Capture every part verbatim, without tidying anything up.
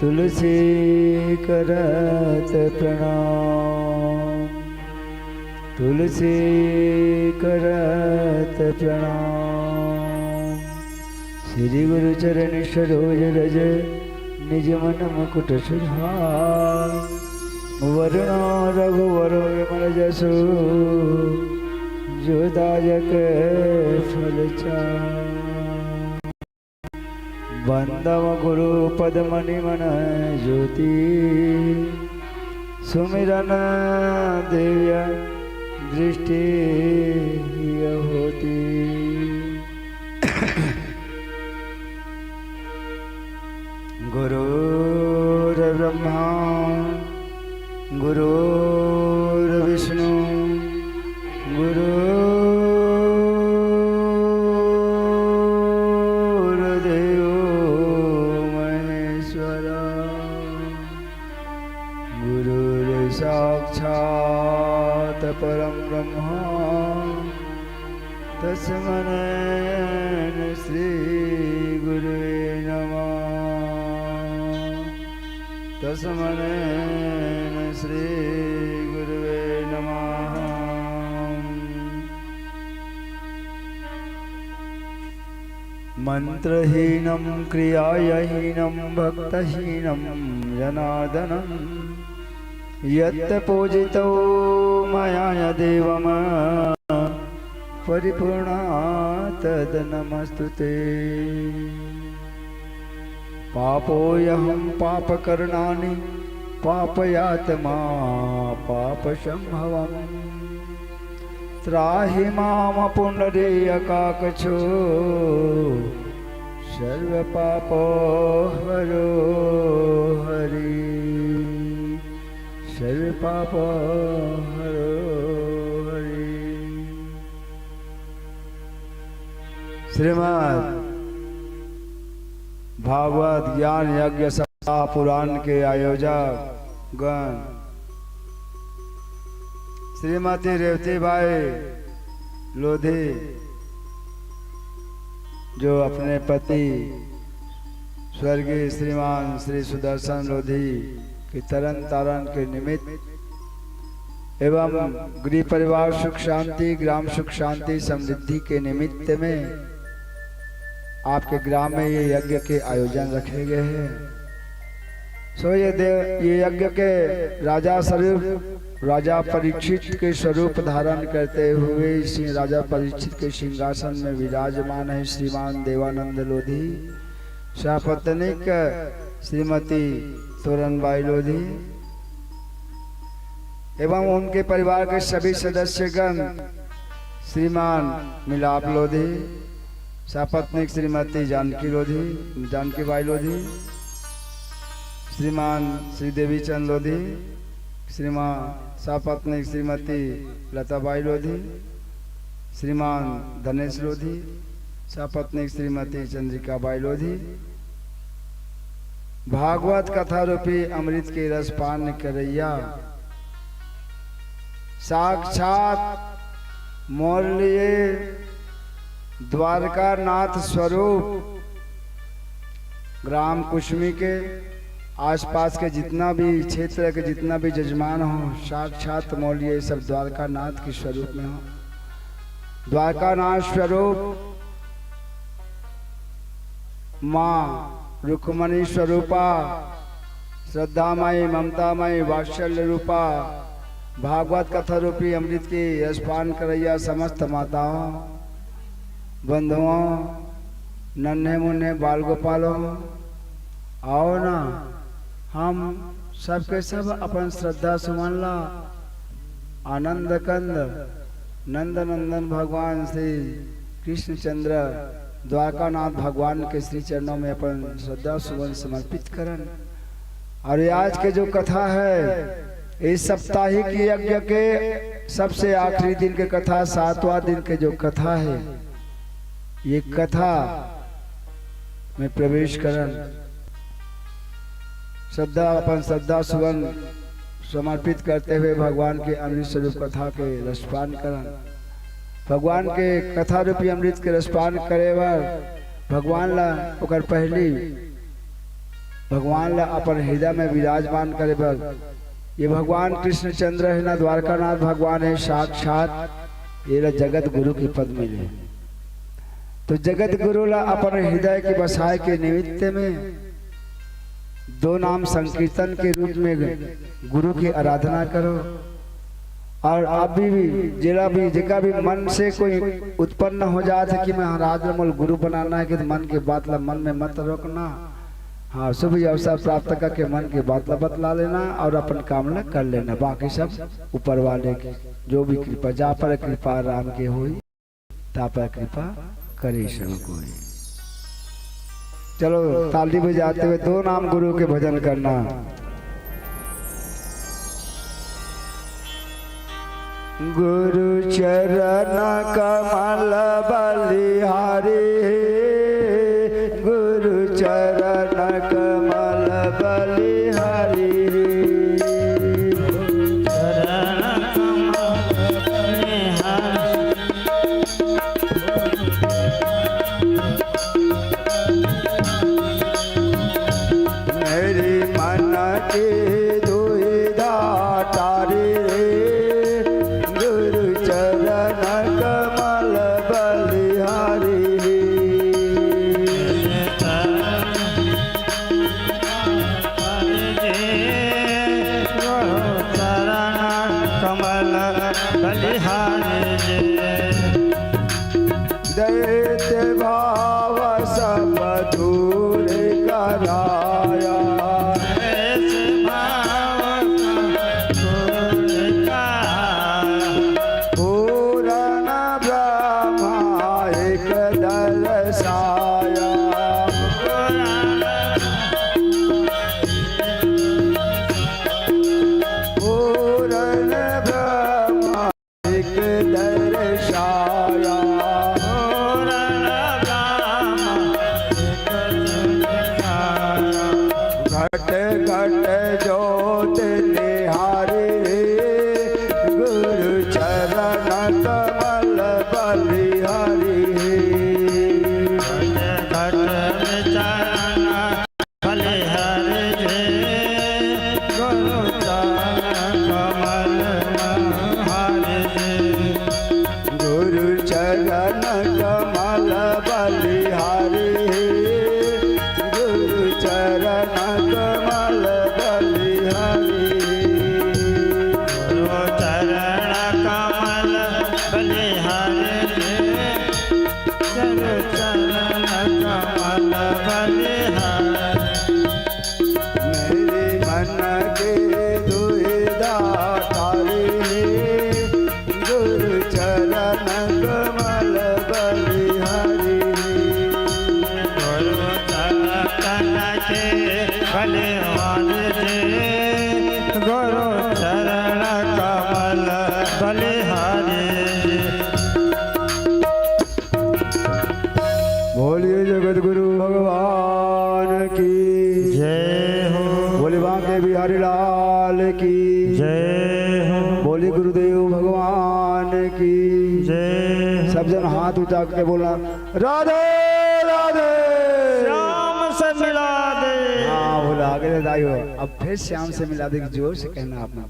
तुलसी करत प्रणाम, तुलसी करत प्रणाम। श्री गुरु चरण सरोज रज, निज मन मुकुट सुधार। वरुण रघुवर विमल जसु, जो दायक फल चार। वंदम गुरु पद मणि मन ज्योति, सुमिरन दिव्य दृष्टि होती। गुरुर्ब्रह्मा गुरुर्विष्णु गुरुर्देवो महेश्वरा। गुरुर्साक्षात् परं ब्रह्म, तस्मै श्री गुरुवे नमः। तस्मै श्री गुरुवे नमः। मन्त्रहीनं क्रियाहीनं भक्तहीनं जनार्दनम्। यत्पूजितं मया यदेवं परिपूर्णं तन्नमस्तु ते। पापोऽहं पापकर्माणि पापयात्मा पापसम्भवम्। त्राहि मां पुण्डरीकाक्षो सर्वपापहरो हरि। सर्वपापहरो हरि। श्रीमद् भागवत ज्ञान यज्ञ सप्ताह पुराण के आयोजक गण, श्रीमती रेवती बाई लोधी, जो अपने पति स्वर्गीय श्रीमान श्री सुदर्शन लोधी के तरन तारण के निमित्त एवं गृह परिवार सुख शांति, ग्राम सुख शांति, समृद्धि के निमित्त में आपके ग्राम में ये यज्ञ के आयोजन रखे गए हैं। सो ये देव, ये यज्ञ के राजा स्वरूप राजा परीक्षित के स्वरूप धारण करते हुए इसी राजा परीक्षित के सिंहासन में विराजमान है श्रीमान देवानंद लोधी, सपत्नीक श्रीमती तोरनबाई लोधी एवं उनके परिवार के सभी सदस्यगण, श्रीमान मिलाप लोधी, सपत्नीक श्रीमती जानकी लोधी, जानकी बाई लोधी, श्रीमान श्री देवी चंद लोधी, श्रीमान सपत्नीक श्रीमती लता बाई लोधी, श्रीमान धनेश लोधी, सपत्नीक श्रीमती चंद्रिका बाई लोधी। भागवत कथा रूपी अमृत के रसपान करैया साक्षात मोर लिए द्वारकानाथ स्वरूप ग्राम कुसमी के आसपास के जितना भी क्षेत्र के जितना भी जजमान हो, साक्षात मोर लिए सब द्वारकानाथ के स्वरूप में हो। द्वारकानाथ स्वरूप माँ रुक्मणी स्वरूपा, श्रद्धामयी, ममतामयी, वात्सल्य रूपा, भागवत कथा रूपी अमृत के रसपान करैया समस्त माताओं, बंधुओं, नन्हे मुन्ने बाल गोपालों, आओ ना, हम सबके सब अपन श्रद्धा सुमन ला आनंद कंद नंद नंदन भगवान श्री कृष्णचंद्र द्वारकानाथ भगवान के श्री चरणों में अपन श्रद्धा सुमन समर्पित करन। और ये आज के जो कथा है, इस साप्ताहिक यज्ञ के सबसे आखिरी दिन के कथा, सातवां दिन के जो कथा है, ये कथा में प्रवेश करन, श्रद्धा, अपन श्रद्धा सुमन समर्पित करते हुए भगवान के अमृत स्वरूप कथा के रसपान करन। भगवान के कथा रूपी अमृत के रसपान करे बर भगवान ला ओकर पहली भगवान ला अपन हृदय में विराजमान करे बर ये भगवान कृष्णचंद्र हे ना, द्वारकानाथ भगवान हे साक्षात, ये ला जगत गुरु के पद मिले। तो जगत गुरु ला अपन हृदय के बसाए के निमित्त में दो नाम संकीर्तन के रूप में गुरु की आराधना करो। और आप भी, भी, जेला भी, जेका भी मन से कोई उत्पन्न हो जात हे कि मैं महाराज ला मोला गुरु बनाना हे, कि मन के बात ला मन में मत रोकना। हाँ, शुभ अवसर प्राप्त करके मन के बात ला बतला लेना और अपन काम ला कर लेना। बाकी सब ऊपर वाले की जो भी कृपा, जा पर कृपा राम के होई, ता पर कृपा करे सब कोई। चलो, ताली बजाते हुए दो नाम गुरु के भजन करना। गुरु चरण कमल बलिहारी, गुरु चरण कमल बलिहारी। मेरी मन की दुविधा टारी रे, गुरु चरण कमल बलिहारी। चरण कमल बलिहारी। दैत्य भाव सब दूर कराया। दैत्य भाव सब दूर कराया। पूर्ण ब्रह्मा एक दर्शाया। पूर्ण ब्रह्मा एक दर्शाया। घट घट ज्योत निहारी, गुरु चरण कमल बलिहारी। घट घट चरण बलिहारी, गुरु चरण कमल बलिहारी। गुरु चरण कमल बलिहारी, गुरु चरण कमल बलिहारी। गुरु चरण कमल बलिहारी, गुरु चरण कमल बलिहारी। मेरे मन के दुविधा टारी, गुरु चरण कमल बलिहारी। गुरु चरण के बलिहारी, गुरु चरण कमल बलिहारी। बोलिए जगत गुरु भगवान की जय हो। बोले बांके बिहारी लाल की जय हो। बोले गुरुदेव भगवान की जय हो। सब जन हाथ उठा के बोला, राधे राधे। श्याम से मिला दे। हाँ, बोला आगे से दाई हो। अब फिर श्याम से मिला दे, जोर से कहना आपने,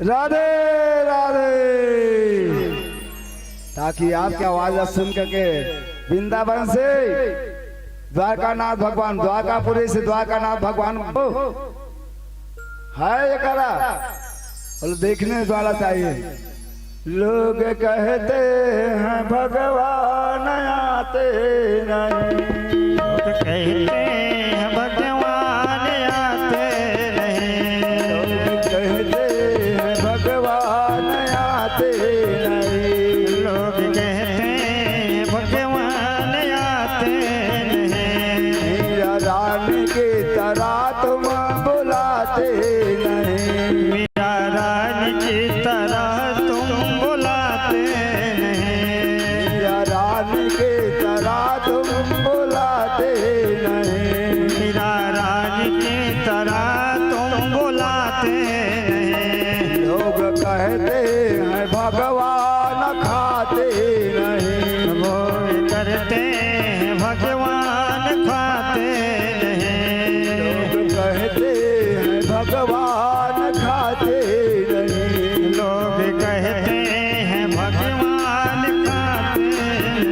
राधे राधे। ताकि आपके आवाज ला सुन करके वृंदावन से द्वारकानाथ भगवान, द्वारकापुरी से द्वारकानाथ भगवान को है ये कला, और देखने वाला चाहिए। लोग कहते हैं भगवान आते नहीं। लोग कहते हैं भगवान आते नहीं। लोग कहते हैं भगवान आते नहीं। लोग कहते हैं भगवान आते नहीं। मीरा रानी की तरह तुम बुलाते नहीं। मीरा रानी की तरह तुम बुलाते नहीं। मीरा रानी की तरह तुम बुलाते नहीं। मीरा रानी की तरह तुम बुलाते नहीं। लोग कहते हैं भगवान खाते नहीं। लोग कहते हैं भगवान खाते नहीं। लोग भगवान खाते नहीं। लोग कहते हैं भगवान खाते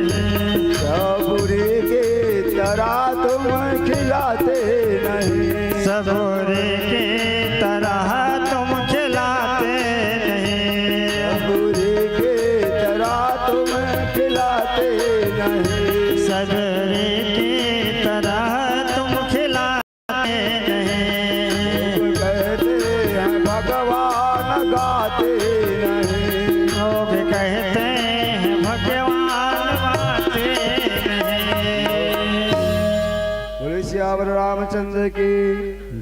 नहीं। सबुरे के तरह तुम खिलाते नहीं। सबुरे के तरह तुम खिलाते नहीं। सबुरे के तरह तुम खिलाते नहीं। सबुरे के तरह तुम खिलाते नहीं। लोग कहते हैं भगवान गाते नहीं। लोग कहते हैं भगवान गाते नहीं। बोले सियावर रामचंद्र की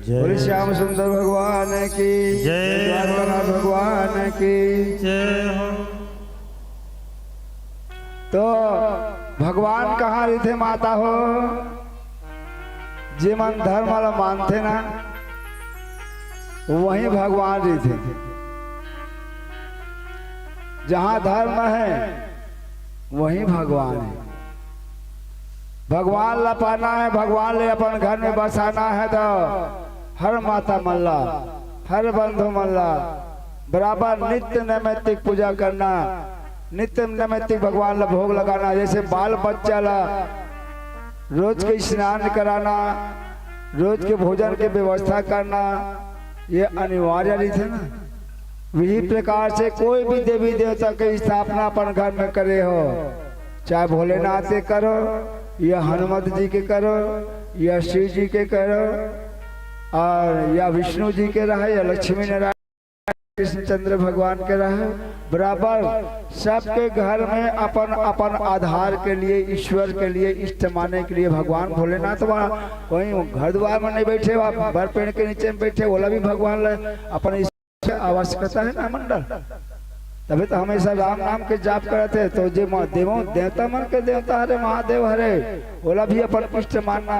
जय। बोले श्याम सुंदर भगवान की जय। द्वारकानाथ भगवान की जय हो। तो भगवान कहाँ रहिथे माता हो? जे मन धर्म ला मानथे ना, वहीं भगवान रहिथे। जहाँ धर्म है, वहीं भगवान है। भगवान ला पाना है, भगवान ले अपन घर में बसाना है, तो हर माता मन ला, हर बंधु मन ला बराबर नित्य नैमित्तिक पूजा करना, नित्य नैमित्तिक भगवान ला भोग लगाना। जैसे बाल बच्चा ला रोज के स्नान कराना, रोज के भोजन के व्यवस्था करना, ये अनिवार्य रहिथे ना। वही प्रकार से कोई भी देवी देवता के स्थापना अपन घर में करे हो, चाहे भोलेनाथ के करो, या हनुमत जी के करो, या शिव जी के करो, और या विष्णु जी के रहे, या लक्ष्मी नारायण, कृष्णचंद्र भगवान के रहे, बराबर सबके घर में अपन अपन आधार के लिए, ईश्वर के लिए, इष्ट माने के लिए भगवान भोलेनाथ बा। कोई घर द्वार में नहीं बैठे बा, बर पेड़ के नीचे में बैठे, ओला भी भगवान ले अपन आवश्यकता है ना मंडल। तभी तो हमेशा राम नाम के जाप करत हे। तो जे म-, देवों देवता मन के देवता हरे, महादेव हरे, ओला भी अपन इष्ट मानना।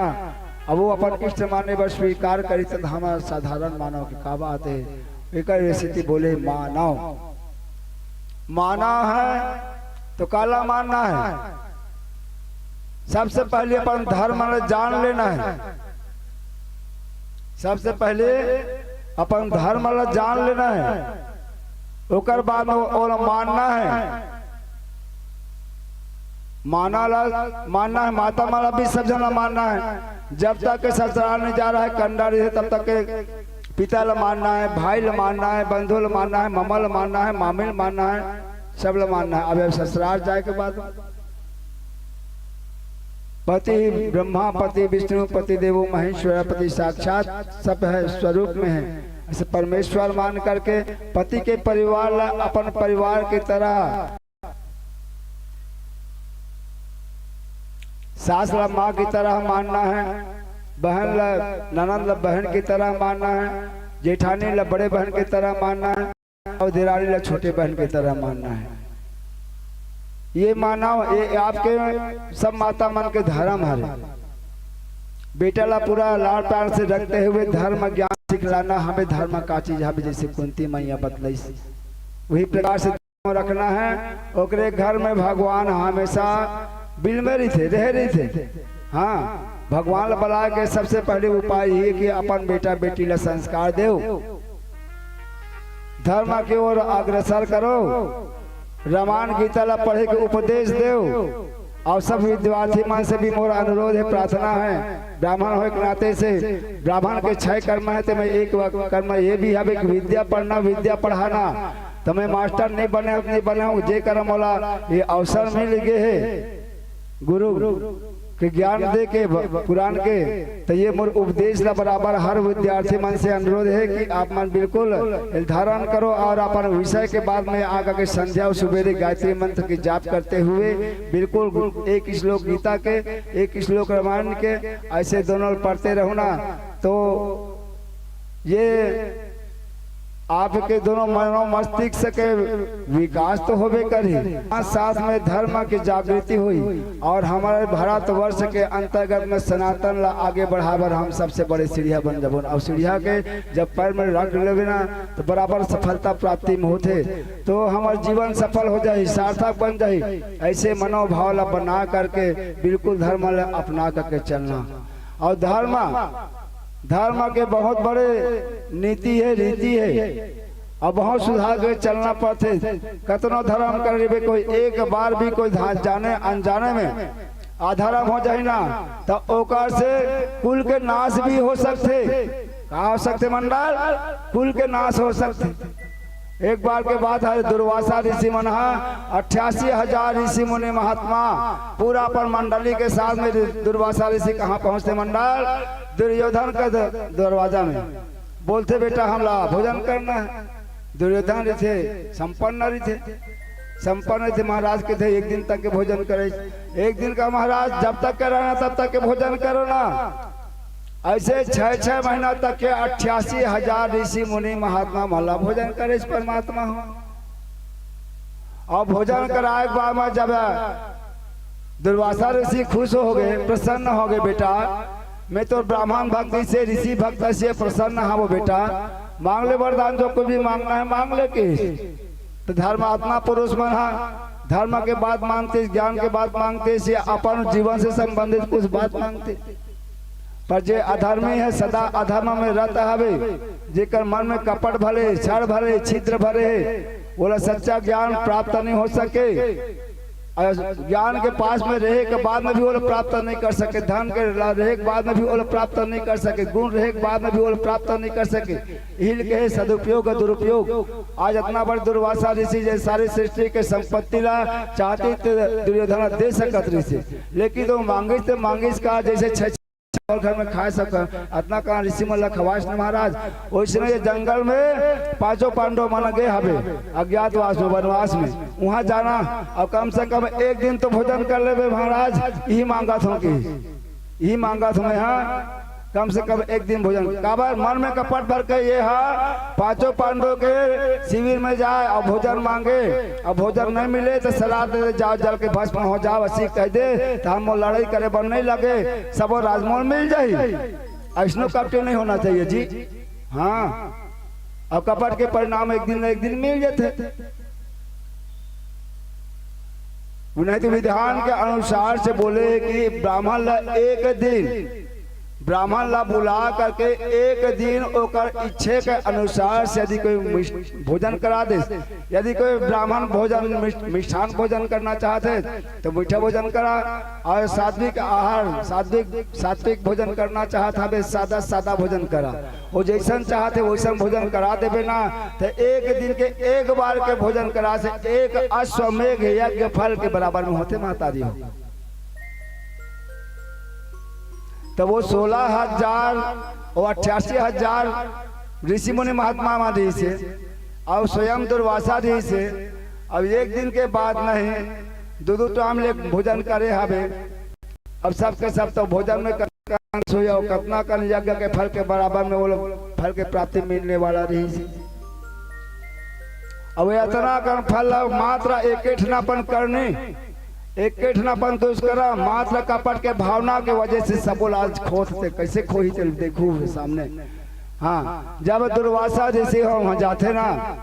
अब वो अपन इष्ट माने बर स्वीकार करी, तो हमारा साधारण मानव के का बात है। एकर स्थिति बोले मानव, मानव है तो काला मानना है। सबसे पहले अपन धर्म ला जान लेना है। सबसे पहले अपन धर्म ला जान लेना है, ओकर बाद में ओला मानना है। माना ला मानना है, माता मन ला भी सब झन ला मानना है। जब तक के ससुराल नहीं जा रहा है, कंडा रहे, तब तक के पिता ला मानना है, भाई ला मानना है, बंधु ला मानना है, ममा ला मानना है, मामी ला मानना है, सब ला मानना है। अब, अब ससुराल जाए के बाद पति ब्रह्मा, पति विष्णु, पति देवो महेश्वर, पति साक्षात सब है, स्वरूप में है। ऐसे परमेश्वर मान करके पति के परिवार ला अपन परिवार की तरह, सास ला माँ की तरह मानना है, बहन ला, ननद ला बहन की तरह मानना है, जेठानी ला बड़े बहन की तरह मानना है, और देरानी ला छोटे बहन की तरह मानना है। ये मानव, ये आपके सब माता मन के धर्म हरे। बेटा ला पूरा लाड़ प्यार से रखते हुए धर्म ज्ञान सिखलाना, हमें धर्म का चीज हमें, जैसे कुंती मैया बतलइस, वही प्रकार से रखना है। ओकरे घर में भगवान हमेशा बिल में रहिथे, रहे रहिथे। हाँ, भगवान ला बलाए के सबसे पहले उपाय ये कि अपन बेटा बेटी ला संस्कार देव, धर्म के ओर अग्रसर करो, रामायण गीता ला पढ़े के उपदेश देव। और सब विद्यार्थी मन से भी मोर अनुरोध है, प्रार्थना है, ब्राह्मण होए के नाते से ब्राह्मण के छह कर्म है, तेमे एक व-, कर्म ये भी हवे कि विद्या पढ़ना, विद्या पढ़ाना। त मैं मास्टर नहीं बने, नहीं बने हूँ, जे करम वाला ये अवसर मिल गए है गुरु के ज्ञान दे के, ब-, पुराण के, तो ये मोर उपदेश ला बराबर हर विद्यार्थी मन से अनुरोध है कि आप मन बिल्कुल धारण करो और अपन विषय के बाद में आगा के संध्या और सुबेरे गायत्री मंत्र की जाप करते हुए बिल्कुल एक श्लोक गीता के, एक श्लोक रामायण के, ऐसे दोनों पढ़ते रहो ना, तो ये आपके दोनों मनो मस्तिष्क के विकास तो होबे करही, साथ साथ में धर्म की जागृति हुई और हमारे भारतवर्ष के अंतर्गत में सनातन ला आगे बढ़ाबर हम सबसे बड़े सीढ़िया बन जबन। और सीढ़िया के जब पैर में रख लेबे ना, तो बराबर सफलता प्राप्ति में होथे, तो हमार जीवन सफल हो जाही, सार्थक बन जाही। ऐसे मनोभाव ला बना करके बिल्कुल धर्म ला अपना करके चलना। और धर्म धर्म के बहुत बड़े नीति हे, रीति हे, अउ बहुत सुधार के चलना पड़थे। कतनो धर्म कर लेबे, कोई एक बार भी कोई धा-, जाने अनजाने में अधर्म हो जाही ना, त ओकर से कुल के नाश भी हो सकथे। का हो सकथे मंडल? कुल के नाश हो सकथे। एक बार के बात हे, दुर्वासा ऋषि मन हा अट्ठासी हजार ऋषि मुनि महात्मा पूरा अपन मंडली के साथ में दु-, दुर्वासा ऋषि कहाँ पहुँचथे मंडल? दुर्योधन के द-, दरवाजा में। बोलथे, "बेटा, हमला भोजन करना हे।" दुर्योधन रहिथे, संपन्न रहिथे, संपन्न रहिथे, महाराज कहिथे, "एक दिन तक के भोजन करे।" एक दिन का महाराज, जब तक के रहना तब तक के भोजन करो ना। ऐसे छह छह महीना तक के अट्ठासी हजार ऋषि मुनि महात्मा मन ला भोजन करे परमात्मा हो। अउ भोजन कराए के बाद में जब दुर्वासा ऋषि खुश हो गए, प्रसन्न हो गए, "बेटा, मैं तो ब्राह्मण भक्ति से, ऋषि भक्ति से प्रसन्न हवं बेटा, मांग ले वरदान, जो कुछ भी मांगना हे मांग ले," कहिस। त धर्मात्मा पुरुष मन हा धर्म के बात मानथे, ज्ञान के बात मांगथे, से अपन जीवन से संबंधित कुछ बात मांगथे। पर जे अधर्मी हे, सदा अधर्म में रत हवे, जेकर मन में कपट भरे, छल भरे, छिद्र भरे हे, ओला सच्चा ज्ञान प्राप्त नहीं हो सके। अउ ज्ञान के पास में रहे के बाद में भी ओला प्राप्त नहीं कर सके, धन के ला-, रहे के बाद में भी ओला प्राप्त नहीं कर सके, गुण रहे के बाद में भी ओला प्राप्त नहीं कर सके। इही ल कहे सदुपयोग अउ दुरुपयोग। आज इतना बड़ दुर्वासा ऋषि जे सारी सृष्टि के संपत्ति ला चाहती त दुर्योधन दे सकत रहिसे, लेकिन तो मांगिस त मांगिस का, जैसे छह छह घर में खाए सक, इतना कहाँ ऋषि मन ला खवास न महाराज। वैसने ये जंगल में पांचों पांडव मन गए हवे अज्ञातवास में, वनवास में, वहां जाना अउ कम से कम एक दिन तो भोजन कर लेबे महाराज, यही मांगत हों कि यही मांगत हों मैं, हाँ, कम से कम एक दिन भोजन। काबर मन में कपट भर के ये हा पांचों पांडव के शिविर में जाए अउ भोजन मांगे, अउ भोजन नहीं मिले त श्राप दे दे, "जाओ, जल के भस्म हो जाओ," असी कह दे, त हम वो लड़ाई करे बर नहीं लगे, सबो राजमोल मिल जाही। ऐसनो कपटी नहीं होना चाहिए जी। हाँ, अउ कपट के परिणाम एक दिन न एक दिन मिल जाथे। उन्हें तो विधान के अनुसार से बोले कि ब्राह्मण ला एक दिन, ब्राह्मण ला बुला करके एक दिन ओकर इच्छे के अनुसार से यदि कोई मिष्ट-, भोजन करा दे, यदि कोई ब्राह्मण भोजन मिष्ट-, मिष्ठान भोजन करना चाहते तो मीठा भोजन करा, अउ सात्विक आहार, सात्विक, सात्विक भोजन करना चाहत हवे, सादा, सादा भोजन करा। वो जैसन चाहत हे वैसन भोजन करा देबे ना, त एक दिन के एक बार के भोजन करा से एक अश्वमेघ यज्ञ फल के बराबर में होथे माता जी हो। त वो सोलह हजार, वो अट्ठासी हजार ऋषि मुनि महात्मा मन रहिसे, अउ स्वयं दुर्वासा रहिसे, अउ एक दिन के बात नहीं, दू दू टाइम ले भोजन करे हवे। अब सबके सब तो भोजन में कतना कन सोया, कतना कन यज्ञ के फल के बराबर में वो लोग फल के प्राप्ति मिलने वाला रहिसे। अब ये इतना कन फल ला मात्र एक ठन अपन करनी, एक ठन अपन दुष्कर्म, मात्र कपट के भावना के वजह से सबो ला आज खोत थे। कैसे खोही थे देखो सामने। हाँ, जब दुर्वासा ऋषि हो वहाँ जाथे ना,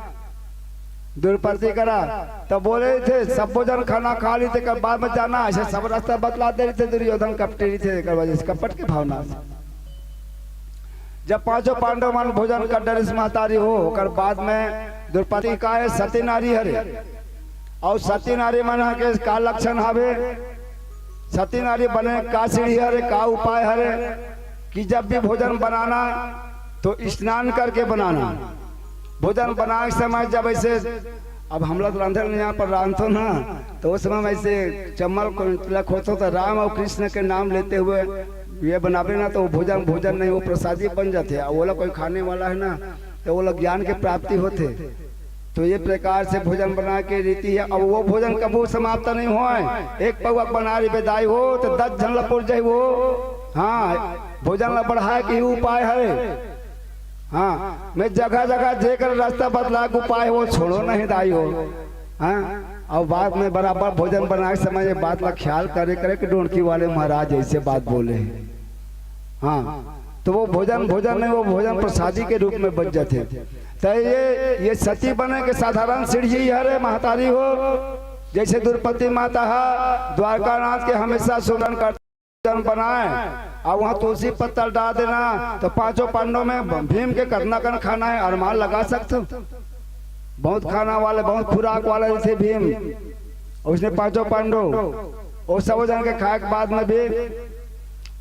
द्रौपदी करा, तब बोले थे, "सबो जन खाना खा ली थे, कर बाद में जाना।" ऐसे सब रास्ता बतला दे रहे थे, दुर्योधन कपटी रहिथे, एकर वजह से कपट के भावना से। जब पांचों पांडव मन भोजन कर डरिस महतारी हो, ओकर बाद में द्रौपदी का है सती नारी हरे, अउ सती नारी मन के का लक्षण हवे, सती नारी बने का सीढ़ी हरे, का उपाय हरे कि जब भी भोजन बनाना तो स्नान करके बनाना। भोजन बनाए समय जब ऐसे, अब हम लोग रांधे नहीं, यहाँ पर रांधतो ना, तो उस समय ऐसे चम्मल को तिलक होतो तो राम और कृष्ण के नाम लेते हुए ये बनावे ना, तो वो भोजन, भोजन नहीं, वो प्रसादी बन जाते। और वो लोग कोई खाने वाला है ना, तो वो लोग ज्ञान के प्राप्ति होते। तो ये प्रकार से भोजन बना के रीति है। अब वो भोजन कबू समाप्त नहीं होए, एक पौवा बना रही बेदाई हो तो दस झन ला पुर जाए वो। हाँ, भोजन ला बढ़ाए के ही उपाय है। हाँ, मैं जगह जगह जेकर रास्ता बतला के उपाय वो छोड़ो नहीं दाई हो। हाँ, और बाद में बराबर भोजन बनाए समय ये बात ला ख्याल करे करे कि डोंकी वाले महाराज ऐसे बात बोले हैं। हाँ, तो वो भोजन भोजन नहीं, वो भोजन प्रसादी के रूप में बन जाते। तो ये, ये सती बने के साधारण सीढ़ी हरे महतारी हो, जैसे द्रौपदी माता हा द्वारकानाथ के हमेशा सुमरन करते, भोजन बनाए, अब वहाँ तुलसी पत्ता डाल देना, तो पांचों पांडव में भीम के कतना कन खाना है, अनुमान लगा सकते हो? बहुत खाना वाले, बहुत खुराक वाले जैसे भीम, उसने पांचों पांडव, वो सब जन के खाए के बाद में भी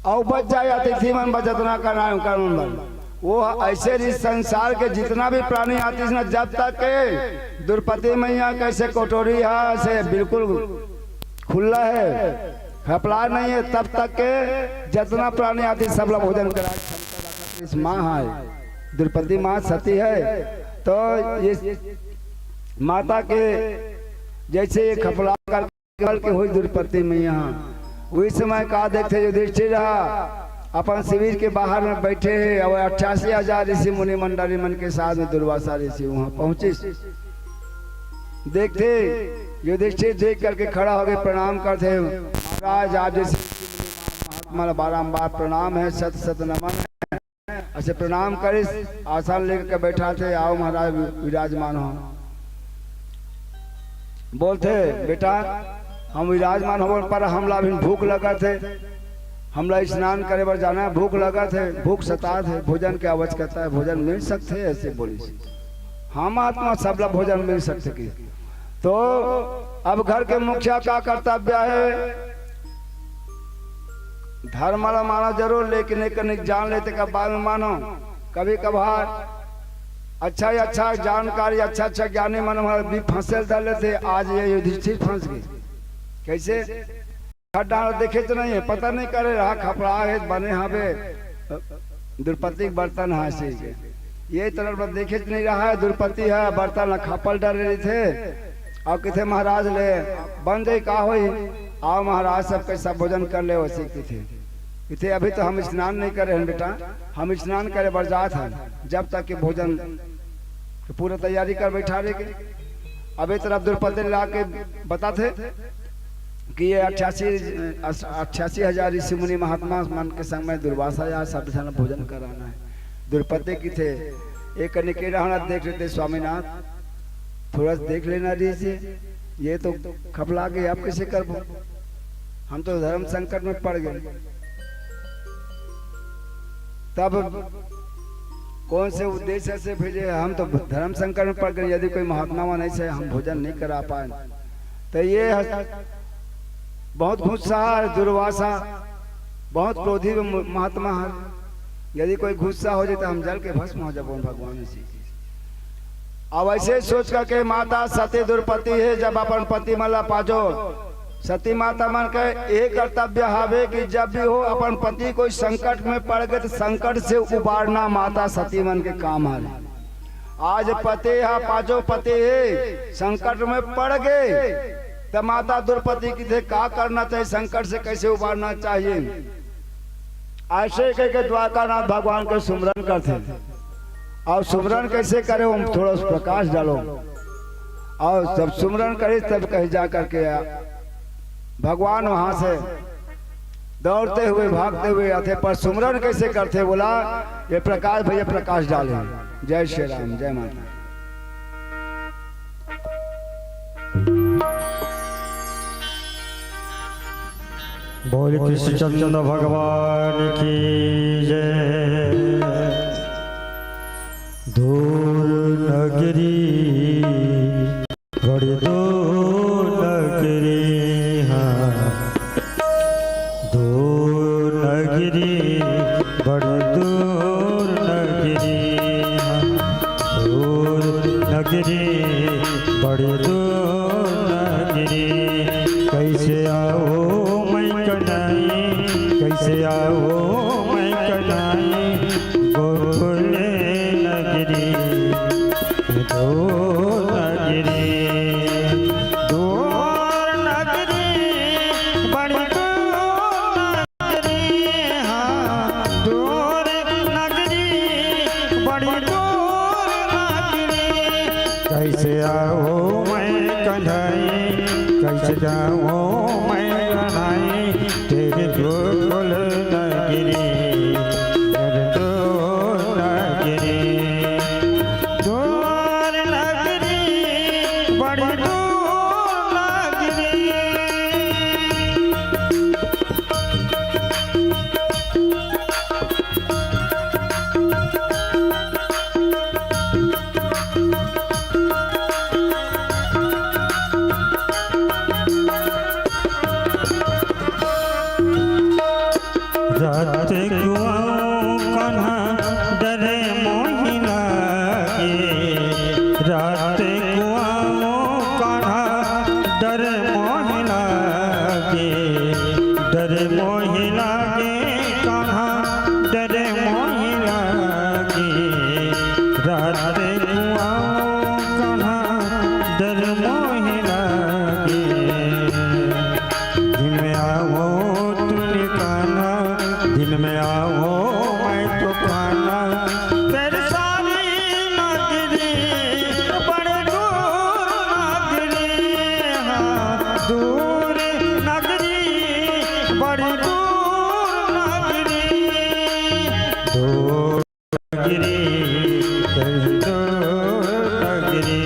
और बच जाए, अतिथि मन बचतना करना है, उनका मन बन। वो ऐसे इस संसार के जितना भी प्राणी आती है ना, जब तक के द्रौपदी मैया कैसे कटोरी है, से बिल्कुल खुला है, खपला नहीं है, तब तक के जितना प्राणी आती, सब लोग भोजन करा। इस माँ है, द्रौपदी माँ सती है, तो ये माता के जैसे ये खपला करके बल के हुई द्रौपदी मैया, वही समय का देखते युधिष्ठिर रहा, अपन शिविर के बाहर में बैठे हैं और अट्ठासी हजार ऋषि मुनि मंडली मन के साथ में दुर्वासा ऋषि वहां पहुंचे। देखते, युधिष्ठिर देख करके खड़ा हो गए, प्रणाम करते हैं, महाराज, आप जैसे महात्मा ला बारंबार प्रणाम है, सत सत नमन है। ऐसे प्रणाम करिस, आसन लेकर के बैठा थे, आओ महाराज, विराजमान हो। बोलते, बेटा, हम विराजमान हो, पर हमला अभी भूख लगत हे, हमला स्नान करे बर जाना है, भूख लगत हे, भूख सतात हे, भोजन के आवश्यकता है, भोजन मिल सकते है, ऐसे बोलिस। हम आत्मा सबला भोजन मिल सकते कि। तो अब घर के मुखिया का कर्तव्य है? धर्म ला मानो जरूर, लेकिन एक कनिक जान लेते का बाद में मानो। कभी कभार अच्छा ही अच्छा जानकारी, अच्छा अच्छा ज्ञानी मन हमारे भी फंसे धर लेते। आज ये युधिष्ठिर फंस गए। कैसे? खड्डा देखे तो नहीं है, पता नहीं करे रहा, खपड़ा है, बने हवे, द्रौपदी के बर्तन है, ऐसे ही के। ये तरह पर देखे तो नहीं रहा है, द्रौपदी है, बर्तन ला खपल डर रही थे, और किथे महाराज ले, बन जाई का होई, आओ महाराज, सब कैसा भोजन कर ले, वैसे किथे। किथे, अभी तो हम स्नान नहीं करे हैं बेटा, हम स्नान करे बर जात हैं, जब तक कि भोजन के पूरा तैयारी कर बैठा रहे के। अबे तरफ द्रौपदी ला के बताथे कि ये अट्ठासी, अस-, अट्ठासी हजार ऋषि मुनि महात्मा मन के संग में दुर्वासा या सब झन भोजन कराना है। द्रौपदी किथे, एक कनिक रहना देख लेते स्वामीनाथ, थोड़ा सा देख लेना ऋषि, ये तो खपला गए, अब कैसे करबो? हम तो धर्म संकट में पड़ गए। तब कौन से उद्देश्य से भेजे? हम तो धर्म संकट में पड़ गए, यदि कोई महात्मा वहाँ नहीं से हम भोजन नहीं करा पाए। तो ये है, बहुत गुस्सा है दुर्वासा, बहुत क्रोधी म-, महात्मा है। यदि कोई गुस्सा हो जाए तो हम जल के भस्म हो जाबो भगवान से। अब ऐसे सोच करके माता सती द्रौपदी है, जब अपन पति मन ला पाजो, सती माता मन के ये कर्तव्य हवे कि जब भी हो अपन पति कोई संकट में पड़ गए तो संकट से उबारना माता सती मन के काम हवे। आज पति हा पाजो पति हे संकट में पड़ गए, त माता द्रौपदी किथे का करना चाहिए, संकट से कैसे उबारना चाहिए। ऐसे कह के द्वारकानाथ भगवान के सुमरन करथे। और सुमरन कैसे करे, हम थोड़ा सा प्रकाश डालो। और जब सुमरन करे तब कहीं जा करके आ, भगवान वहां से दौड़ते हुए, भागते हुए आथे, पर सुमरन कैसे करथे बोला, ये प्रकाश भैया प्रकाश डाले। जय श्री राम, जय माता। बोल कृष्णचंद्र भगवान की जय। दूर नगरी, बड़ी दूर नगरी, हाँ, दूर नगरी, बड़ी दूर नगरी, हाँ, दूर नगरी, बड़ी दूर नगरी। कैसे आऊँ मैं कन्हई, कैसे आऊँ मैं कन्हई, गोकुल नगरी। दूर नगरी, दूर नगरी, बड़ी दूर नगरी, हाँ, दूर नगरी, बड़ी दूर नगरी। कैसे आऊँ मैं कन्हई, कैसे जाऊँ मैं कन्हई, तेरी गोकुल नगरी, तेरी दूर नगरी, दूर नगरी, बड़ी दूर नगरी। अरे तू आओ कान्हा, डर मोहे लागे। दिन में आओ तूने कान्हा, दिन में आओ मैं तो कान्हा। तेरी सारी नगरी बड़ी दूर नगरी, हाँ, दूर नगरी, बड़ी दूर नगरी। दूर नगरी, दूर नगरी।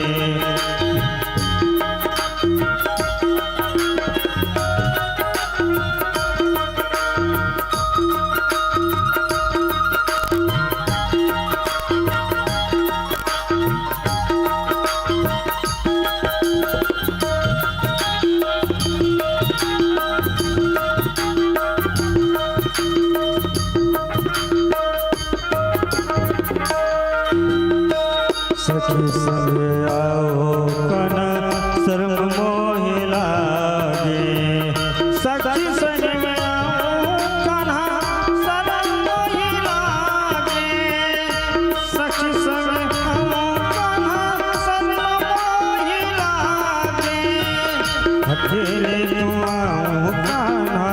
सखी संग आओ कान्हा, शर्म मोहे लागे। सखी संग में आओ कान्हा, शर्म मोहे लागे। सखी संग आओ कान्हा, शर्म मोहे लागे। अकेले तू आओ कान्हा,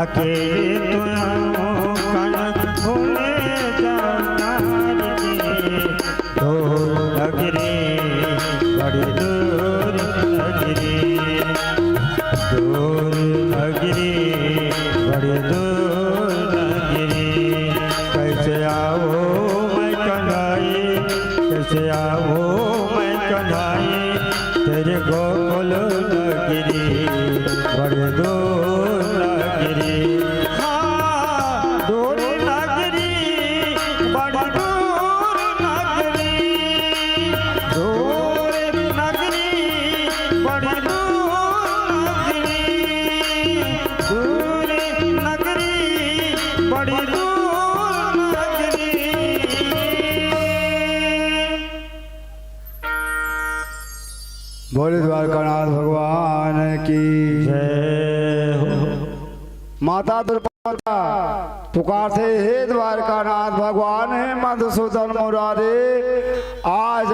अकेले तू आओ कान्हा, भूले जाओ नारी के। दूर नगरी, बड़ी दूर नगरी, दूर नगरी, बड़ी दूर नगरी। कैसे आओ मैं कन्हाई, कैसे आओ मैं कन्हाई, तेरे गोकुल नगरी, बड़ी दूर नगरी। हाँ, दूर नगरी, बड़ी दूर नगरी, दूर नगरी, बड़ी दूर नगरी, दूर नगरी, बड़ी दूर नगरी। बोले द्वारकानाथ भगवान की जय हो। माता द्रौपदी पुकारथे, हे द्वारकानाथ भगवान, हे मधुसूदन मुरारी, आज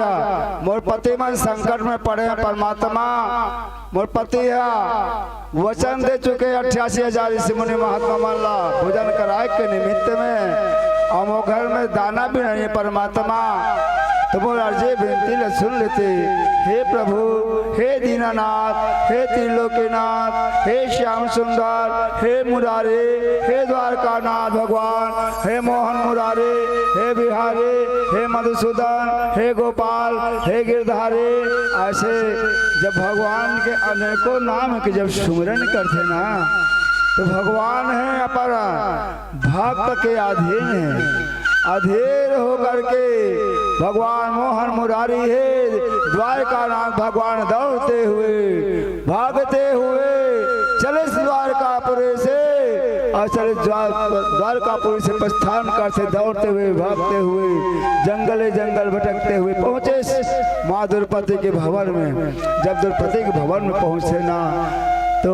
मोर पति मन संकट में पड़े हैं परमात्मा। मोर पति ह वचन दे चुके अट्ठासी हजार ऋषि मुनि महात्मा मन ला भोजन कराए के निमित्त में, अउ मोर घर में दाना भी नहीं है परमात्मा। तो मोर अर्जी विनती ल सुन लेते। हे प्रभु, हे दीनानाथ, हे त्रिलोकीनाथ, हे श्याम सुंदर, हे मुरारी, हे द्वारकानाथ भगवान, हे मोहन मुरारी, हे बिहारी, हे मधुसूदन, हे गोपाल, हे गिरधारी। ऐसे जब भगवान के अनेकों नाम के जब सुमिरन करथे ना, तो भगवान हे अपर भक्त के अधीन हे। अधीर होकर के भगवान मोहन मुरारी हे द्वारकानाथ भगवान दौड़ते हुए, भागते हुए चले द्वारकापुरी से, अउ चले द्वार-, द्वारकापुरी से प्रस्थान करथे, दौड़ते हुए, भागते हुए, जंगले जंगल भटकते हुए पहुँचे माँ द्रौपदी के भवन में। जब द्रौपदी के भवन में पहुँचे ना, तो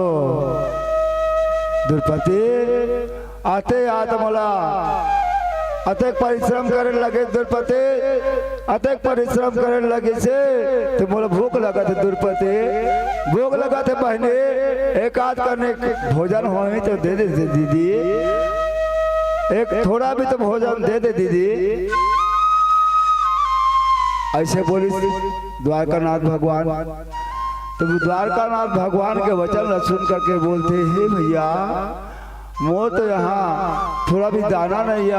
द्रौपदी आते आत मोला अतेक परिश्रम करे लगे द्रौपदी, अतेक परिश्रम करे लगे से, तो मोला भूख लगत हे द्रौपदी, भूख लगत हे बहिनी, एक आध कने भोजन होही तो दे दे दीदी, एक थोड़ा भी तो भोजन दे दे दीदी। ऐसे बोलिस द्वारकानाथ भगवान। तो द्वारकानाथ भगवान के वचन ला सुन करके बोलथे, हे भैया, मोर तो यहाँ थोड़ा भी दाना नहीं है।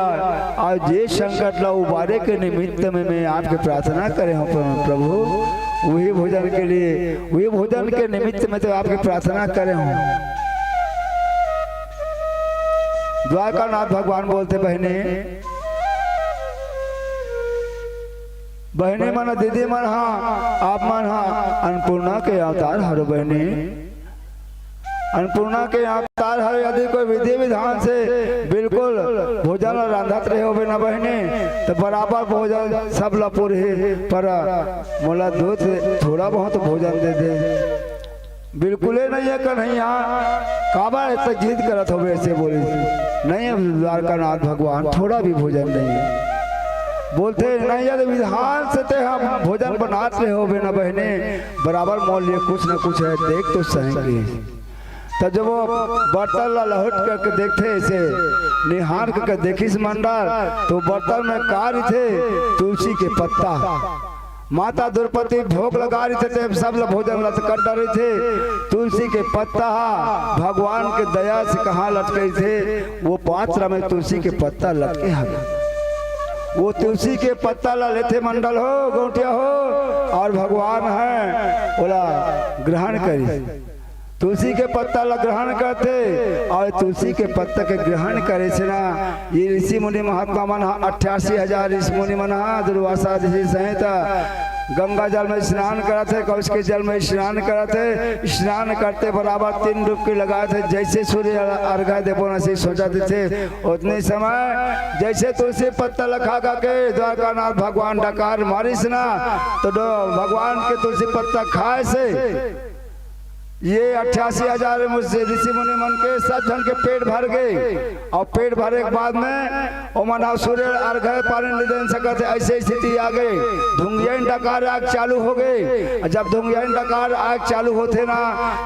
आज जे संकट ला उबारे के निमित्त में मैं आपके प्रार्थना करे हूँ प्र-, प्रभु, वही भोजन के लिए, वही भोजन के निमित्त में तो आपके प्रार्थना करे हूँ। द्वारकानाथ भगवान बोलथे, बहिनी, बहिनी मन, दीदी मन हा, आप मन हा अन्नपूर्णा के अवतार हरो बहिनी। अन्नपूर्णा के अवतार हरो, यदि कोई विधि विधान से बिल्कुल भोजन ला रांधत रहे होबे ना बहिनी, तो बराबर भोजन सब ला पुरही, पर मोला दो से थोड़ा बहुत भोजन दे दे। बिल्कुले नहीं है कन्हैया, काबर इतना जिद करत होबे, ऐसे बोलिस। नहीं है द्वारकानाथ भगवान, थोड़ा भी भोजन नहीं है। बोलथे, "नहीं, यदि विधान से ते हम भोजन बनात रहे होबे ना बहिनी, बराबर मोर लिए कुछ न कुछ है, देख तो सही।" त जब वो बर्तन ला लहुट करके देखथे, ऐसे निहार करके देखिस मंडल, तो बर्तन में का रहिथे? तुलसी के पत्ता। माता द्रौपदी भोग लगा रहिथे, ते सब ला भोजन ला कर डरे थे। तुलसी के पत्ता हा भगवान के दया से कहाँ लटके थे? वो पात्र में तुलसी के पत्ता लटके हवे। वो तुलसी के पत्ता ला लेथे मंडल हो, गौंटिया हो, और भगवान है, ओला ग्रहण करी। तुलसी के पत्ता ला ग्रहण करथे और तुलसी के पत्ता के ग्रहण करे से ना, ये ऋषि मुनि महात्मा मन हा, अट्ठासी हजार ऋषि मुनि मन हा दुर्वासा ऋषि सहित गंगा जल में स्नान करत हे, कौशिकी जल में स्नान करत हे। स्नान करते बराबर तीन डुबकी लगात हे, जैसे सूर्य अर्घा देबो ना, से सोचा देथे। उतने समय जैसे तुलसी पत्ता ला खा खा के द्वारकानाथ भगवान डकार मारिस ना, तो डो-, भगवान के तुलसी पत्ता खाए से ये अट्ठासी हजार मुझसे ऋषि मुनि मन के सब झन के पेट भर गए, और पेट भरे के बाद में ओमन ह सूर्य अर्घ पानी नहीं दे सकत हे, ऐसे स्थिति आ गए। धुंगियन डकार आग चालू हो गए। जब धुंगियन डकार आग चालू होथे ना,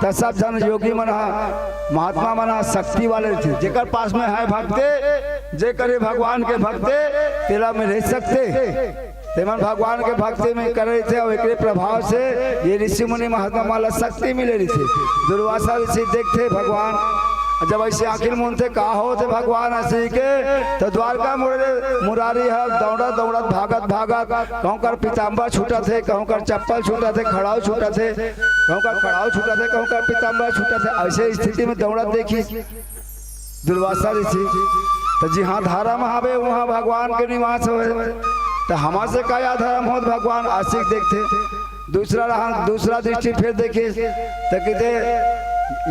त सब झन योगी मन ह, महात्मा मन ह शक्ति वाले थे, जेकर पास में है भक्ते, जेकर ये भगवान के भक्ते, तेला में रह सकते। तेमन भगवान के भक्ति में करे रहिथे, अउ एकरे प्रभाव से ये ऋषि मुनि महात्मा मन ला शक्ति मिले रहिथे। दुर्वासा ऋषि देखथे भगवान, जब ऐसे आँखी ल मूंदथे, "का होत हे भगवान?" अइसे के, तो द्वारका मुरे-, मुरारी ह दौड़त दौड़त, भागत भागत, कहूँ कर पीताम्बर छूटत हे, कहूँ कर चप्पल छूटत हे, खड़ाऊ छूटत हे, कहूँ कर खड़ाऊ छूटत हे, कहूँ कर पीताम्बर छूटत हे। ऐसे स्थिति में दौड़त देखिस दुर्वासा ऋषि, त जिहाँ धरम हवे, उहाँ भगवान के निवास हवे, त हमर से का अधरम होत भगवान? अइसे देखथे। दूसरा रहा, दूसरा दृष्टि फेर देखिस, त कहिथे,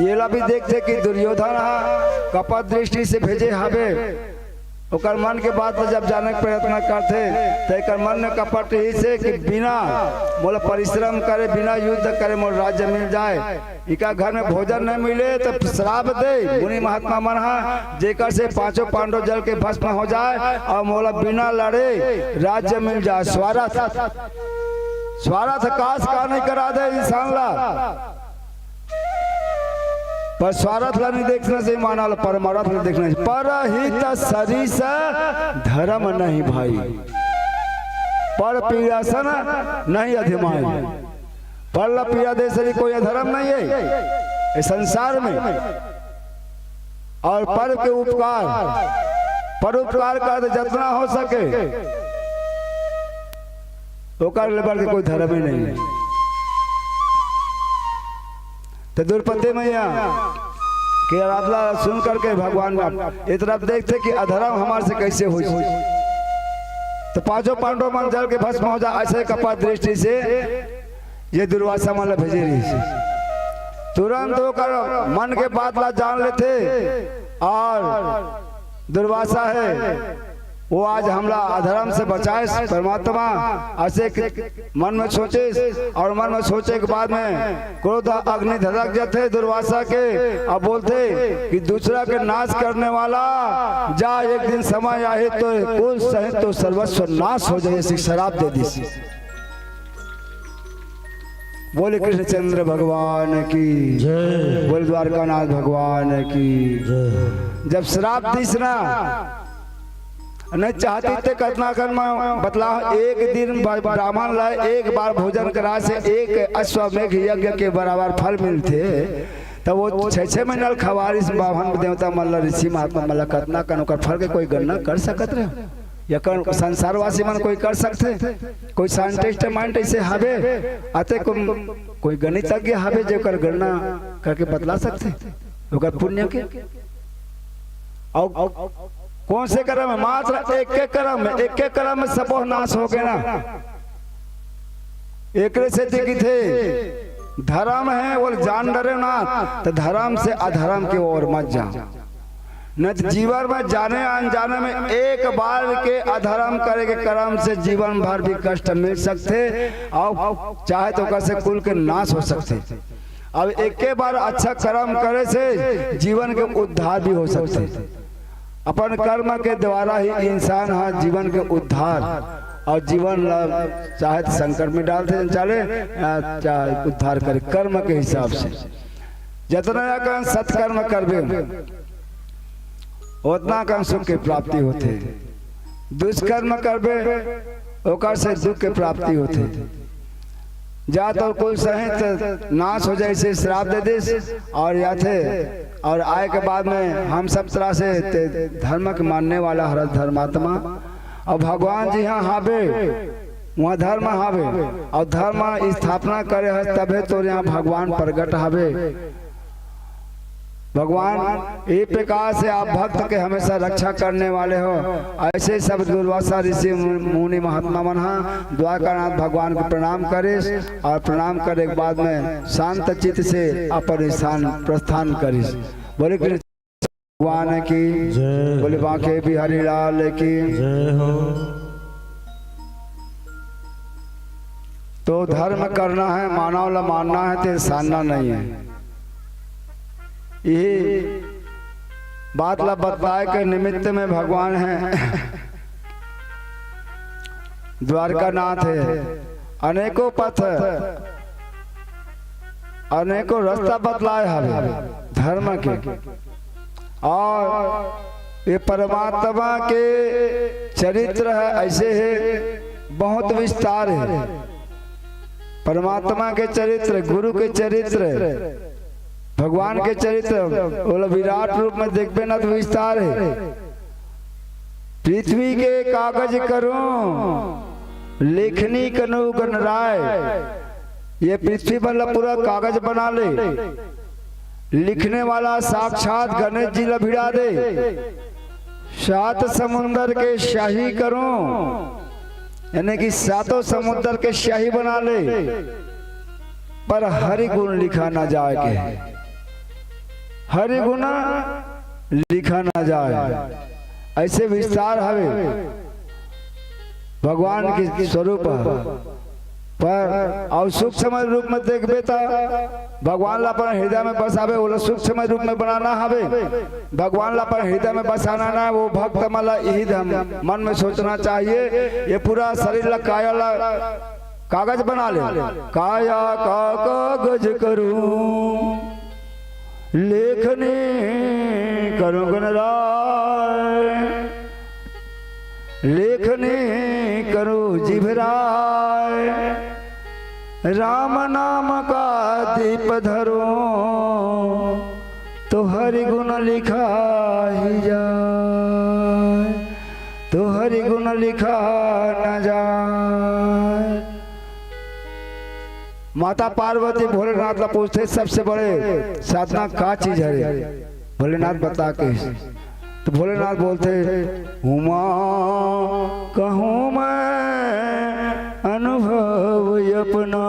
येला भी देखथे कि दुर्योधन ह कपट दृष्टि से भेजे हवे। ओकर मन के बात ल जब जाने के प्रयत्न करथे, त एकर मन में कपट रहिस हे कि बिना मोला परिश्रम करे, बिना युद्ध करे मोर राज्य मिल जाए। इका घर में भोजन नहीं मिले त श्राप दे मुनि महात्मा मन हा, जेकर से पांचों पांडव जल के भस्म हो जाए और मोला बिना लड़े राज्य मिल जाए। स्वारथ, स्वारथ कास का नहीं करा दे इंसान ला, पर स्वारथ ला नहीं देखना से माना ला, परमारथ ला देखना से। पर हित सरिस धरम नहीं भाई, पर पीड़ासन नहीं अधिमाई। पर ला पीड़ा दे सरी कोई अधरम नहीं है इस संसार में। और पर के उपकार, परोपकार कर दे जतना हो सके, ओकर ले बढ़ के कोई धरम ही नहीं है। तो द्रौपदी मैया के आराधना सुन करके भगवान आप ये तरफ देखथे कि अधरम हमार से कैसे हो। तो पांचों पांडव मन जल के भस्म हो जा, ऐसे कपट दृष्टि से ये दुर्वासा मन ला भेजे रहिस। तुरंत ओकर मन के बात ला जान लेथे और दुर्वासा है, वो आज हमला अधरम से बचाए परमात्मा, अइसे कि मन में सोचिस और मन में सोचे के बाद में क्रोध अग्नि धधक जाथे दुर्वासा के, अब बोलथे कि दूसरा के नाश करने वाला, जा एक दिन समय आही तो कुल सहित तो सर्वस्व नाश हो जाए, अइसे श्राप दे दिस। बोले कृष्णचंद्र भगवान की जय। बोले द्वारकानाथ भगवान की जय। जब श्राप दिस ना, नहीं चाहती ते कतना कन मैं बतला, एक दिन ब-, ब्राह्मण ला एक बार भोजन करा से एक अश्वमेघ यज्ञ के बराबर फल मिलथे। तब वो छह छह महीना ल खवारिस ब्राह्मण देवता मन ला, ऋषि महात्मा मन ला, कतना कन ओकर फल के कोई गणना कर सकत रहे? या कर संसारवासी मन कोई कर सकथे? कोई साइंटिस्ट माइंड ऐसे हवे? आते को, कोई गणितज्ञ हवे जेकर गणना करके बतला सकथे ओकर पुण्य के? और कौन से कर्म में? मात्र एक के कर्म में, एक के कर्म में सबो नाश हो गए ना। एकरे से दिखथे धर्म है वो जान डरे ना, तो धर्म से अधर्म के ओर मत जा। न तो जीवन में जाने अनजाने में एक बार के अधर्म करे के कर्म से जीवन भर भी कष्ट मिल सकथे और चाहे तो ओकर से कुल के नाश हो सकथे। अब एके बार अच्छा कर्म करे से जीवन के उद्धार भी हो सकथे। अपन कर्म के द्वारा ही इंसान ह जीवन के उद्धार अउ जीवन ला चाहे त संकट में डालथे, चाहे, अ, चाहे उद्धार करे कर्म के हिसाब से। जतना अकन सत्कर्म करबे, ओतना अकन सुख के प्राप्ति होथे। दुष्कर्म करबे, ओकर से दुख के प्राप्ति होथे। जा तोर कुल सहित नाश हो जाए, से श्राप दे दिस अउ आथे, अउ आए के बाद में हम सब तरह से ते धर्म के मानने वाला हरस धर्मात्मा, अउ भगवान जिहाँ हावे, उहाँ धर्म हावे, अउ धर्म स्थापना करे हस, तभे तोर यहाँ भगवान प्रगट हावे। भगवान, ए प्रकार से आप भक्त के हमेशा रक्षा करने वाले हो। ऐसे सब दुर्वासा ऋषि मु-, मुनि महात्मा मन हा द्वारकानाथ भगवान को प्रणाम करिस अउ प्रणाम करे के बाद में शांत चित्त से अपन स्थान प्रस्थान करिस। बोले कृष्ण भगवान की जय। बोले बांके बिहारी लाल की जय हो। तो धर्म करना है, मानव ला मानना है, ते सानना नहीं है। यही बात ला बतलाए के निमित्त में भगवान है द्वारकानाथ है, अनेकों पथ, अनेकों रास्ता बतलाए हवे धर्म के। अउ ये परमात्मा के चरित्र है, ऐसे है, बहुत विस्तार है। परमात्मा के चरित्र, गुरु के चरित्र, भगवान के चरित्र, ओला विराट रूप में देखबे ना तो विस्तार है। पृथ्वी के कागज करूं लेखनी कनु गणराय, ये पृथ्वी पर ला पूरा कागज बना ले। लिखने वाला साक्षात गणेश जी ला भिड़ा दे। सात समुंदर के स्याही करूं, यानी कि सातों समुंदर के स्याही बना ले, पर हरि गुण लिखा ना जाए के, हरि गुण लिखा ना जाए। ऐसे विस्तार हवे भगवान के स्वरूप ह। पर अउ सूक्ष्म रूप में देखबे त भगवान ला अपन हृदय में बसावे, ओला सूक्ष्म रूप में बनाना हवे। भगवान ला अपन हृदय में बसाना ना, वो भक्त मन ला यही धम-, मन में सोचना चाहिए। ये पूरा शरीर ला, काया ला कागज बना ले, काया का कागज करूं, लेखनी करूं गणराय, लेखनी करूं जिभराय, राम नाम का दीप धरूं, तो हरि गुण लिखा ही जाए, तो हरि गुण लिखा न जाए। माता पार्वती भोलेनाथ ला पूछथे, "सबसे बड़े साधना का चीज हरे?" भोलेनाथ बता के, तो भोलेनाथ बोलथे, "उमा कहूँ मैं अनुभव अपना,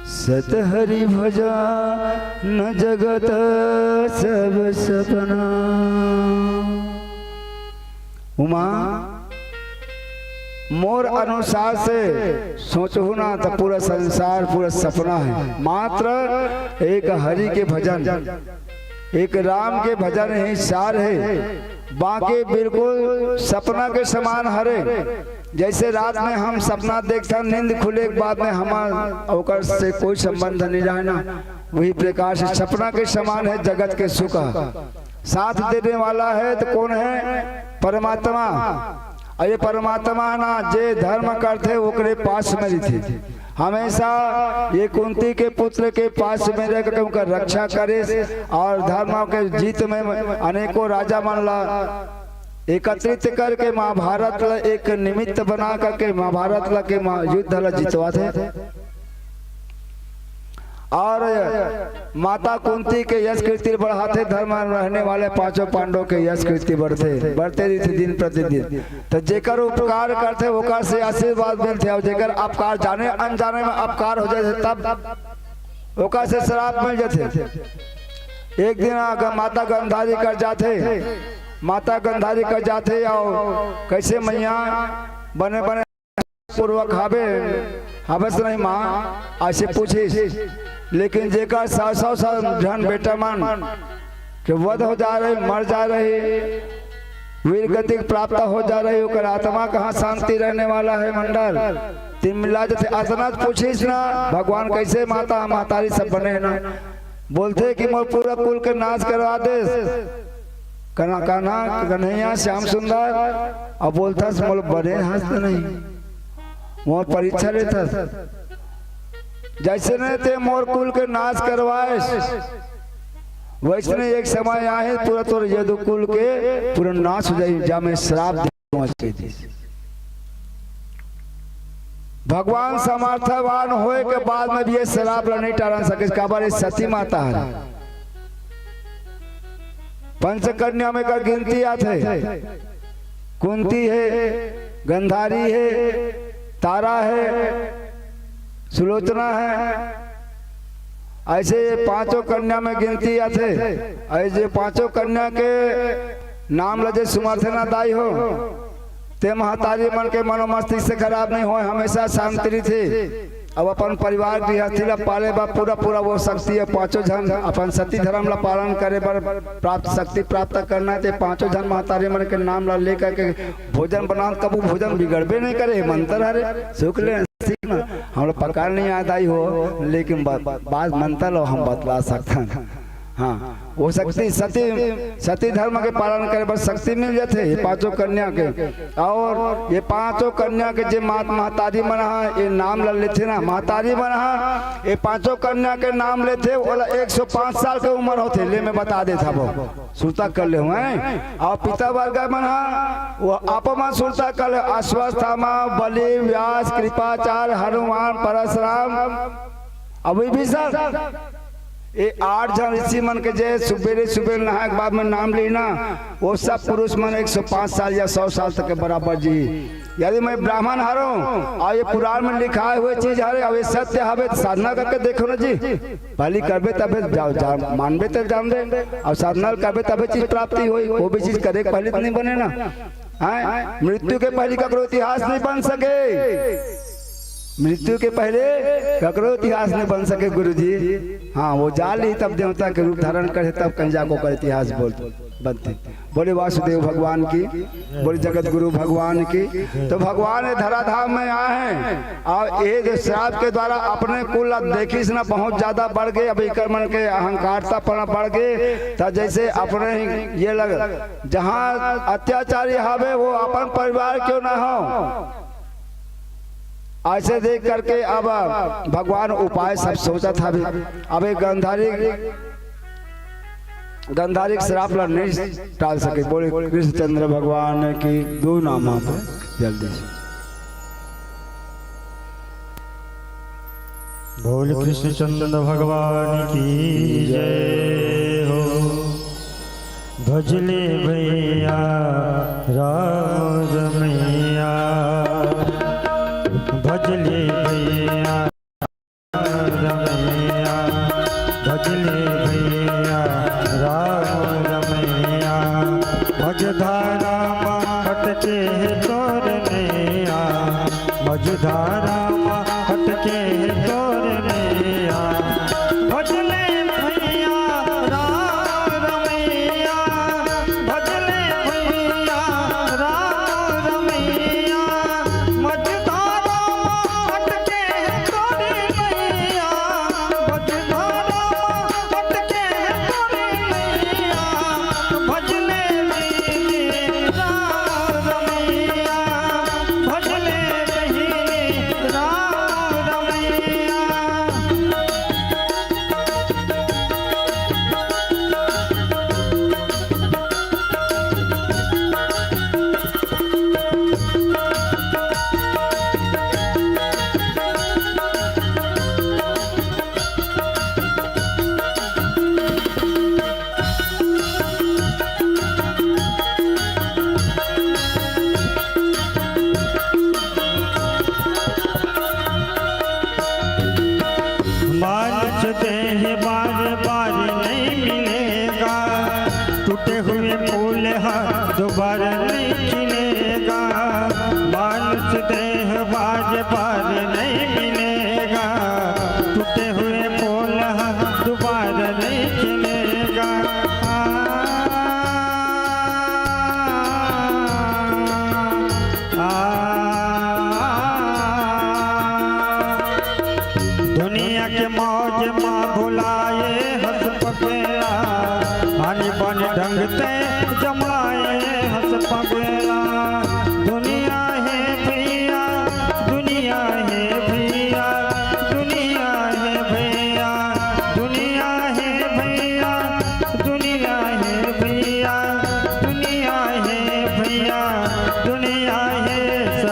सत हरि भजन जगत सब सपना।" उमा, मोर अनुसार से सोचहूँ ना, त पूरा संसार पूरा सपना है। मात्र एक हरि के भजन, एक राम के भजन ही सार है। बाकी बिल्कुल सपना के समान हरे। जैसे रात में हम सपना देखथन, नींद खुले के बाद में हमार ओकर से कोई संबंध नहीं रहे ना, वही प्रकार से सपना के समान है जगत के सुख। साथ देने वाला है तो कौन है? परमात्मा। अउ ये परमात्मा ना, जे धर्म करथे ओकरे पास में रहिथे। हमेशा ये कुंती के पुत्र के पास में रह के उनका रक्षा करे अउ धर्म के जीत में अनेकों राजा मन ला एकत्रित करके महाभारत ला एक निमित्त बना करके महाभारत ला के महा-, युद्ध ला जितवाथे। अउ माता कुंती के यश कीर्ति बढ़ाथे, धर्म रहने वाले पांचों पांडव के यश कीर्ति बढ़थे, बढ़ते रहिथे दिन प्रतिदिन। तो जेकर उपकार करथे ओकर से आशीर्वाद मिलथे, अउ जेकर अपकार, जाने अनजाने में अपकार हो जाथे तब ओकर से श्राप मिल जाथे। एक दिन आ ग-, माता गंधारी कर जाथे, माता गंधारी कर जाथे अउ कैसे मैया बने बने पूर्वक हावे, हावस नहीं माँ, ऐसे पूछिस। लेकिन जेकर सौ सौ सौ झन बेटा मन के वध हो जा रही, मर जा रही, वीर गति के प्राप्त हो जा रही, ओकर आत्मा कहाँ शांति रहने वाला है मंडल? तिलमिला जथे अतना पूछिस ना, भगवान कैसे माता महतारी सब बने ना, बोलथे कि मोर पूरा कुल के नाश करवा देस, कन्हा, कान्हा, कन्हैया, श्याम सुंदर, अउ बोलथस मोर बने हस नहीं, मोर परीक्षा लेथस। जैसने ते मोर कुल के नाश करवाएस, वैसने एक समय आहे, पूरा तोर यदु कुल के पूरा नाश हो जाही, जा मैं श्राप दे दूं, ऐसे कह दिस। भगवान समर्थवान होए के बाद में भी ये श्राप ला नहीं टारन सके, काबर ये सती माता है। पंचकन्या में का गिनती आथे, कुंती है, गंधारी है, तारा है, सुलोचना है। ऐसे ये पांचों कन्या में गिनती आथे। ऐसे पांचों कन्या के नाम ल जे सुमरथे ना दाई हो, ते महतारी मन के मनोमस्तिष्क से खराब नहीं होय, हमेशा शांति रहिथे। अब अपन परिवार गृहस्थी ला पाले बर पूरा पूरा वो शक्ति है। पांचों झन अपन सती धर्म ला पालन करे बर प्राप्त शक्ति प्राप्त करना है, ते पांचों झन महतारी मन के नाम ला लेकर के भोजन बनाओ, कबू भोजन बिगड़बे नहीं करे। मंत्र हरे, सुख ले सीख ना, हम लोग पकड़ नहीं आता ही हो, लेकिन ब-, ब-, बात मंत्र लो हम बतला सकते हैं। हाँ, वो शक्ति सती, सती धर्म के पालन करे बर शक्ति मिल जाथे ये पांचों कन्या के। और ये पांचों कन्या के जे मात महतारी मन हा, ये नाम ल लेथे ना, महतारी मन हा, ये पांचों कन्या के नाम लेथे, ओला एक सौ पाँच साल के उम्र होथे। ले मैं बता देत हबो, सुरता कर ले हुए। और पिता वर्ग मन हा, वो आप मन सुरता कर ले, अश्वत्थामा, बलि, व्यास, कृपाचार्य, हनुमान, परशुराम, अउ विभीषण। ये आठ झन ऋषि मन के जे सुबेरे सुबेरे नहाए के बाद में नाम ली ना, वो सब पुरुष मन एक सौ पाँच साल या सौ साल तक के बराबर जी। यदि मैं ब्राह्मण हरों और ये पुराण में लिखाए हुए चीज हरे और ये सत्य हवे, तो साधना करके देखो ना जी। पहली करबे तबे जा-, जा-, मानबे तब जान दे, और साधना करबे तबे चीज प्राप्ति होई। वो भी चीज करे के पहले तो नहीं बने ना। हैं? मृत्यु के पहले ककरो इतिहास नहीं बन सके, मृत्यु के पहले ककरो इतिहास नहीं बन सके गुरुजी। हाँ, वो जाल ही तब देवता के रूप धारण करे, तब कहीं जाको कर इतिहास बोल बनते। बोले वासुदेव भगवान की, बोले जगत गुरु भगवान की। तो भगवान ये धराधाम में आए हैं और ये जो श्राप के द्वारा अपने कुल अब देखिस ना बहुत ज्यादा बढ़ गए, अब इकर मन के अहंकारता पना बढ़ गए, तो जैसे अपने ही ये लग जहाँ अत्याचारी हवे वो अपन परिवार क्यों ना हो। ऐसे देख करके अब भगवान उपाय सब सोचत हवे। अब एक गंधारी, गंधारी के श्राप ला नहीं टाल सके। बोले कृष्णचंद्र भगवान की दो नाम पे जल्दी से। बोल कृष्णचंद्र भगवान की जय हो। भजले भैया राम रमैया, भजले भैया रमैया, भजले भैया राम रमैया। मझधारा मा हटके हे तोर नैया, मझधारा मा हटके हे तोर नैया। भजले भैया राम रमैया, भजले भैया राम रमैया। मझधारा मा हटके हे तोर नैया, मझधारा मा हटके हे तोर नैया। भजले राम रमैया, भजले बहिनी राम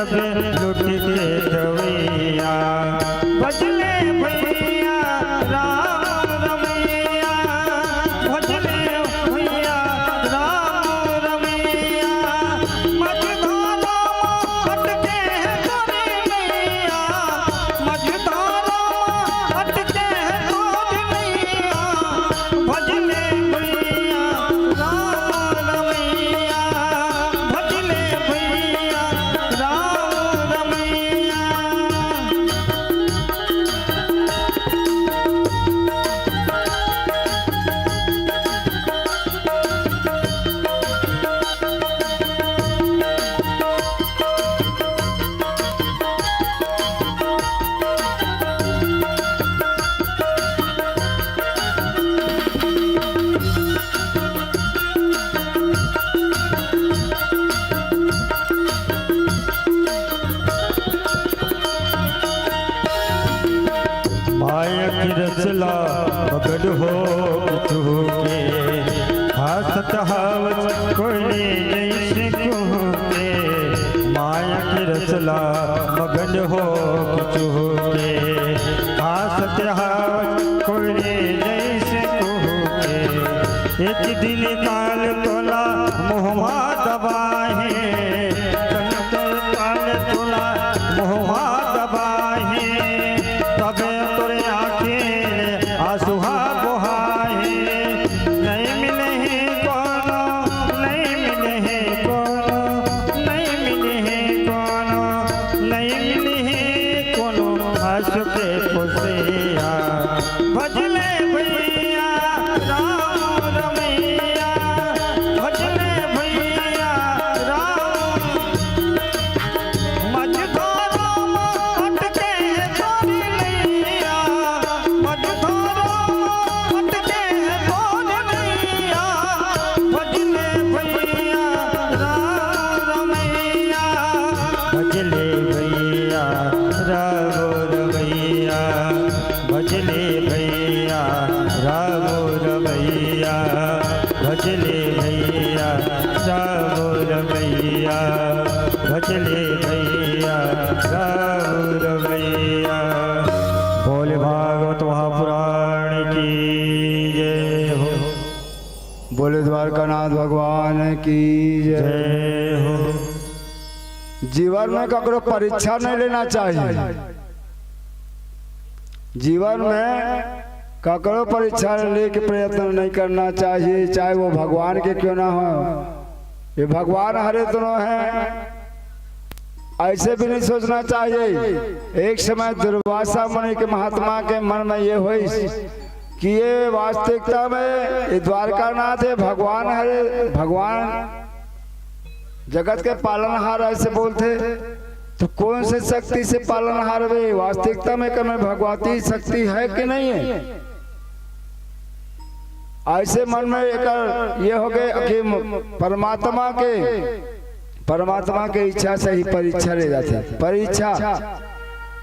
लुट के गवैया। भजले भैया राम रमैया, भजले भैया राम रमैया। मझधारा मा अटके हे तोरी नैया, मझधारा मा अटके हे तोरी नैया। भजले भैया राम रमैया, भजले भैया राम रमैया। माया के रसला मगन हो चुके, हासत हवस कोयले जैसे कुहके। माया के रसला मगन हो चुके, हासत हवस कोयले जैसे कुहके। एक दिन काल तोला मुहमा दबाहे, संत काल तोला मुहमा दबाहे, तबे तोरे आँखी ले आँसू हा बोहाहे। नहीं मिलही कोनो, नहीं मिलही कोनो, नहीं मिलही कोनो, नहीं मिलही कोनो आँसू के पुसैया। भजले भैया राम रमैया, भजले भैया राम। मझधारा मा अटके हे तोरी नैया, मझधारा मा अटके हे तोरी नैया। भजले भैया राम रमैया, भजले भैया राम रमैया। भजले भैया राम रमैया, भजले भैया राम रमैया, भजले भैया राम रमैया। बोले भागवत महापुराण की जय हो। बोले द्वारकानाथ भगवान की जय। जय हो। जीवन में ककरो परीक्षा नहीं लेना चाहिए। जीवन में ककरो परीक्षा लेके प्रयत्न नहीं करना चाहिए, चाहे वो भगवान के क्यों ना हो। ये भगवान हरे दोनों हैं, ऐसे भी नहीं सोचना चाहिए। एक समय दुर्वासा मुनि के, महात्मा के मन में ये हुई कि ये वास्तविकता में ये द्वारकानाथ है, भगवान हरे, भगवान जगत के पालनहार ऐसे बोलथे, तो कौन से शक्ति से पालनहार वे? वास्तविकता में कमे भगवती शक्ति है कि नहीं है? ऐसे मन में एकर ये हो गए कि परमात्मा के, परमात्मा के इच्छा से ही परीक्षा ले जाथे। परीक्षा,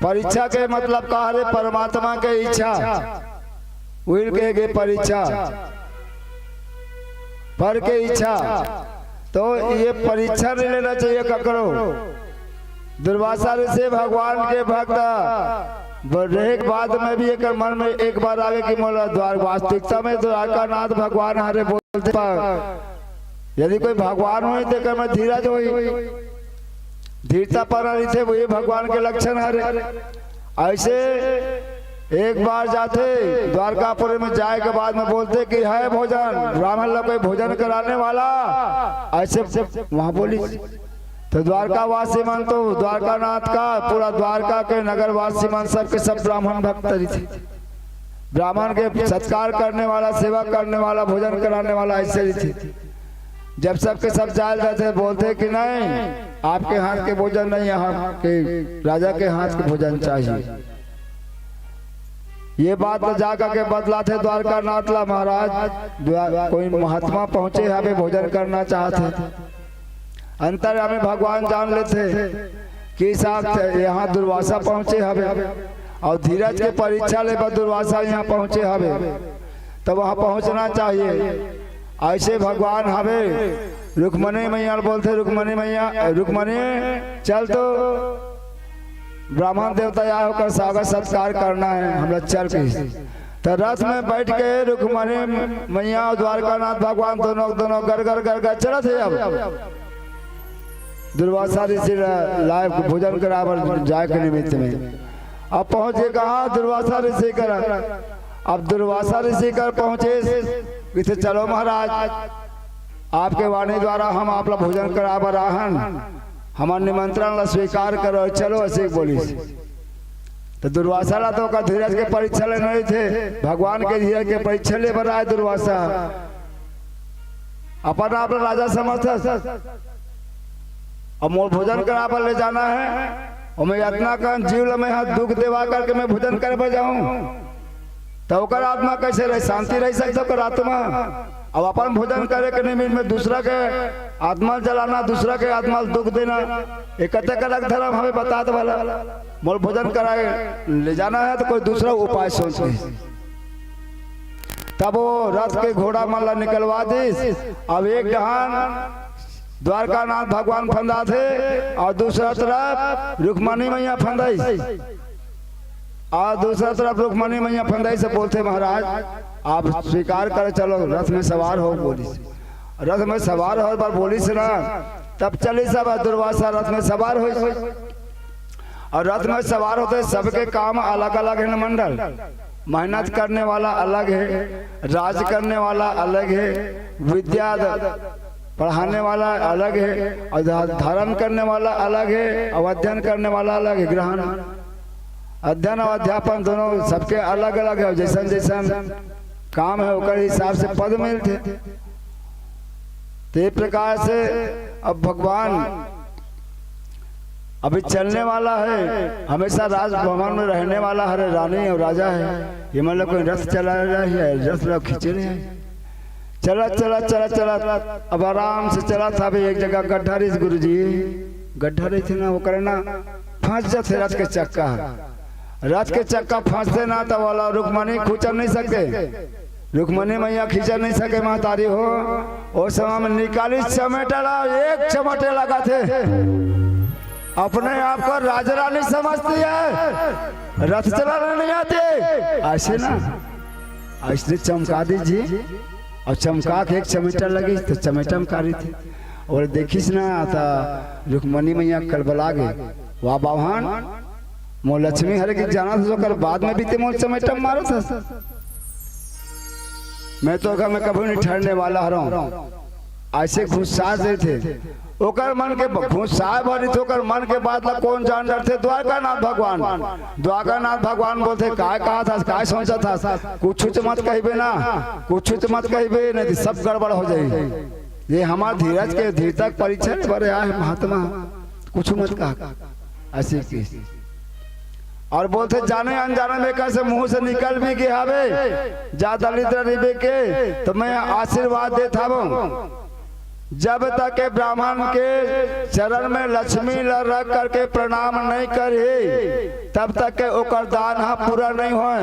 परीक्षा के मतलब का हरे? परमात्मा के इच्छा, उहिल के गे परीक्षा, पर के इच्छा। तो ये परीक्षा नहीं लेना चाहिए ककरो। दुर्वासा ऋषि भगवान के भक्त ब-, रहे के बाद में भी एकर मन में एक बार आवे कि मोला द्वार, वास्तविकता में द्वारकानाथ भगवान हरे बोलथे, पर यदि कोई भगवान होई तो एकर में धीरज होई, धीरता पना रहिथे, वही भगवान के लक्षण हरे। ऐसे एक बार जाथे द्वारकापुरी में, जाए के बाद में बोलथे कि है भोजन, ब्राह्मण लोग कोई भोजन कराने वाला, ऐसे वहां बोली। तो द्वारकावासी मन तो द्वारकानाथ का, पूरा द्वारका के नगरवासी मन सबके सब ब्राह्मण भक्त रहिथे। ब्राह्मण के सत्कार करने वाला, सेवा करने वाला, भोजन कराने वाला ऐसे रहिथे। जब सबके सब जाए जाथे, बोलथे कि नहीं, आपके हाथ के भोजन नहीं, यहाँ के राजा के हाथ के भोजन चाहिए। ये बात ल जा करके बतलाथे द्वारकानाथ ला, महाराज, द्वा-, कोई महात्मा पहुंचे हवे, भोजन करना चाहथे। अंतर्यामी भगवान जान लेथे कि साहब, यहाँ दुर्वासा पहुंचे हवे और धीरज के परीक्षा ले बर दुर्वासा यहाँ पहुंचे हवे, तो वहाँ पहुंचना चाहिए। ऐसे भगवान हवे, रुक्मणी मैया ल बोलथे, "रुक्मणी मैया, रुक्मणी, चल तो ब्राह्मण देवता आए, ओकर स्वागत सत्कार करना हे, हमला चल," कहिस। त रथ में बैठ के रुक्मणी मैया अउ द्वारकानाथ भगवान दोनों, दोनों गर गर गर गर चलत हे। अब दुर्वासा ऋषि ल-, लाए भोजन कराए बर जाए के निमित्त में अब पहुंचे कहाँ? दुर्वासा ऋषि कर। अब दुर्वासा ऋषि कर पहुंचे, कहिथे, "चलो महाराज, आपके वाणी द्वारा हम आप ला भोजन कराए बर आहन, हमर निमंत्रण ला स्वीकार करो, चलो," अइसे बोलिस। त दुर्वासा ला तो ओकर धीरज के परीक्षा लेना रहिथे, भगवान के धीरज के परीक्षा ले बर आए दुर्वासा। अपन आप ला राजा समझथस, अब मोर भोजन कराए बर ले जाना हे, अउ मैं अतना कन जीव ला मैं हा दुख देवा करके मैं भोजन करे बर जाहूं, त ओकर आत्मा कइसे रही, शांति रहि सकथे ओकर आत्मा? अब अपन भोजन करे के निमित्त में दूसरा के आत्मा ल जलाना, दूसरा के आत्मा ल दुख देना, ये कतेक अलग धर्म हवे, बता तो भला। मोर भोजन कराए ले जाना हे त कोई दूसरा उपाय सोच ले। तब वो रथ के घोड़ा मन ला निकलवा दिस। अब एक डहान द्वारकानाथ भगवान फंदाथे अउ दूसरा तरफ रुक्मणी मैया फंदाइस। अउ दूसरा तरफ रुक्मणी मैया फंदाइस, बोलथे, "महाराज, आप स्वीकार करे, चलो रथ में सवार हो," बोलिस। रथ में सवार होय बर बोलिस ना, तब चलिस सब दुर्वासा रथ में सवार होइस। अउ रथ में सवार होथे, सबके काम अलग-अलग हे न मंडल। मेहनत करने वाला अलग हे, राज करने वाला अलग हे, विद्या द-, पढ़ाने वाला अलग हे, अउ धा-, धारण करने वाला अलग हे, अउ अध्ययन करने वाला अलग हे, ग्रहण। अध्ययन अउ अध्यापन दोनों सबके अलग-अलग हे, जइसन जइसन काम हे ओकर हिसाब से पद मिलथे। त ये प्रकार से अब भगवान अभी चलने वाला हे, हमेशा राजभवन में रहने वाला हरे, रानी अउ राजा हे, ये मन ला कोई रथ चला रहा हे, रथ ला खींचे नहीं हे। चलत, चलत, चलत, चलत, अब आराम से चलत हवे, एक जगह गड्ढा रहिस गुरुजी, गड्ढा रहिथे ना, ओकर ना फंस जाथे रथ के चक्का। रथ के चक्का फंसथे ना, त ओला रुक्मणी खुचर नहीं सके, रुक्मणी मैया खींचर नहीं सके महतारी हो। ओ समय में निकालिस चमेटा ला, एक चमेटे लगाथे, अपने आप को राजरानी समझती है, रथ चलाना नहीं आती, अइसे ना। अइसने चमका दिस जी, अउ चमका के एक चमेटा लगिस, त चमेटा म का रहिथे। अउ देखिस ना, त रुक्मणी मैया कलबला गे, "वाह बावहन, मोर लक्ष्मी हरे कि जानत हस, ओकर बाद में भी ते मोर चमेटा म मारत हस। मैं तो घर में कभू नहीं ठहरने वाला हरंव।" अइसे गुस्सा देथे। ओकर मन के ब-, गुस्सा भरी थे, ओकर मन के बात ला कोन जान डरथे? द्वारकानाथ भगवान। द्वारकानाथ भगवान बोलथे, "काय कहत हस, काय सोचत हस? कुछुच मत कहिबे ना, कुछुच मत कहिबे, नहीं तो सब गड़बड़ हो जाही। ये हमार धीरज के, धीरता के परीक्षा ले बर आए हे महात्मा, कुछु मत कहा।" अइसे कहिस। अउ बोलथे, "जाने अनजाने में कइसे मुंह से निकल भी गे हवे, जा दलिद्र रहिबे के, त मैं आशीर्वाद देत हवंव। जब तक के ब्राह्मण के चरण में लक्ष्मी ल रख करके प्रणाम नहीं करही, तब तक के ओकर दान ह पूरा नहीं होय।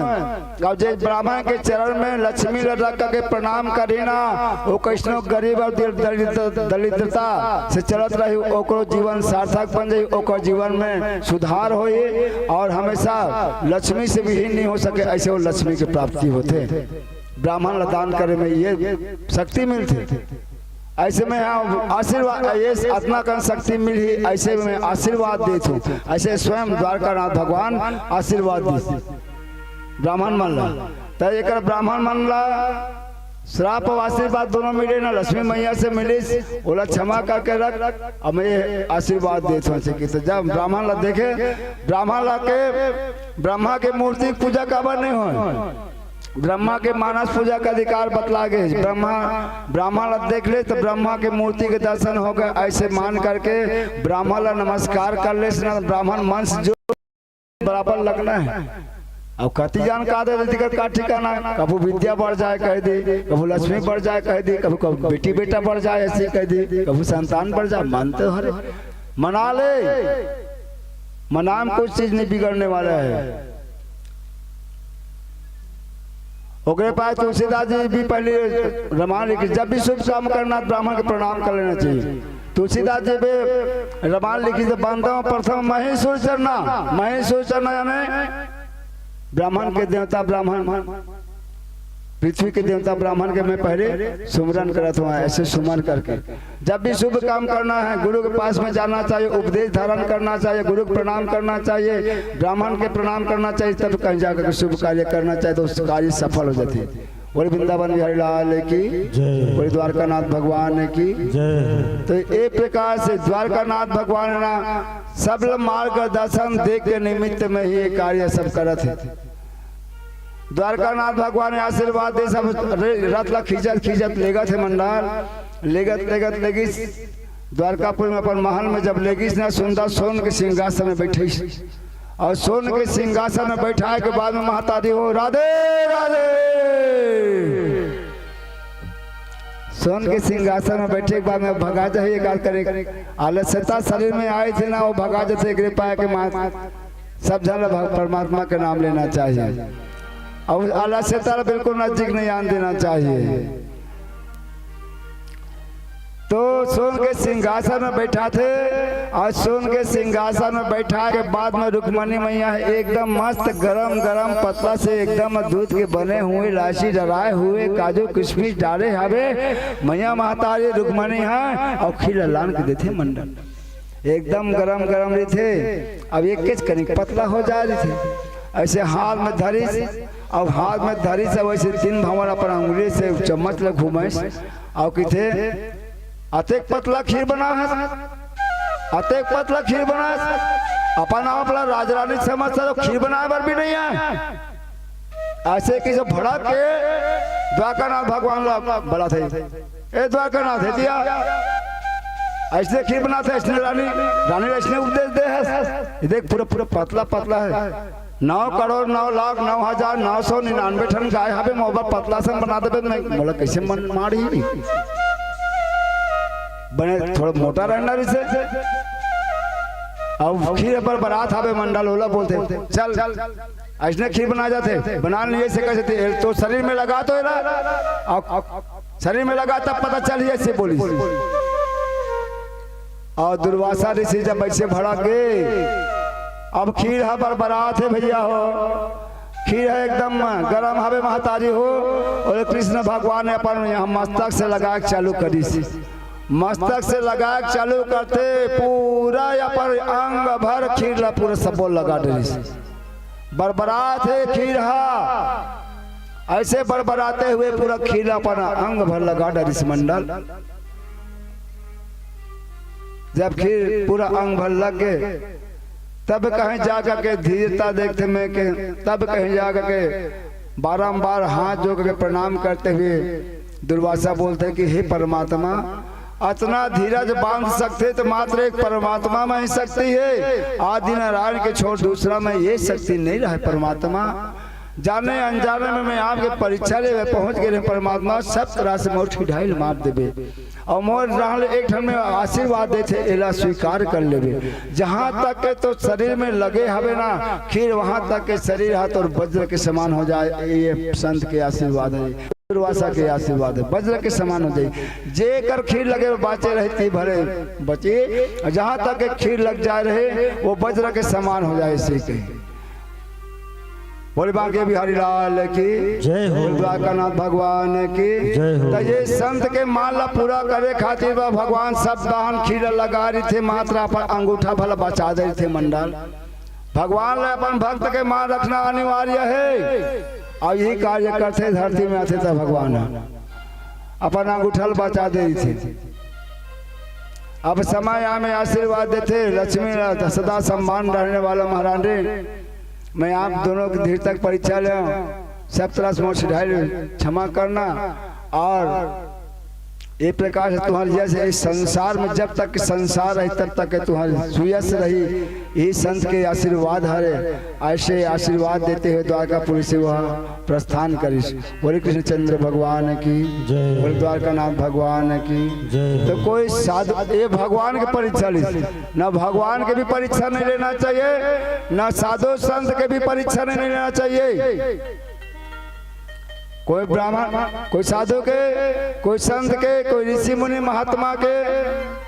अउ जे ब्राह्मण के चरण में लक्ष्मी ल रख करके प्रणाम करही ना, ओ कइसनो गरीब अउ दल-, दलिद्र-, दलिद्रता से चलत रही, ओकरो जीवन सार्थक बन जाही, ओकर जीवन में सुधार होही अउ हमेशा लक्ष्मी से विहीन नहीं हो सके, अइसे ओ लक्ष्मी के प्राप्ति होथे।" ब्राह्मण ला दान करे में ये शक्ति मिलथे। अइसे में हम आशीर्वाद, ये अतना कन शक्ति मिलही, अइसे में आशीर्वाद देत हूँ। अइसे स्वयं द्वारकानाथ भगवान आशीर्वाद दिस ब्राह्मण मन ला। त एकर ब्राह्मण मन ला श्राप अउ आशीर्वाद दोनों मिले ना, लक्ष्मी मैया से मिलिस, ओला क्षमा करके रख, अब मैं आशीर्वाद देत हूँ। अइसे कि त जब ब्राह्मण ला देखे, ब्राह्मण ला के, ब्रह्मा के मूर्ति के पूजा काबर नहीं होय? ब्रह्मा के मानस पूजा के अधिकार बतला गे हे। ब्रह्मा, ब्राह्मण ला देख ले त ब्रह्मा के मूर्ति के दर्शन हो गे, अइसे मान करके ब्राह्मण ला नमस्कार कर ले, ना ब्राह्मण मंस जो बराबर लगना हे। अब कति जान का दे देती का ठिकाना हे, कभू विद्या बढ़ जाए कह दे, कभू लक्ष्मी बढ़ जाए कह दे, कभू, कभू बेटी बेटा बढ़ जाए अइसे कह दे, कभू संतान बढ़ जाए, मानते हरे, मना ले, मना में कुछ चीज नहीं बिगड़ने वाला हे। ओकरे बाद तुलसीदास जी भी पहले रमायन लिखिस, जब भी शुभ काम करना, ब्राह्मण के प्रणाम कर लेना चाहिए। तुलसीदास जी भी रमायन लिखिस, तो बांधव प्रथम महेश्वर चरना, महेश्वर चरना यानी ब्राह्मण के देवता ब्राह्मण, पृथ्वी के देवता ब्राह्मण के मैं पहले सुमरन करत हूँ, ऐसे सुमन करके। जब भी शुभ काम करना है, गुरु के पास में जाना चाहिए, उपदेश धारण करना चाहिए, गुरु को प्रणाम करना चाहिए, ब्राह्मण के प्रणाम करना चाहिए, तब कहीं जाकर के शुभ कार्य करना चाहिए, तो उस कार्य सफल हो जाते हैं। बोले वृंदावन बिहारी लाल की जय। बोले द्वारकानाथ भगवान की जय। तो ये प्रकार से द्वारकानाथ भगवान ना सब लोग मार्गदर्शन दे के निमित्त में ही ये कार्य सब करत है। द्वारकानाथ भगवान आशीर्वाद दे, सब रे-, रथ ला खींचत खींचत लेगत हे मंडल, लेगत लेगत लेगिस द्वारकापुर में अपन महल में जब लेगिस ना, सुंदर सोन के सिंहासन में बैठिस। और सोन के सिंहासन में बैठाए के बाद में महतारी हो, राधे राधे। सोन के सिंहासन में बैठे के बाद में भगा जाए, ये काल करे आलस्यता शरीर में आए थे ना, वो भगा जाते, एकरे पाए के मात सब झन ल भग-, परमात्मा के नाम लेना चाहिए। और आलस्यता ल बिल्कुल नजदीक नहीं आन देना चाहिए। तो सोन के सिंहासन में बैठा थे, और सोन के सिंहासन में बैठा के बाद में रुक्मणी मैया एकदम मस्त गरम गरम पतला से एकदम दूध के बने हुए, इलायची डराए हुए, काजू किशमिश डाले हवे, मैया महतारी रुक्मणी है, और खीर लान के देथे मंडल। एकदम गरम गरम रहिथे। अब एक केच कनिक पतला हो जाए रहिथे, ऐसे हाथ में धरिस, अब हाथ में धरिस, अब ऐसे तीन भंवर अपन अंगुली से चम्मच ल घुमाइस, और कहिथे, "अतेक पतला खीर बना है, अतेक पतला खीर बना है।" अपन आप ला राजरानी समझ, तो खीर बनाए बर भी नहीं आए। ऐसे कहिस भड़क के द्वारकानाथ भगवान ला बलाथे, "ए द्वारकानाथ, हे दिया, ऐसने खीर बनाथे, ऐसने रानी, रानी ऐसने उपदेश दे है।" ये देख, पूरा, पूरा पतला पतला है। नौ करोड़ नौ लाख नौ हजार नौ सौ निन्यानवे ठन गाय हवे, मोला पतला सन बना देबे, मैं, मोला कैसे मन मारही? बने थोड़ा मोटा रहना रिसे। अब खीर पर बरात हवे मंडल, ओला बोलथे, "चल, ऐसने खीर बना जाथे, बना नहीं ऐसे कैसे थे, तो शरीर में लगा तो एला, अब शरीर में लगा तब पता चल ही," ऐसे बोलिस। और दुर्वासा ऋषि जब ऐसे भड़क गे, अब खीर ह बरबरात हे भैया हो, खीर ह एकदम गरम हवे महतारी हो। और कृष्ण भगवान ने अपन यहाँ मस्तक से लगाए के चालू करिस। मस्तक से लगाए के चालू करते पूरा अपन अंग भर खीर ला पूरा सबो लगा डरिस। बरबरात हे खीर हा, ऐसे बरबराते हुए पूरा खीर ला अपन अंग भर लगा डरिस मंडल। जब खीर पूरा अंग भर लग गे, तब कहीं जा करके धीरता देखते में के, तब कहीं जा करके बारंबार हाथ जोड़ के प्रणाम करते हुए दुर्वासा बोलते कि हे परमात्मा, अतना धीरज बांध सकथे तो मात्र एक परमात्मा में ही शक्ति हे। आदि नारायण के छोड़ दूसरा में ये शक्ति नहीं रहे परमात्मा। जाने अनजाने में मैं आपके परीक्षा लेवे पहुंच गए परमात्मा, सब तरह से मोर ठिठाई माफ देबे। और मोर रहल एक ठन में आशीर्वाद देथे, एला स्वीकार कर लेबे। जहां तक के तो शरीर में लगे हवे ना खीर, वहां तक के शरीर हाथ और वज्र के समान हो जाए। ये संत के आशीर्वाद है, दुर्वासा के आशीर्वाद है, वज्र के समान हो जाए। जेकर खीर लगे वो बाँचे रहे, ती भरे बचे, और जहां तक के खीर लग जाए रहे, वो वज्र के समान हो जाए, ऐसे कहे। बोले बांके बिहारी लाल की जय हो। बोले द्वारकानाथ भगवान की जय हो। तो ये संत के मान ला पूरा करे खातिर बा भगवान सब दान खीर लगा रहिथे, मात्र अपन अंगूठा भला बचा दे रहिथे मंडल। भगवान ला अपन भक्त के मान रखना अनिवार्य है। और यही कार्य करथे, धरती में आथे तो भगवान ह अपन अंगूठा ल बचा दे रहिथे। अब समय आमे आशीर्वाद देथे, लक्ष्मी ला सदा सम्मान रहने वाला महारानी। मैं आप दोनों की धीर तक परीक्षा ले, सब तरह से मोर सिधाई क्षमा करना। और ये प्रकार से तुम्हारे जैसे इस संसार में जब तक संसार रही तब तक तुम्हारी सुयश रही। ये संत के आशीर्वाद हरे, ऐसे आशीर्वाद देते हुए द्वारकापुरी से वह प्रस्थान करिस। बोले कृष्णचंद्र भगवान की जय। बोले द्वारकानाथ भगवान की जय। तो कोई साधु, ये भगवान के परीक्षा ली, ना भगवान के भी परीक्षा नहीं लेना चाहिए, ना साधु संत के भी परीक्षा नहीं लेना चाहिए। कोई ब्राह्मण, कोई साधु के, कोई संत के, कोई ऋषि मुनि महात्मा के,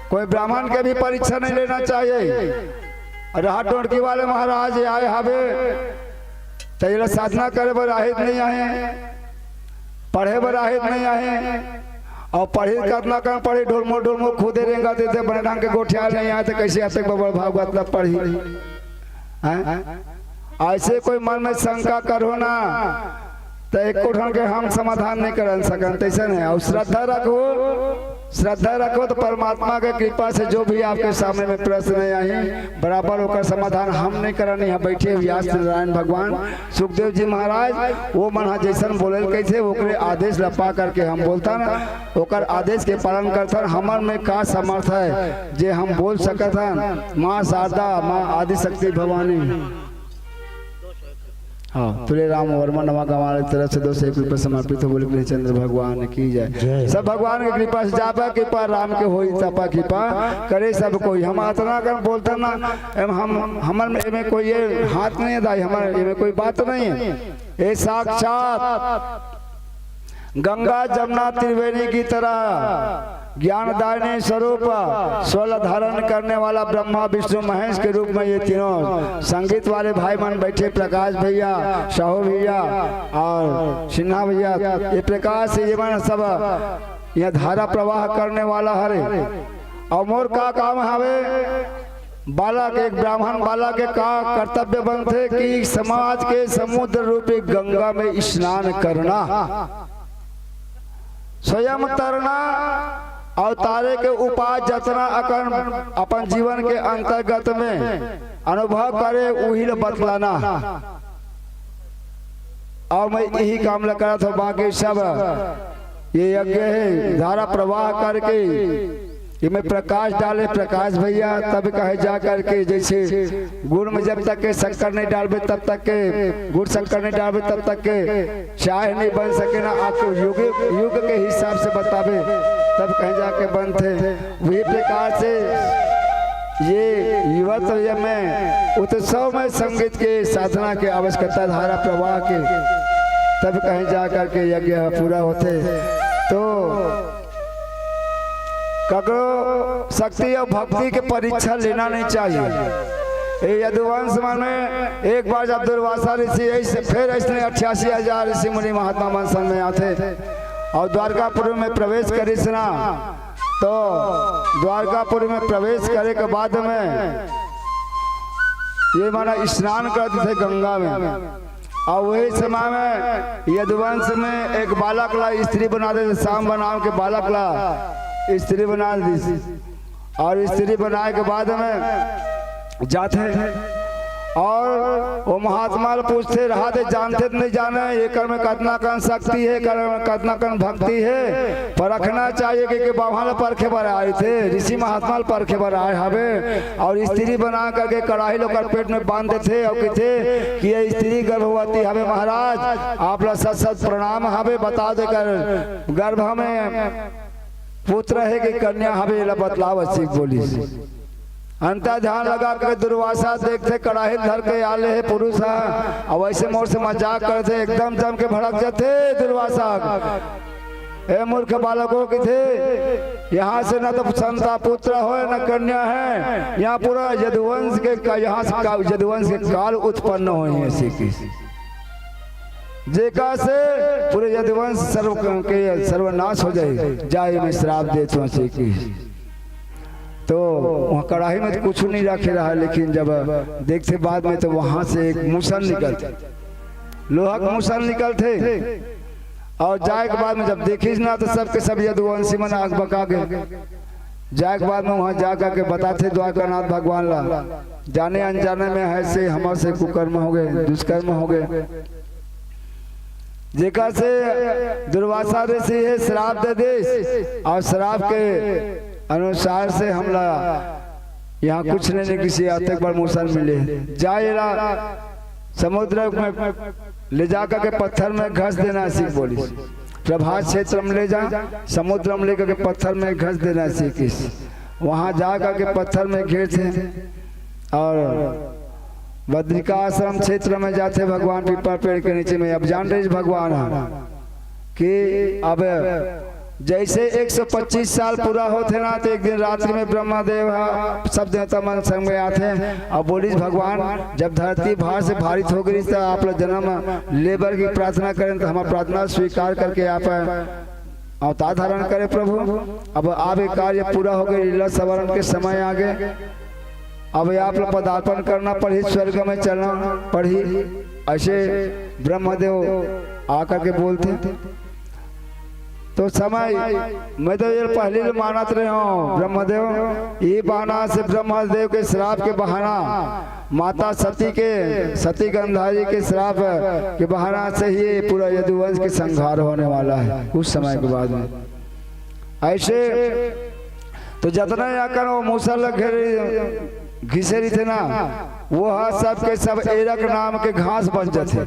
कोई ब्राह्मण के भी परीक्षा नहीं लेना चाहिए। और हाथ डोंडकी वाले महाराज आए हवे, तो ये साधना करे बर आहित नहीं आए, पढ़े बर आहित नहीं आए, और पढ़ी कतना कन पढ़ी, ढोलमो ढोलमो खुदे रेंगा देते, बने ढंग के गोठिया नहीं आए, तो कैसे आते बबड़ भागवत ला पढ़ी? हैं? ऐसे कोई मन में शंका करो ना, तो एको ठन के हम समाधान नहीं कर सकन, तैसे नहीं। और श्रद्धा रखो, श्रद्धा रखो तो परमात्मा के कृपा से जो भी आपके सामने में प्रश्न आई, बराबर ओकर समाधान हम नहीं करन, यहाँ बैठे व्यास नारायण भगवान, सुखदेव जी महाराज, वो मन ह जैसन बोले कैसे ओकरे आदेश ला पा करके हम बोलथन, ओकर आदेश के पालन करथन। हमर में का समर्थ है जे हम बोल सकत हन? माँ शारदा, माँ आदिशक्ति भवानी। हाँ, तुले राम वर्मा नवा गंवार के तरफ से दो सौ एक रुपये समर्पित हो, बोले कृष्णचंद्र भगवान की जय। जय। सब भगवान के कृपा से जापा कृपा, राम के होई तपा कृपा, करे सब कोई। हम अतना कन बोलथन ना, एम हम, हमर में, एमे कोई ये हाथ नहीं है दाई, हमर एमे कोई बात नहीं है। ये साक्षात गंगा जमुना त्रिवेणी की तरह ज्ञानदायिनी स्वरूप स्वल धारण करने वाला ब्रह्मा विष्णु महेश के रूप में ये तीनों संगीत वाले भाई मन बैठे, प्रकाश भैया, साहू भैया और सिन्हा भैया, ये प्रकाश, ये मन सब ये धारा प्रवाह करने वाला हरे। और मोर का काम हवे? बालक, एक ब्राह्मण बालक के का कर्तव्य बनथे कि समाज के समुद्र रूपी गंगा में स्नान करना, स्वयं तरना और तारे के उपाय जतना अकन अपन जीवन के अंतर्गत में अनुभव करे, उही ल बतलाना। और मैं यही काम ल करत हूँ, बाकी सब ये यज्ञ है, धारा प्रवाह करके इमे प्रकाश डाले प्रकाश भैया, तब कहे जा करके जैसे गुड़ में जब तक के शक्कर नहीं डालबे तब तक के, गुड़ शक्कर नहीं डालबे तब तक के चाय नहीं बन सके ना। आपको युग, युग के हिसाब से बताबे तब कहीं जाके बनथे। वही प्रकार से ये युवा तो ये में उत्सव में संगीत के साधना के आवश्यकता धारा प्रवाह के तब कहीं जा करके यज्ञ पूरा होथे। तो ककरो शक्ति और भक्ति के परीक्षा लेना नहीं चाहिए। ये यदुवंश मन में एक बार जब दुर्वासा ऋषि ऐसे, फिर ऐसने अट्ठासी हजार ऋषि मुनि महात्मा मन संग में आथे और द्वारकापुर में प्रवेश करिस ना, तो द्वारकापुर में प्रवेश करे के बाद में ये माना स्नान कर देथे गंगा में। और वही समय में यदुवंश में एक बालक ला स्त्री बना दे, सांब नाम के बालक ला स्त्री बना दीस। और स्त्री बनाए के बाद में जाथे और वो महात्मा ला पूछथे, "रहा दे, जानथे तो नहीं जाने, एकर में कतना कन शक्ति है, एकर में कतना कन भक्ति है, परखना चाहिए कि, कि बाम्हन ला परखे बर आए थे, ऋषि महात्मा ला परखे बर आए हवे।" और स्त्री बना करके कड़ाही ल ओकर पेट में बांध देथे और कथे कि ये स्त्री गर्भवती हवे महाराज, आप ला सत सत प्रणाम हवे, बता देकर गर्भ में पुत्र है कि कन्या हवे, एला बतलाव, अइसे बोलिस। अंता ध्यान लगा के दुर्वासा देखथे, कड़ाही धर के आले हे पुरुष ह, अउ ऐसे मोर से मजाक करथे, एकदम जम के भड़क जाथे दुर्वासा। ए मूर्ख बालको, किथे यहाँ से न तो संता पुत्र होय, न कन्या है, यहाँ पूरा यदुवंश के का-, यहाँ से का-, यदुवंश के काल उत्पन्न होय हे, अइसे कि जेका से पूरे यदुवंश सर्व के सर्वनाश हो जाए, जाए मैं श्राप देत हूँ, अइसे कि। तो वहाँ कड़ाही में तो कुछ नहीं रखे रहा, लेकिन जब देखथे बाद में तो वहाँ से एक मुसन निकलथे, लोहा के मुसन निकलथे। और जाए के बाद में जब देखिस ना तो सबके सब यदुवंशी मन आग बका गए। जाए के बाद में वहाँ जा करके बताथे द्वारकानाथ भगवान ला, जाने अनजाने में है से हमर से कुकर्म हो गए, दुष्कर्म हो गए, जेकर से दुर्वासा ऋषि हे श्राप दे देस और श्राप के अनुसार से हमला यहाँ कुछ नहीं, नहीं किसी आते एक बार मुसन मिले। जा एला समुद्र में ले जा करके पत्थर में घस देना सीख बोलिस। प्रभास क्षेत्र में ले जा, समुद्र में लेकर के पत्थर में घस देना सीखिस। वहाँ जा करके पत्थर में घेरथे और बद्रिका आश्रम क्षेत्र में जाथे भगवान पीपल पेड़ के नीचे में। अब जान रहे भगवान ह कि अब जैसे एक सौ पच्चीस साल पूरा होथे ना, तो एक दिन रात्रि में ब्रह्मा देव ह सब देवता मन संग में आथे। अब बोलिस, भगवान, जब धरती भार से भारित हो गई, तो आप ला जन्म लेबर की प्रार्थना करेन, तो हमर प्रार्थना स्वीकार करके आप अवतार धारण करे प्रभु। अब आप एक कार्य पूरा हो गए, लीला सवरण के समय आ गए। अब आप ला पदार्पण करना पड़ही, स्वर्ग में चलना पड़ही। ऐसे ब्रह्मदेव आकर के बोलथे। तो समय, मैं तो ये पहले ले मानत रहे हूँ ब्रह्मदेव, ये बहाना से ब्रह्मदेव के श्राप के बहाना, माता सती के, सती गांधारी के श्राप के बहाना से ही ये पूरा यदुवंश के संहार होने वाला है कुछ समय के बाद में। ऐसे तो जतना याकन वो मूसा ल घेरे, घिसे रहिथे ना, वो ह सब के सब एरक नाम के घास बन जाथे।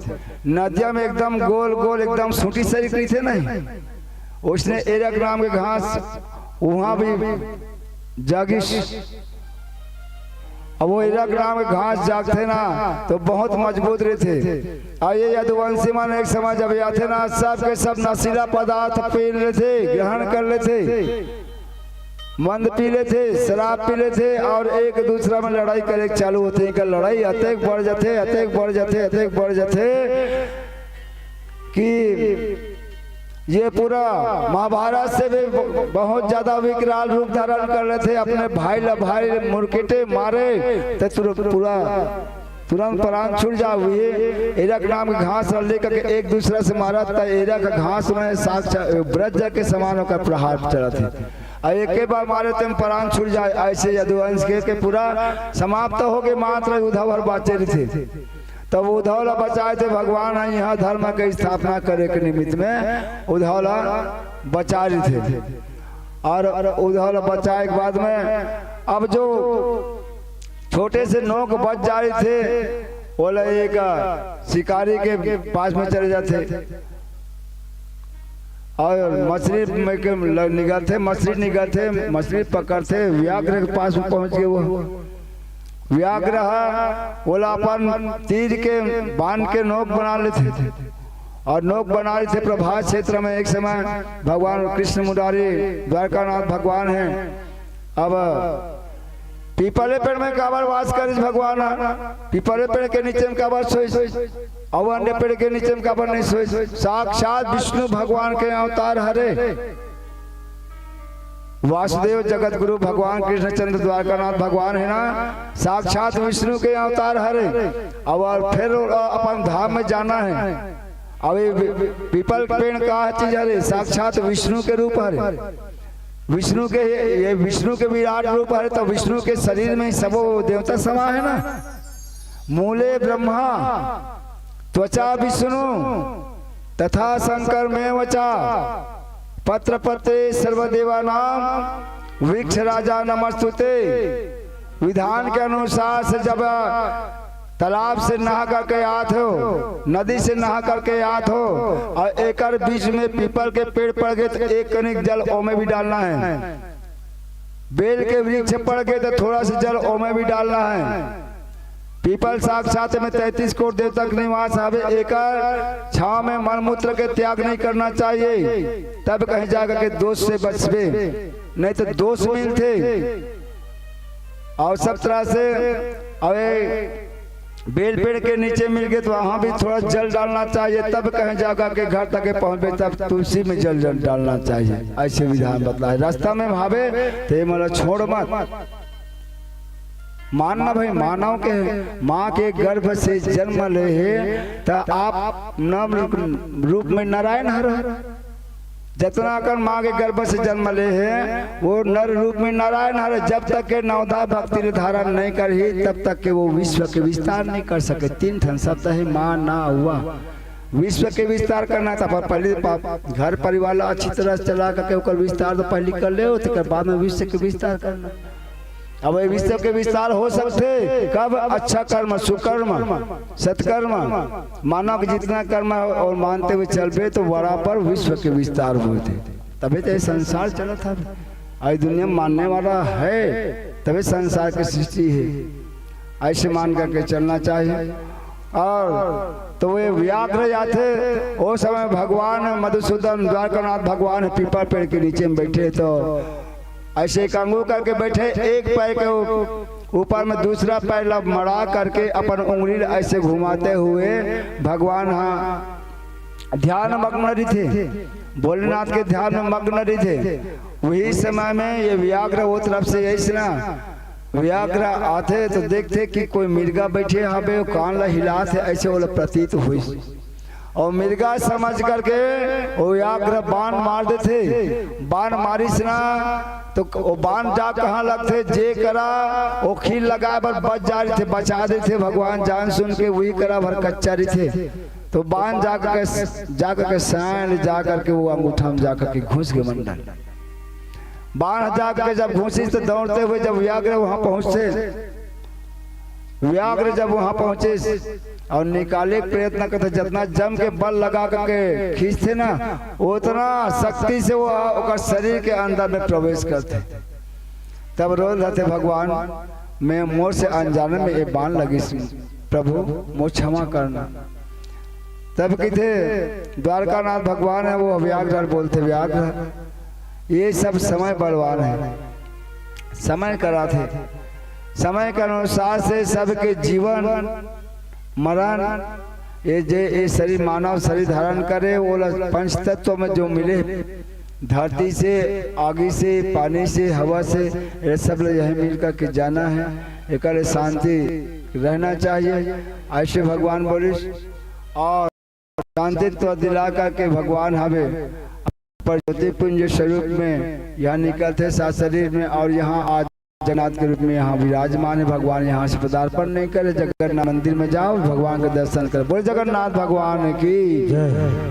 नदिया में एकदम गोल गोल, एकदम सूटी सरीक रहिथे नहीं, उसने एरक नाम के घास वहाँ भी जागिस। अब वो एरक नाम के घास जागथे ना, तो बहुत मजबूत रहिथे। और ये यदुवंशी मन एक समय जब आथे ना, सब के सब नशीला पदार्थ पी लेथे, ग्रहण कर लेथे, मंद पी लेथे, शराब पी लेथे और एक दूसरा में लड़ाई करे के चालू होथे। इनका लड़ाई अतेक बढ़ जाथे, अतेक बढ़ जाथे, अतेक बढ़ जाथे कि ये पूरा महाभारत से भी ब-, बहुत ज्यादा विकराल रूप धारण कर लेथे। अपने भाई ला भाई मुरकेटे मारे, तो तुर-, पूरा तुरंत प्राण छूट जाए। हुए एरक नाम के घास ल लेकर के एक दूसरा से मारत, त एरक घास में साक्षात वज्र के समान होकर प्रहार चलत हे। और एक बार मारे, तेम प्राण छूट जाए। ऐसे यदुवंश के, के पूरा समाप्त हो गए, मात्र उद्धव हर बाचे रहिथे। तब उद्धव ला बचाए थे भगवान ह, यहाँ धर्म के स्थापना करे के निमित्त में उद्धव ला बचा रहिथे। और उद्धव ला बचाए के बाद में अब जो छोटे से नोक बच जा रहिथे, ओला एक शिकारी के पास में चले जाथे और मछली में के ल-, निगलथे, मछली निगलथे, मछली पकड़थे, व्याघ्र के पास में पहुंच गए। वो व्याघ्र ह, ओला अपन तीर के बाण के नोक बना लेथे और नोक बना लेथे। प्रभात क्षेत्र में एक समय भगवान कृष्ण मुरारी द्वारकानाथ भगवान है। अब पीपले पेड़ में काबर वास करिस भगवान ह? पीपले पेड़ के नीचे में काबर सोइस? अउ अन्य पेड़ के नीचे में काबर नहीं सोइस? साक्षात विष्णु भगवान के अवतार हरे। वासुदेव जगत गुरु भगवान कृष्णचंद्र द्वारकानाथ भगवान है ना, साक्षात विष्णु के अवतार हरे। अब और फिर अपन धाम में जाना है। अब ये पीपल पेड़ का चीज हरे? साक्षात विष्णु के रूप हरे। विष्णु के, ये विष्णु के विराट रूप हरे, तो विष्णु के शरीर में ही सबो देवता समा है ना। मूले ब्रह्मा त्वचा विष्णु तथा शंकर में वचा, पत्र पत्रे सर्वदेवानाम वृक्ष राजा नमस्तुते। विधान के अनुसार से जब तालाब से नहा करके आत हो, नदी से नहा करके आत हो, और एकर बीच में पीपल के पेड़ पड़ गए, तो एक कनिक जल ओमे भी डालना है। बेल के वृक्ष पड़ गए, तो थोड़ा सा जल ओमे भी डालना है। पीपल साक्षात में तैंतीस कोटि देवता के निवास हवे, एकर छांव में मलमूत्र के त्याग नहीं करना चाहिए, तब कहीं जाकर के दोष से बचबे, नहीं तो दोष मिलथे। और सब तरह से, अरे, बेल पेड़ के नीचे मिल गए तो वहां भी थोड़ा जल डालना चाहिए, तब कहीं जाकर के घर तक के पहुंचबे, तब तुलसी में जल, जल डालना चाहिए। ऐसे विधान बतला है। रास्ता में भावे तो ये मतलब छोड़ मत। मानना भाई, मानव के माँ के गर्भ से जन्म ले हे, त आप नर रूप में नारायण हर। जतना कन माँ के गर्भ से जन्म ले हे, वो नर रूप में नारायण हर। जब तक के नवधा भक्ति ले धारण नहीं करही, तब तक के वो विश्व के विस्तार नहीं कर सके। तीन ठन शब्द है, माँ, ना, हुआ। विश्व के विस्तार करना है तो अपन पहले पा-, घर परिवार ला अच्छी तरह से चला करके ओकर विस्तार तो पहले कर ले, तेकर बाद में विश्व के विस्तार करना। अब ये विश्व के विस्तार हो सकथे कब? अच्छा कर्म, सुकर्म, सत्कर्म, मानव के जितना कर्म है और मानते हुए चलबे तो बराबर विश्व के विस्तार होथे। तबे तो ये संसार चलत हवे। आज दुनिया में मानने वाला है, तबे संसार की सृष्टि है। ऐसे मान करके चलना चाहिए। और तो वे व्याघ्र जाथे। ओ समय भगवान मधुसूदन द्वारकानाथ भगवान पीपल पेड़ के नीचे में बैठे, तो ऐसे एक अंगू करके बैठे, एक पैर के ऊ-, ऊपर में दूसरा पैर ला मड़ा करके अपन उंगली ला ऐसे घुमाते हुए भगवान हा ध्यान मग्न रहिथे, भोलेनाथ के ध्यान में मग्न रहिथे। वही समय में ये व्याघ्र वो तरफ से ऐसे ना व्याघ्र आथे तो देखथे कि कोई मिर्गा बैठे हवे, कान ला हिलाथे, ऐसे ओला प्रतीत होइस। अउ मिर्गा समझ करके वो व्याघ्र बाण मार देथे। बाण मारिस ना तो वो बाण जा कहाँ लगथे, जे करा वो खील लगाए बर बच जा रहिथे, बचा देथे भगवान, जान सुन के वही करा भर कच्चा रहिथे। तो बाण जा करके, जा करके साइन जा करके वो अंगूठा में जा करके घुस गे मंडल। बाण जा करके जब घुसिस तो दौड़ते हुए जब व्याघ्र वहां पहुंचते, व्याघ्र जब वहां पहुंचिस अउ निकाले के प्रयत्न करथे, जतना जम के बल लगा करके खींचथे ना, ओतना शक्ति से वो ओकर शरीर के अंदर में प्रवेश करथे। तब रोए लगथे, "भगवान, मैं मोर से अनजाने में ये बाण लगिस, प्रभु मोर क्षमा करना।" तब कहिथे द्वारकानाथ भगवान हे, वो व्याघ्र बोलथे, "व्याघ्र, ये सब समय बलवान हे, समय कराथे, समय के अनुसार से सबके जीवन मरण, ये जे ये शरीर, मानव शरीर धारण करे, वो ला पंच तत्व में जो मिले, धरती से, आगी से, पानी से, हवा से, ये सब ला यही मिल करके जाना हे, एकर शांति रहना चाहिए।" ऐसे भगवान बोलिस अउ शांति तो दिला करके भगवान हवे पर ज्योतिपुंज स्वरूप में यहाँ निकलथे सात शरीर में अउ यहाँ आज जगन्नाथ के रूप में यहाँ विराजमान हे। भगवान यहाँ से पदार्पण नहीं करे। जगन्नाथ मंदिर में जाओ, भगवान के दर्शन करो। बोले जगन्नाथ भगवान की। जय।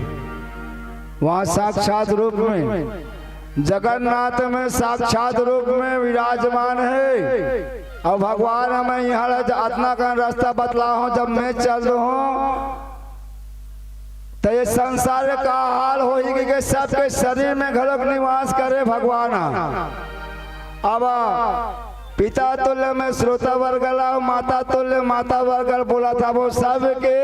वहाँ साक्षात रूप में, जगन्नाथ में साक्षात रूप में विराजमान हे। अउ भगवान हमें यहाँ ला ज-, अतना कन रास्ता बतलाए हों, जब मैं चल दूँ तो ये संसार का हाल होही कि, कि सबके शरीर में घलोक निवास करे भगवान। अब पिता तुल्य में श्रोता वर्ग ला, माता तुल्य माता वर्ग ला बोलत हवों, सबके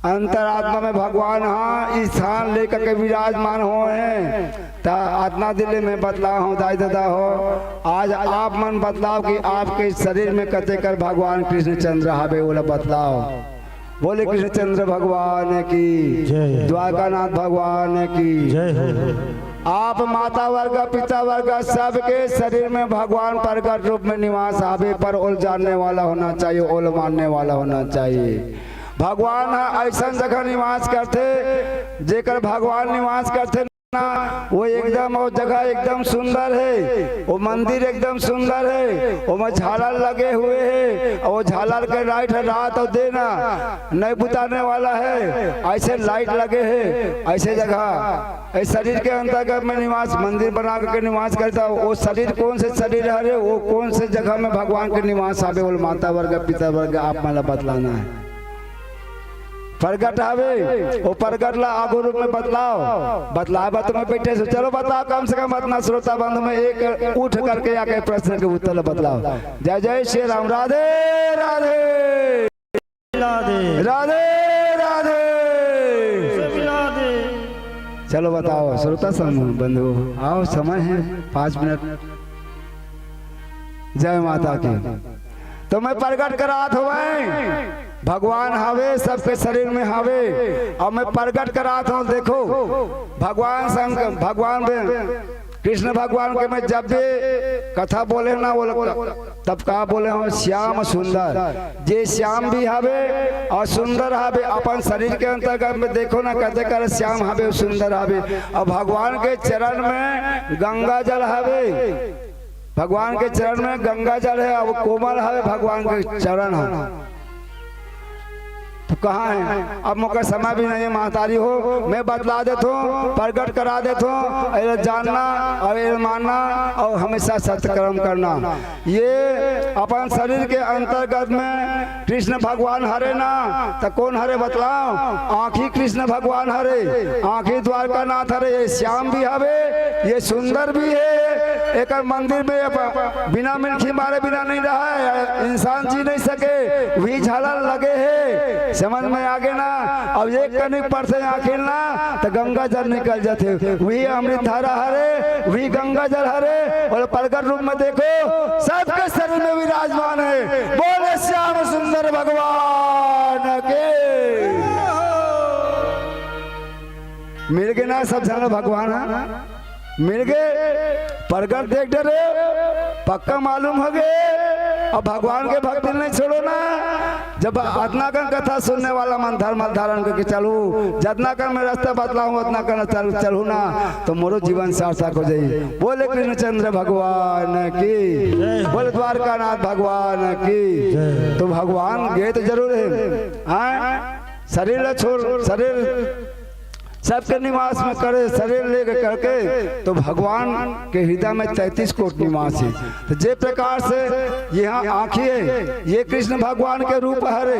अंतरात्मा में भगवान हा स्थान लेकर के विराजमान होए हे। त अतना दिन ले मैं बतलाए हों, दाई ददा हो, आज आप मन बतलाओ कि आपके शरीर में कतेक भगवान कृष्णचंद्र हवे, ओला बतलाओ। बोले कृष्णचंद्र भगवान की जय। द्वारकानाथ भगवान की जय हो। आप माता वर्ग, पिता वर्ग, सबके शरीर में भगवान प्रगट रूप में निवास हवे, पर ओला जानने वाला होना चाहिए, ओला मानने वाला होना चाहिए। भगवान ह अइसन जगह निवास करथे, जेकर भगवान निवास करथे ना, वो एकदम, वो जगह एकदम सुंदर हे, वो मंदिर एकदम सुंदर हे, ओमा झालर लगे हुए हे, अउ वो झालर के लाइट ह रात अउ दिन नइ बुताने वाला हे, अइसे लाइट लगे हे, अइसे जगह। ए शरीर के अंतर्गत में निवास, मंदिर बना करके निवास करता, वो शरीर कौन से शरीर हरे, वो कौन से जगह में भगवान के निवास हवे, वो माता वर्ग, पिता वर्ग, आप मन ला बतलाना हे। प्रगट हवे, वो प्रगट ला आगू रूप में बतलाओ, बतलाए बर तुम्हें बैठे से, चलो बताओ, कम से कम अतना श्रोता बंधु में एक उठ करके आके प्रश्न के उत्तर ला बतलाओ। जय जय श्री राम, राधे राधे। राधे। राधे राधे। राधे। चलो बताओ श्रोता समूह बंधु, आओ, समय हे पाँच मिनट। जय माता की। तो मैं प्रगट करात हों, भगवान हवे, सबके शरीर में हवे, अउ मैं प्रगट करात हों। देखो, भगवान शंकर, भगवान बे-, कृष्ण भगवान के मैं जब भी कथा बोले ना, वो लोग तब का बोले हों, श्याम सुंदर। जे श्याम भी हवे अउ सुंदर हवे, अपन शरीर के अंतर्गत में देखो ना, कतेक श्याम हवे, सुंदर हवे। अउ भगवान के चरण में गंगा जल हवे, भगवान के चरण में गंगा जल हे, अउ कोमल हवे भगवान के चरण हे। तो कहाँ हे? अब मोर करा समय भी नहीं हे महतारी हो, मैं बतला देत हों, प्रगट करा देत हों, एला जानना अउ एला मानना अउ हमेशा सत्कर्म करना। ये अपन शरीर के अंतर्गत में कृष्ण भगवान हरे ना, त कौन हरे बतलाओ? आँखी कृष्ण भगवान हरे, आँखी द्वारकानाथ हरे, ये श्याम भी हवे, ये सुंदर भी हे। एकर मंदिर में ब-, बिना मिलखी मारे बिना नहीं रहा हे, इंसान जी नहीं सके, वही झालर लगे हे। समझ में आगे ना? अब एक कनिक परथे आखिर ना, त गंगा जल निकल जाथे। वही अमृत धारा हरे, वही गंगा जल हरे। अउ प्रगट रूप में देखो, सबके शरीर में विराजमान हे। बोले श्याम सुंदर भगवान के। मिल गे ना सब झन भगवान ह? मिल गे, प्रगट देख डरे, पक्का मालूम हो गे। अब भगवान के भक्ति नहीं छोड़ो ना। जब अतना कन कथा सुनने वाला मन धर्म धारण करके चलहू, जतना कन मैं रास्ता बतलाहूँ, अतना कन चल, चलहू ना, तो मोरो जीवन सार्थक हो जाई। बोले कृष्णचंद्र भगवान की, बोले द्वारकानाथ भगवान की। तो भगवान गे तो जरूर हे, हाँ? शरीर ला छोड़, शरीर सबके निवास में करे, शरीर लेके करके, तो भगवान के हृदय में तैंतीस कोटि निवास हे। तो जे प्रकार से यहाँ आँखी हे, ये कृष्ण भगवान के रूप हरे,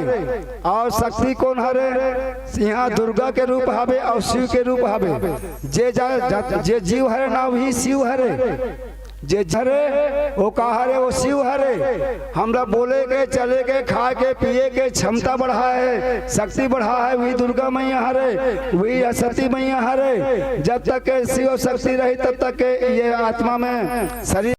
अउ शक्ति कोन हरे? यहाँ दुर्गा के रूप हवे अउ शिव के रूप हवे। जे जा, जा, जे जीव हरे ना, वही शिव हरे। जे हरे, वो का हरे? वो शिव हरे। हमला बोले के, चले के, खाए के, पिए के क्षमता बढ़ाए हे, शक्ति बढ़ाए हे, वही दुर्गा मैया हरे, वही सरस्वती मैया हरे। जब तक के शिव शक्ति रही, तब तक के ये आत्मा में शरीर,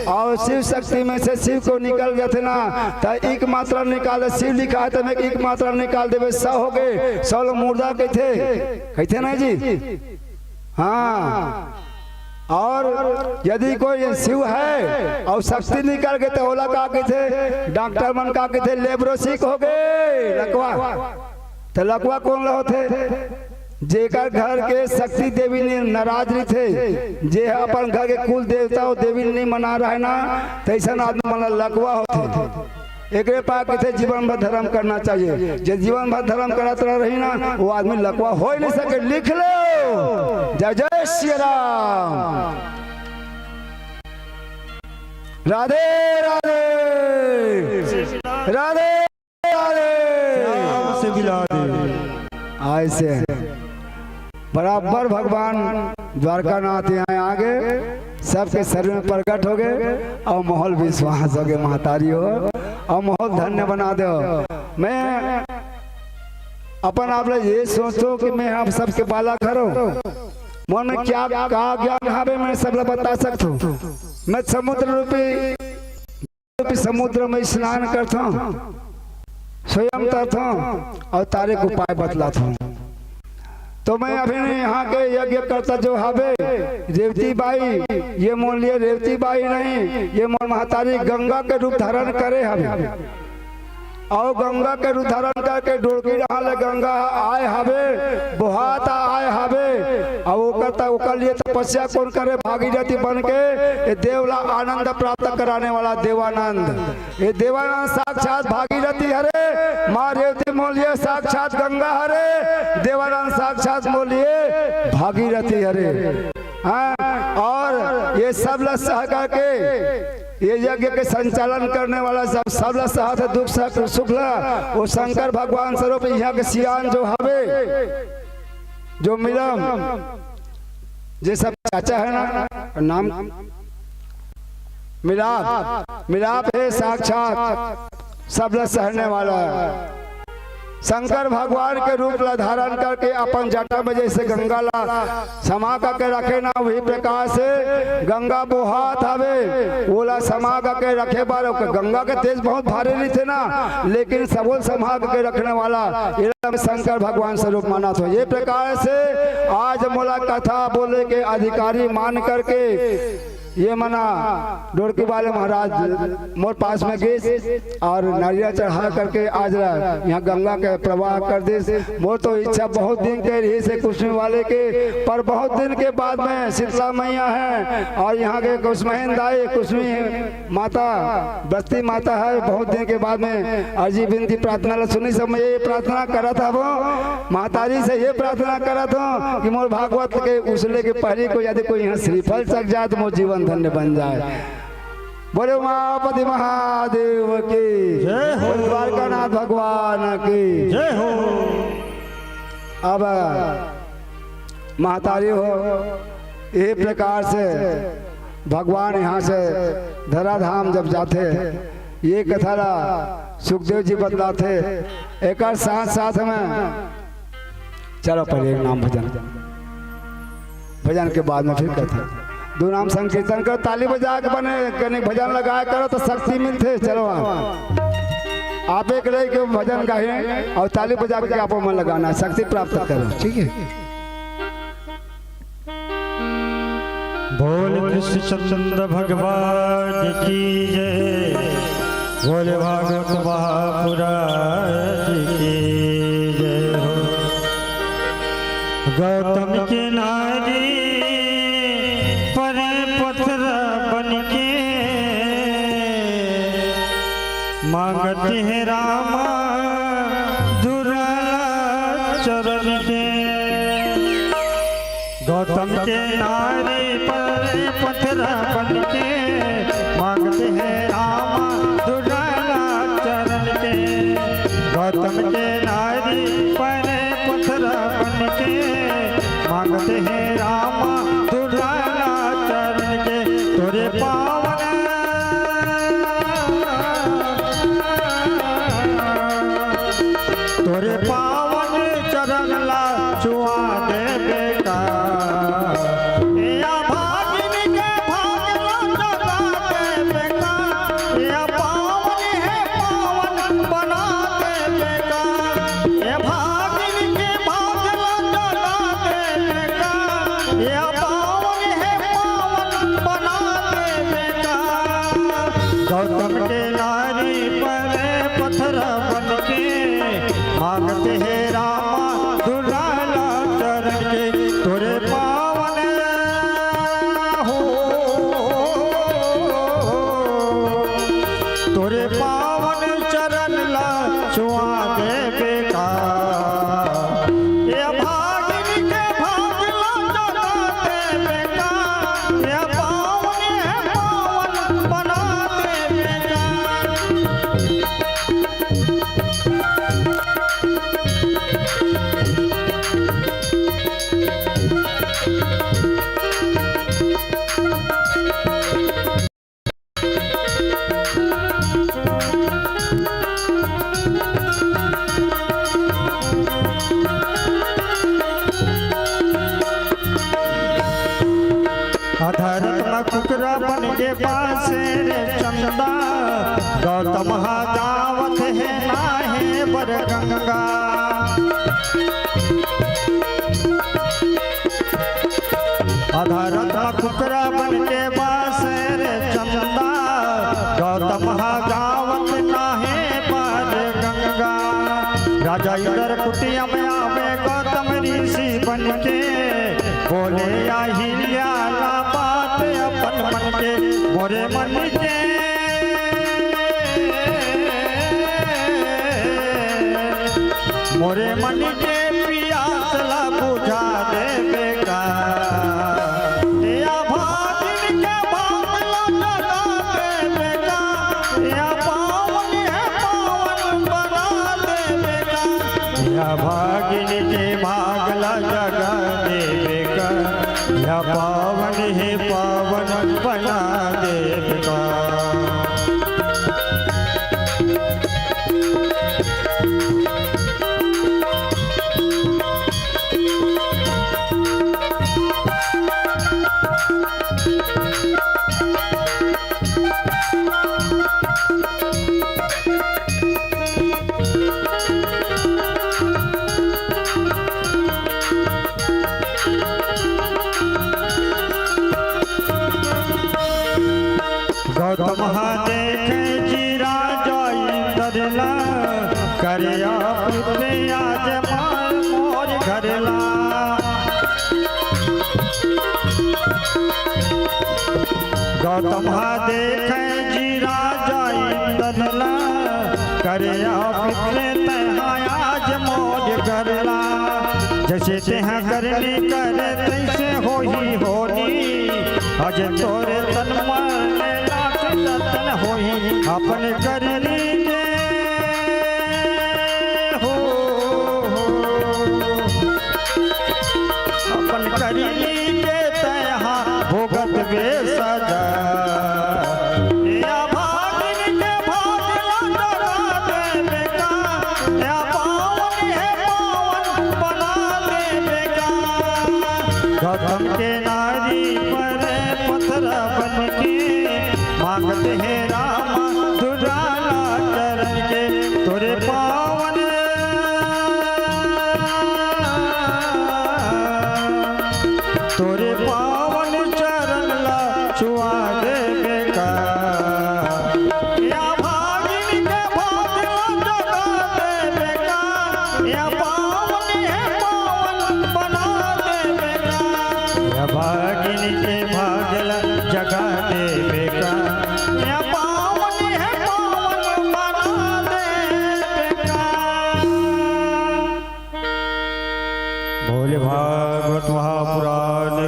अउ शिव शक्ति में से शिव को निकल जाथे ना, त एक मात्रा निकाले, शिव लिखा हे, त मैं एक मात्रा निकाल देबे, सौ हो गे, सौ लो मुर्दा कहिथे, कहिथे ना जी? हाँ। अउ यदि कोई शिव हे अउ शक्ति निकल गे, त ओला का कहिथे? डॉक्टर मन का कहिथे? लेब्रोसिक हो गे लकवा। त लकवा कोन ला होथे? जेकर घर के शक्ति देवी ले नाराज रहिथे, जे अपन घर के कुल देवता अउ देवी नहीं मना रहे ना, तइसन आदमी मन ला लकवा होथे। एकरे पास कहिथे जीवन भर धर्म करना चाहिए। जे जीवन भर धर्म करत रह रही ना, वो आदमी लकवा हो ही नहीं सके। लिख लो, जय जय श्री राम। राधे राधे। राधे राधे। श्याम से मिला दे। ऐसे बराबर भगवान द्वारकानाथ यहाँ आ गे, सबके शरीर में प्रगट हो गे अउ माहौल विश्वास हो गे, महतारी हो, अउ माहौल धन्य बना दे। मैं अपन आप ला ये सोचथों कि मैं आप सबके बालक हरों, मोर में क्या, का ज्ञान हवे, मैं सब ला बता सकथों। मैं समुद्र रूपी रूपी समुद्र में स्नान करथों, स्वयं तरथों अउ तारे के उपाय बतलाथों। तो मैं अभी यहाँ के यज्ञकर्ता जो हवे, रेवती बाई, ये मोर लिए रेवती बाई नहीं, ये मोर महतारी गंगा के रूप धारण करे हवे। अउ गंगा के रूप धारण करके डोलकी डहार ले गंगा आए हवे, बोहात आए हवे। अउ ओकर त, ओकर लिए तपस्या कोन करे? भागीरथी बन के ये देव ला आनंद प्राप्त कराने वाला देवानंद। ये देवानंद साक्षात भागीरथी हरे, माँ रेवती मोर लिए साक्षात गंगा हरे, देवानंद साक्षात मोर लिए भागीरथी हरे। हाँ, अउ ये सब ला सह करके ये यज्ञ के संचालन करने वाला सब, सब ला सहत हे दुख सक-, सुख ला, वो शंकर भगवान स्वरूप यहाँ के सियान जो हवे, जो मिलम, जे सब चाचा हे ना, नाम मिलाप, मिलाप हे साक्षात सब ला सहने वाला। शंकर भगवान के रूप ला धारण करके अपन जटा में जैसे गंगा ला समा करके रखे ना, वही प्रकार से गंगा बोहात हवे, ओला समा करके रखे बर, ओकर गंगा के तेज बहुत भारी रहिथे ना, लेकिन सबो समा करके रखने वाला एला शंकर भगवान स्वरूप मानत हों। ये प्रकार से आज मोला कथा बोले के अधिकारी मान करके ये मना डोरकी वाले महाराज मोर पास में गिस अउ नारियल चढ़ा करके आज ला यहाँ गंगा के प्रवाह कर दिस। मोर तो इच्छा बहुत दिन के रहिस हे कुसमी वाले के, पर बहुत दिन के बाद में शीतला मैया हे अउ यहाँ के कुसमहीन दाई, कुसमी माता, बस्ती माता हे, बहुत दिन के बाद में अर्जी बिनती प्रार्थना ला सुनिस हे, मैं ये प्रार्थना करत हवों, महतारी से ये प्रार्थना करत हों कि मोर भागवत के उसले के पहिली कोई यदि कोई यहाँ श्रीफल चघ जाए तो मोर जीवन धन्य बन जाए। बोले उमापति महादेव की जय हो। बोले द्वारकानाथ भगवान की जय हो। अब महतारी हो, ये प्रकार से भगवान यहाँ से धराधाम जब जाथे ये कथा ला सुखदेव जी बतलाथे। एकर साथ साथ में चलो पहले एक नाम भजन, भजन के बाद में फिर कथा। दू नाम संकीर्तन करो, ताली बजा के बने कने भजन लगाया करो तो शक्ति मिलथे। चलो आप, आप एक रह के भजन गाए और ताली बजा के आपको मन लगाना है, शक्ति प्राप्त करो, ठीक है। बोल कृष्णचंद्र भगवान की जय, बोल भागवत महापुराण की जय हो। गौतम के नारी पर पत्थर बन के मांगती है रामा दुलारा चरण के। गौतम के नारी पर पत्थर बन के मांगते हैं रामा दुलारा चरण के। गौतम के नारी पर पत्थर बन के मांगते हैं रामा दुलारा चरण के। तोरे पावन, तोरे पावन चरण ला छुआ देबे का। ए अभागिन के भाग ला जगा देबे का। ए पावन हे पावन बना देबे का। ए भागिन के भाग ला जगा देबे का। ए पावन हे पावन बना देबे का। गौतम के नारी पर पत्थर बन के मांगते हैं रामा दुलारा चरण के। तोरे पावन हो, तोरे पावन चरण ला छुआ देबे का। ए भागिन के भाग ला जगा देबे का। ए पावन हे पावन बना देबे का। अधरत म कुकरा बन के बासे रे चंदा, गौतम हा जावत हे नाहे बर गंगा। अधरत म कुकरा बन के बासे रे चंदा, गौतम हा जावत नाहे बर गंगा। राजा इंद्र कुटिया में आवे गौतम ऋषि बन के, बोले अहिल्या ला बात अपन मन के, मोरे मन के, मोरे मन के पियास ला बुझा देबे का। ए अभागिन के भाग ला जगा देबे का। ए पावन हे पावन बना देबे का। ए अभागिन के भाग ला जगा देबे का। ए पावन हे पावन बना देबे का। गौतम हा देखे जी राजा इंद्र ला, करे पुत्र आज मार मोर घर ला। गौतम हा देखे जी राजा इंद्र ला, करे पुत्र तैं हा आज मोर घर ला। जैसे तेहा करनी करे तैसे होही होनी, अज तोरे तन मन लाख रतन होही। अपन करनी के हो, हो, अपन करनी के तैहा भोगत बे सजा। ए अभागिन के भाग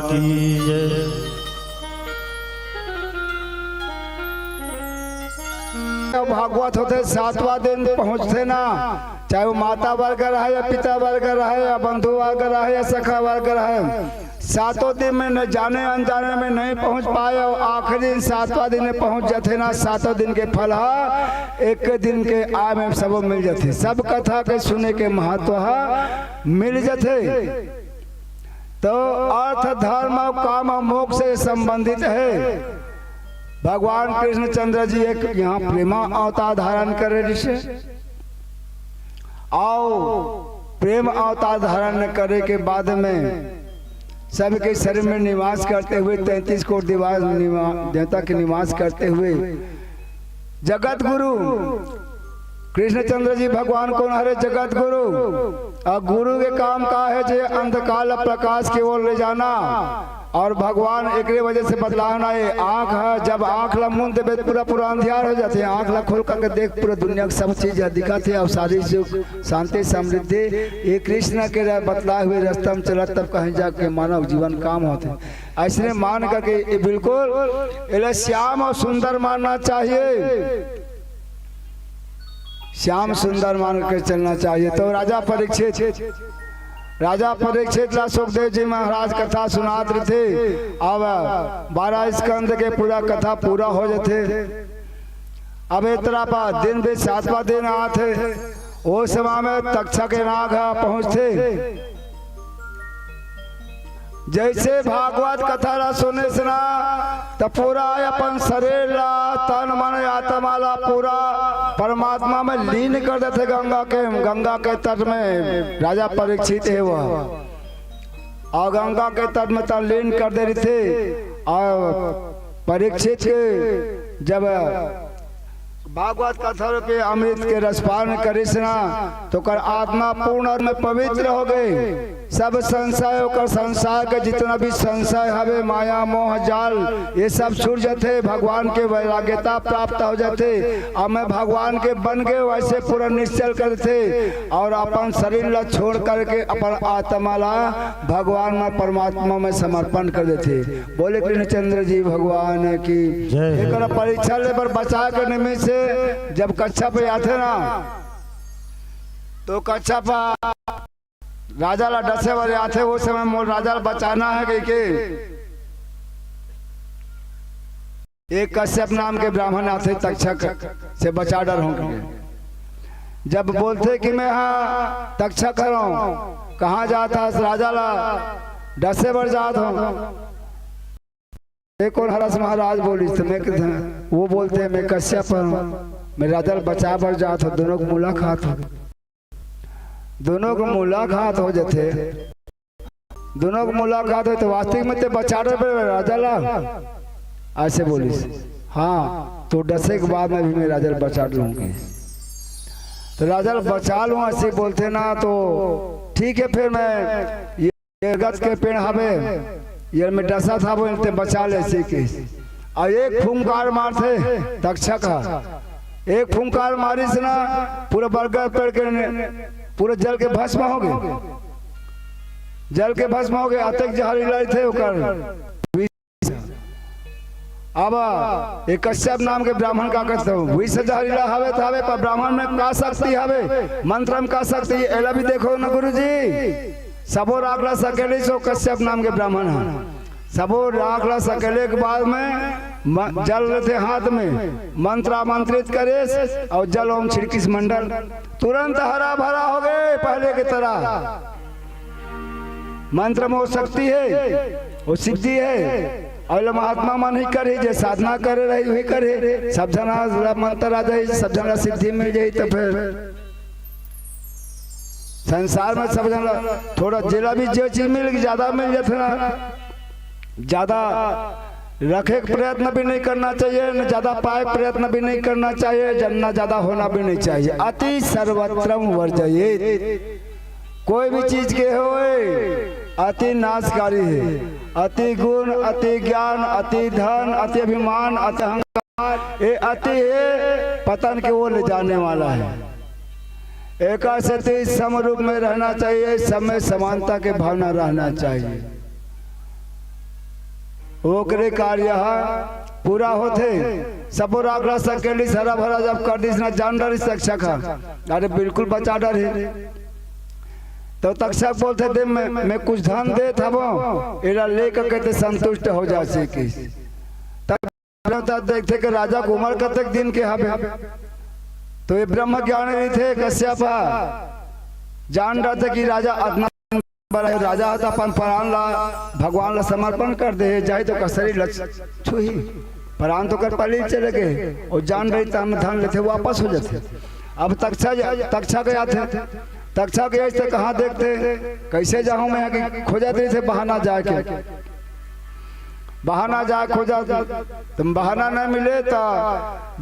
की जय। भागवत होथे, सातवां दिन पहुंचथे ना, चाहे वो माता वर्ग रहे या पिता वर्ग रहे या बंधु वर्ग रहे या सखा वर्ग रहे, सातों दिन में न जाने अनजाने में नहीं पहुंच पाए और आखिरी दिन सातवां दिन में पहुंच जाथे ना, सातों दिन के फल ह एक दिन के आय में सबो मिल जाथे। सब कथा के सुने के महत्व ह मिल जाथे। तो अर्थ, धर्म और काम और मोक्ष से संबंधित है। भगवान कृष्णचंद्र जी एक यहाँ प्रेमा अवतार धारण करे रिहिसे, और प्रेम अवतार धारण करे के बाद में सबके शरीर में निवास करते हुए, तैंतीस कोटि दिवा-, निवा-, देवता के निवास करते हुए जगत गुरु कृष्णचंद्र जी भगवान कोन हरे? जगत गुरु। और गुरु के काम का है? जे अंधकार ला प्रकाश की ओर ले जाना। और भगवान एकरे वजह से बतलाव ना, ये आँख है, जब आँख ला मूंद देबे त पूरा, पूरा अंधियार हो जाथे। आँख ला खोल करके देख, पूरा दुनिया के सब चीज ह दिखत हे और सारी सुख, शांति, समृद्धि, ये कृष्ण के र-, बतलाए हुए रास्ता में चलत, तब कहीं जाके मानव जीवन काम होथे। ऐसने मान करके ये बिल्कुल एला श्याम और सुंदर मानना चाहिए, श्याम सुंदर मान के चलना चाहिए। तो राजा परीक्षित, राजा परीक्षित ला सुखदेव जी महाराज कथा सुनात रहिथे। अब बारह स्कंद के पूरा कथा पूरा हो जाथे। अब ए तरह पा दिन भी सातवां दिन आथे, ओ समय में तक्षक नाग ह पहुंचथे। जैसे भागवत कथा ला सुनिस ना, त पूरा अपन शरीर ला, तन, मन, आत्मा ला पूरा परमात्मा में लीन कर देथे। गंगा के, गंगा के तट में राजा परीक्षित हे वह, और गंगा के तट में तन लीन कर दे रहिथे। और परीक्षित के जब भागवत कथा रूपी अमृत के रसपान करिस ना, तो ओकर आत्मा पूर्ण रूप में पवित्र हो गए। सब संशय, ओकर संसार के जितना भी संशय हवे, माया, मोह, जाल, ये सब छूट जाथे। भगवान के वैराग्यता प्राप्त हो जाथे। अब मैं भगवान के बन गए, वैसे पूरा निश्चल कर देथे और अपन शरीर ला छोड़ करके अपन आत्मा ला भगवान में, परमात्मा में समर्पण कर देथे। बोले कृष्णचंद्र जी भगवान की जय। एकर परीक्षा ले बर बचा के निमित्त से जब कच्छप आथे ना, तो कच्छप राजा ला डसे बर आथे, वो समय मोर राजा ला बचाना है कह के एक कश्यप नाम के ब्राह्मण आथे, तक्षक से बचा डरहूं कह के। जब बोलथे कि मैं हा तक्षक हरंव, कहाँ जात हस? राजा ला डसे बर जात हंव। "ए कोन हरस महाराज?" बोलिस, त मैं कह-, वो बोलथे, "मैं कश्यप हंव, मैं राजा ल बचाए बर जात हंव।" दोनों के मुलाकात हो, दोनों के मुलाकात हो जाथे। दोनों के मुलाकात हो तो वास्तविक में ते बचा डरबे राजा ला, ऐसे बोलिस। हाँ, तो डसे के बाद में भी मैं राजा ल बचा लूंगी। तो राजा ल बचा लूं, ऐसे बोलथे ना, तो ठीक है, फिर मैं ये बरगद के पेड़ हवे, ये में डसत हवंव, ते बचा ले, ऐसे कहिस। और एक फुंकार मारथे तक्षक ह, एक फुंकार मारिस ना, पूरा बरगद पेड़ के ने-, पूरा जल के भस्म हो गए, जल के भस्म हो गए। अतेक जहरीला थे ओकर। अब एक कश्यप नाम के ब्राह्मण का कहते हो, विष जहरीला हवे त हवे, पर ब्राह्मण में का शक्ति हवे, मंत्र में का शक्ति, एला भी देखो ना गुरुजी। सबो राख ला सकेलिस ओ कश्यप नाम के ब्राह्मण ह। सबो राख ला सकेले के बाद में म-, जल लेथे हाथ में, मंत्र आमंत्रित करेस और जल ओम छिड़किस मंडल, तुरंत हरा भरा हो गए पहले की तरह। मंत्र में वो शक्ति है, वो सिद्धि है। और ये महात्मा मन ही करे, जे साधना करे रही, वही करे। सब जना ला मंत्र आ जाए, सब जना सिद्धि मिल जाए, तो फिर संसार में सब जना थोड़ा जेला भी जो चीज मिल, ज्यादा मिल जाथे ना, ज्यादा रखे के प्रयत्न भी नहीं करना चाहिए, न ज्यादा पाए के प्रयत्न भी नहीं करना चाहिए, जन्ना ज्यादा होना भी नहीं चाहिए। अति सर्वत्रम वर्जयेत। कोई भी चीज के होए, अति नाशकारी है। अति गुण, अति ज्ञान, अति धन, अति अभिमान, अति अहंकार, ये अति है, पतन के ओर ले जाने वाला है। एकासति सम रूप में रहना चाहिए, सब में समानता के भावना रहना चाहिए। ओकरे कार्य ह पूरा होथे। सबो राख राख सकेली, हरा भरा जब कर दिस ना, जान डरिस तक्षक ह, अरे बिल्कुल बचा डरही। तो तक्षक बोलथे, "दे, मैं, मैं कुछ धन देत हवं, एला लेकर के ते संतुष्ट हो जासी" कहिस। तब देवता देखथे कि राजा के उमर कतेक दिन के हवे, तो ये ब्रह्म ज्ञान रहिथे कश्यप ह, जान डरथे कि राजा अतना बड़ा हे, राजा ह त अपन प्राण ला भगवान ला समर्पण कर दे हे, जाही तो ओकर शरीर ला छुही, प्राण तो ओकर पहले ही चले गए, अउ जान रही त हम धन लेथे, वापस हो जाथे। अब तक्षक, तक्षक आथे, तक्षक आइस त कहाँ देखथे, कैसे जाहूँ मैं, कि खोजत रहिथे बहाना जाके, बहाना जाके खोजत, त बहाना नहीं मिले त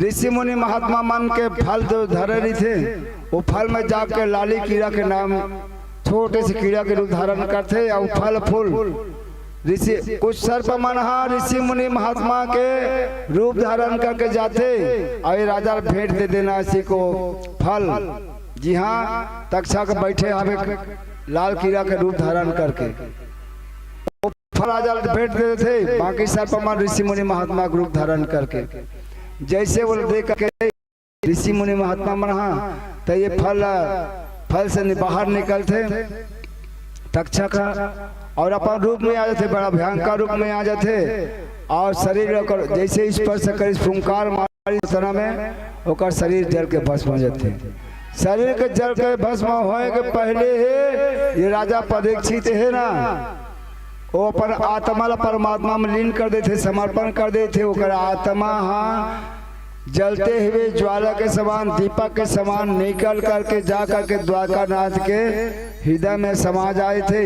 ऋषि मुनि महात्मा मन के फल जो धरे रहिथे, वो फल में जाके लाली कीड़ा के नाम छोटे से कीड़ा के रूप धारण करथे, अउ फल फूल ऋषि, कुछ सर्प मन ह ऋषि मुनि महात्मा के रूप धारण करके जाथे, अउ ये राजा ल भेंट दे देना इसी को फल, जिहाँ तक्षक बैठे हवे लाल कीड़ा के रूप धारण करके, वो फल राजा ल भेंट दे देथे, बाकी सर्प मन ऋषि मुनि महात्मा के रूप धारण करके, जैसे वो देख के ऋषि मुनि महात्मा मन ह, त ये फल, फल से नि-, बाहर निकलथे तक्षक ह, अउ अपन रूप में आ जाथे, बड़ा भयंकर रूप में आ जाथे, अउ शरीर ओकर जैसे स्पर्श करिस, फुंकार मारिस, उतना में ओकर शरीर जल के भस्म हो जाथे। शरीर के जल के भस्म होए के पहले ही ये राजा परीक्षित हे ना, वो अपन आत्मा ला परमात्मा में लीन कर देथे, समर्पण कर देथे। ओकर आत्मा ह जलते हुए ज्वाला के समान, दीपक के समान निकल करके, जा करके द्वारकानाथ के हृदय में समा जाए थे।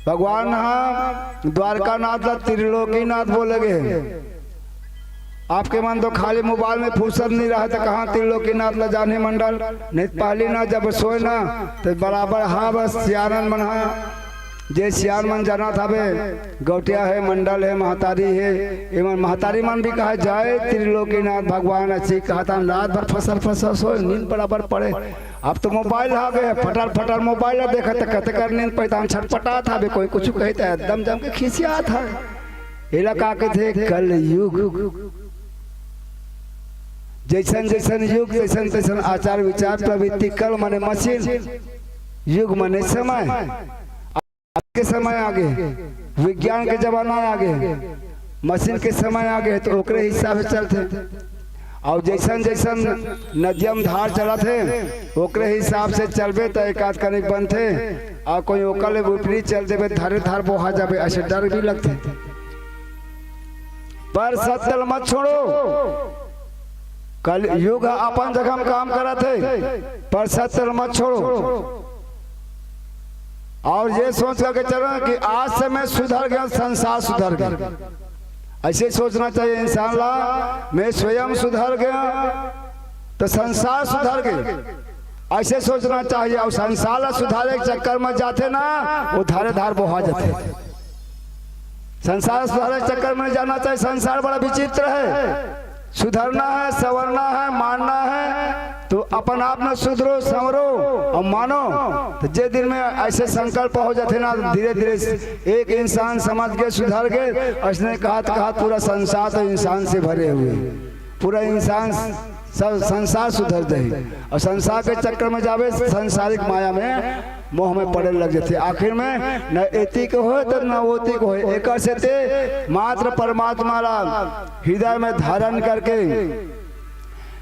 भगवान ह द्वारकानाथ ला त्रिलोकीनाथ बोले गए हे। आपके मन तो खाली मोबाइल में फुर्सत नहीं रहे, तो कहाँ त्रिलोकीनाथ ला जाने मंडल? नहीं, पहली ना जब सोए ना, तो बराबर, हाँ, बस सियानन मन हा, जे सियान मन जानत हवे, गौटिया हे, मंडल हे, महतारी हे, एमन महतारी मन भी कहा, "जय त्रिलोकीनाथ भगवान", असी कहत हन, रात भर फसर फसर सोए, नींद बराबर पड़े। अब तो मोबाइल आ गए, फटर फटर मोबाइल ला देखत, कते कर नींद पैतान छटपटात हवे, कोई कुछ कहित हे, एकदम जम के खिसियात हे। एला का कथे? कलयुग। जैसन जैसन युग, तैसन तैसन आचार विचार, प्रवृत्ति। कल माने मशीन, युग माने समय। आज के समय आगे, विज्ञान के जमाना आगे, मशीन के समय आगे, तो ओकरे हिसाब से चलथे। अउ जैसन जैसन नदिया में धार चलत हे, ओकरे हिसाब से चलबे त एकाध कनिक बनथे, अउ कोई ओकर ले विपरीत चल देबे, धारे धार बोहा जाबे, ऐसे डर भी लगथे। पर सत्य ल मत छोड़ो। कलयुग ह अपन जगह म काम करत हे, पर सत्य ल मत छोड़ो। अउ ये सोच करके चलना कि आज से मैं सुधर गया, संसार सुधर गया। ऐसे सोचना चाहिए इंसान ला, मैं स्वयं सुधर गया तो संसार सुधर गया, ऐसे सोचना चाहिए। अउ संसार ला सुधारे के चक्कर में जाथे ना, वो धारे धार बोहा जाथे। संसार सुधारे के चक्कर में जाना चाहिए। संसार बड़ा विचित्र है। सुधरना है, संवरना है, मानना है, तो अपन आप में सुधरो, संवरो अउ मानो। तो जे दिन में ऐसे संकल्प हो जाथे ना, धीरे धीरे एक इंसान समझ के सुधर के, ऐसने कहत कहत पूरा संसार तो इंसान से भरे हुए, पूरा इंसान, सब संसार सुधर जाही। अउ संसार के चक्कर में जाबे, सांसारिक माया में, मोह में पड़े लग जाथे। आखिर में न एती के होय त न ओती के होय। एकर सेती मात्र परमात्मा ला हृदय में धारण करके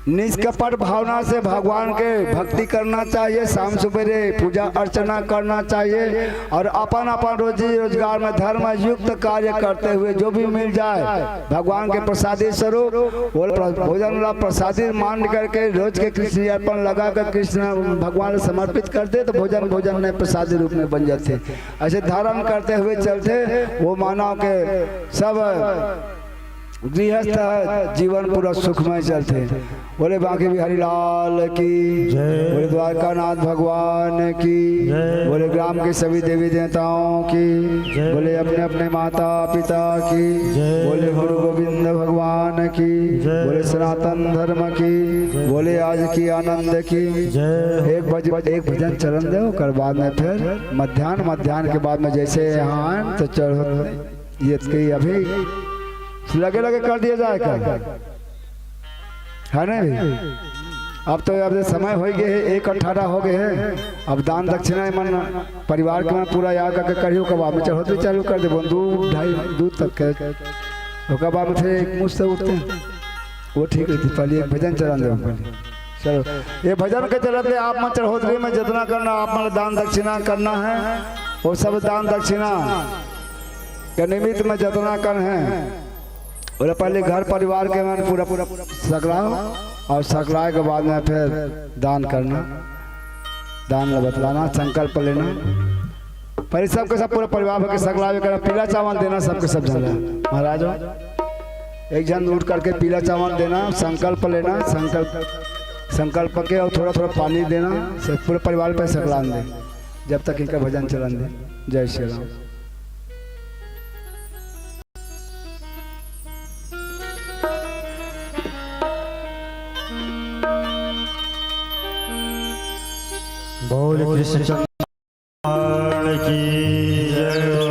निष्कपट भावना से भगवान के भक्ति करना चाहिए। शाम सुबेरे पूजा अर्चना करना चाहिए अउ अपन अपन रोजी रोजगार में धर्म युक्त कार्य करते हुए जो भी मिल जाए, भगवान के प्रसादी स्वरूप वो प्र-, भोजन ला प्रसादी मान करके रोज के कृष्ण अर्पण लगा कर कृष्ण भगवान ला समर्पित कर दे, तो भोजन, भोजन नहीं, प्रसादी रूप में बन जाथे। ऐसे धारण करते हुए चलथे, वो मानव के सब गृहस्थ जीवन पूरा सुखमय चलथे। बोले बांके बिहारी लाल की जय। बोले द्वारकानाथ भगवान की जय। बोले ग्राम के सभी देवी देवताओं की जय। बोले अपने अपने माता पिता की जय। बोले गुरु गोविंद भगवान की जय। बोले सनातन धर्म की जय। बोले आज की आनंद की जय। एक बज-, एक भजन चलन दे, ओकर बाद में फिर मध्यान्ह, मध्यान्ह के बाद में जैसे यहाँ आए तो चढ़ ये तो कही अभी लगे लगे कर दिया जाए का, है नहीं भाई? अब तो अब समय हो गए है, एक अठारह हो गए है। अब दान दक्षिणा मन परिवार के मन पूरा याद करके करियो, ओकर बाद में चढ़ोतरी चालू कर देबो, दू ढाई दू तक के। ओकर बाद में फिर एक मुश्त उठते हैं, वो ठीक रहती। पहले एक भजन चला दे पहले। चलो, ये भजन के चलते आप मन चढ़ोतरी में जितना करना, आप मन दान दक्षिणा करना है, वो सब दान दक्षिणा के निमित्त में जितना कर है, बोले पहले घर परिवार के मन पूरा पूरा सकलाओ, और सकलाए के बाद में फिर दान करना, दान ला बतलाना, संकल्प लेना। पर सबके सब पूरा परिवार भर के सकलावे करना, पीला चावल देना सबके सब झन ला। महाराज हो, एक झन उठ करके पीला चावल देना, संकल्प लेना, संकल्प, संकल्प के और थोड़ा थोड़ा पानी देना, से पूरे परिवार पे सकलान दे, जब तक इनका भजन चलन दे। जय श्री राम। बोल कृष्ण चंद्र की जय हो।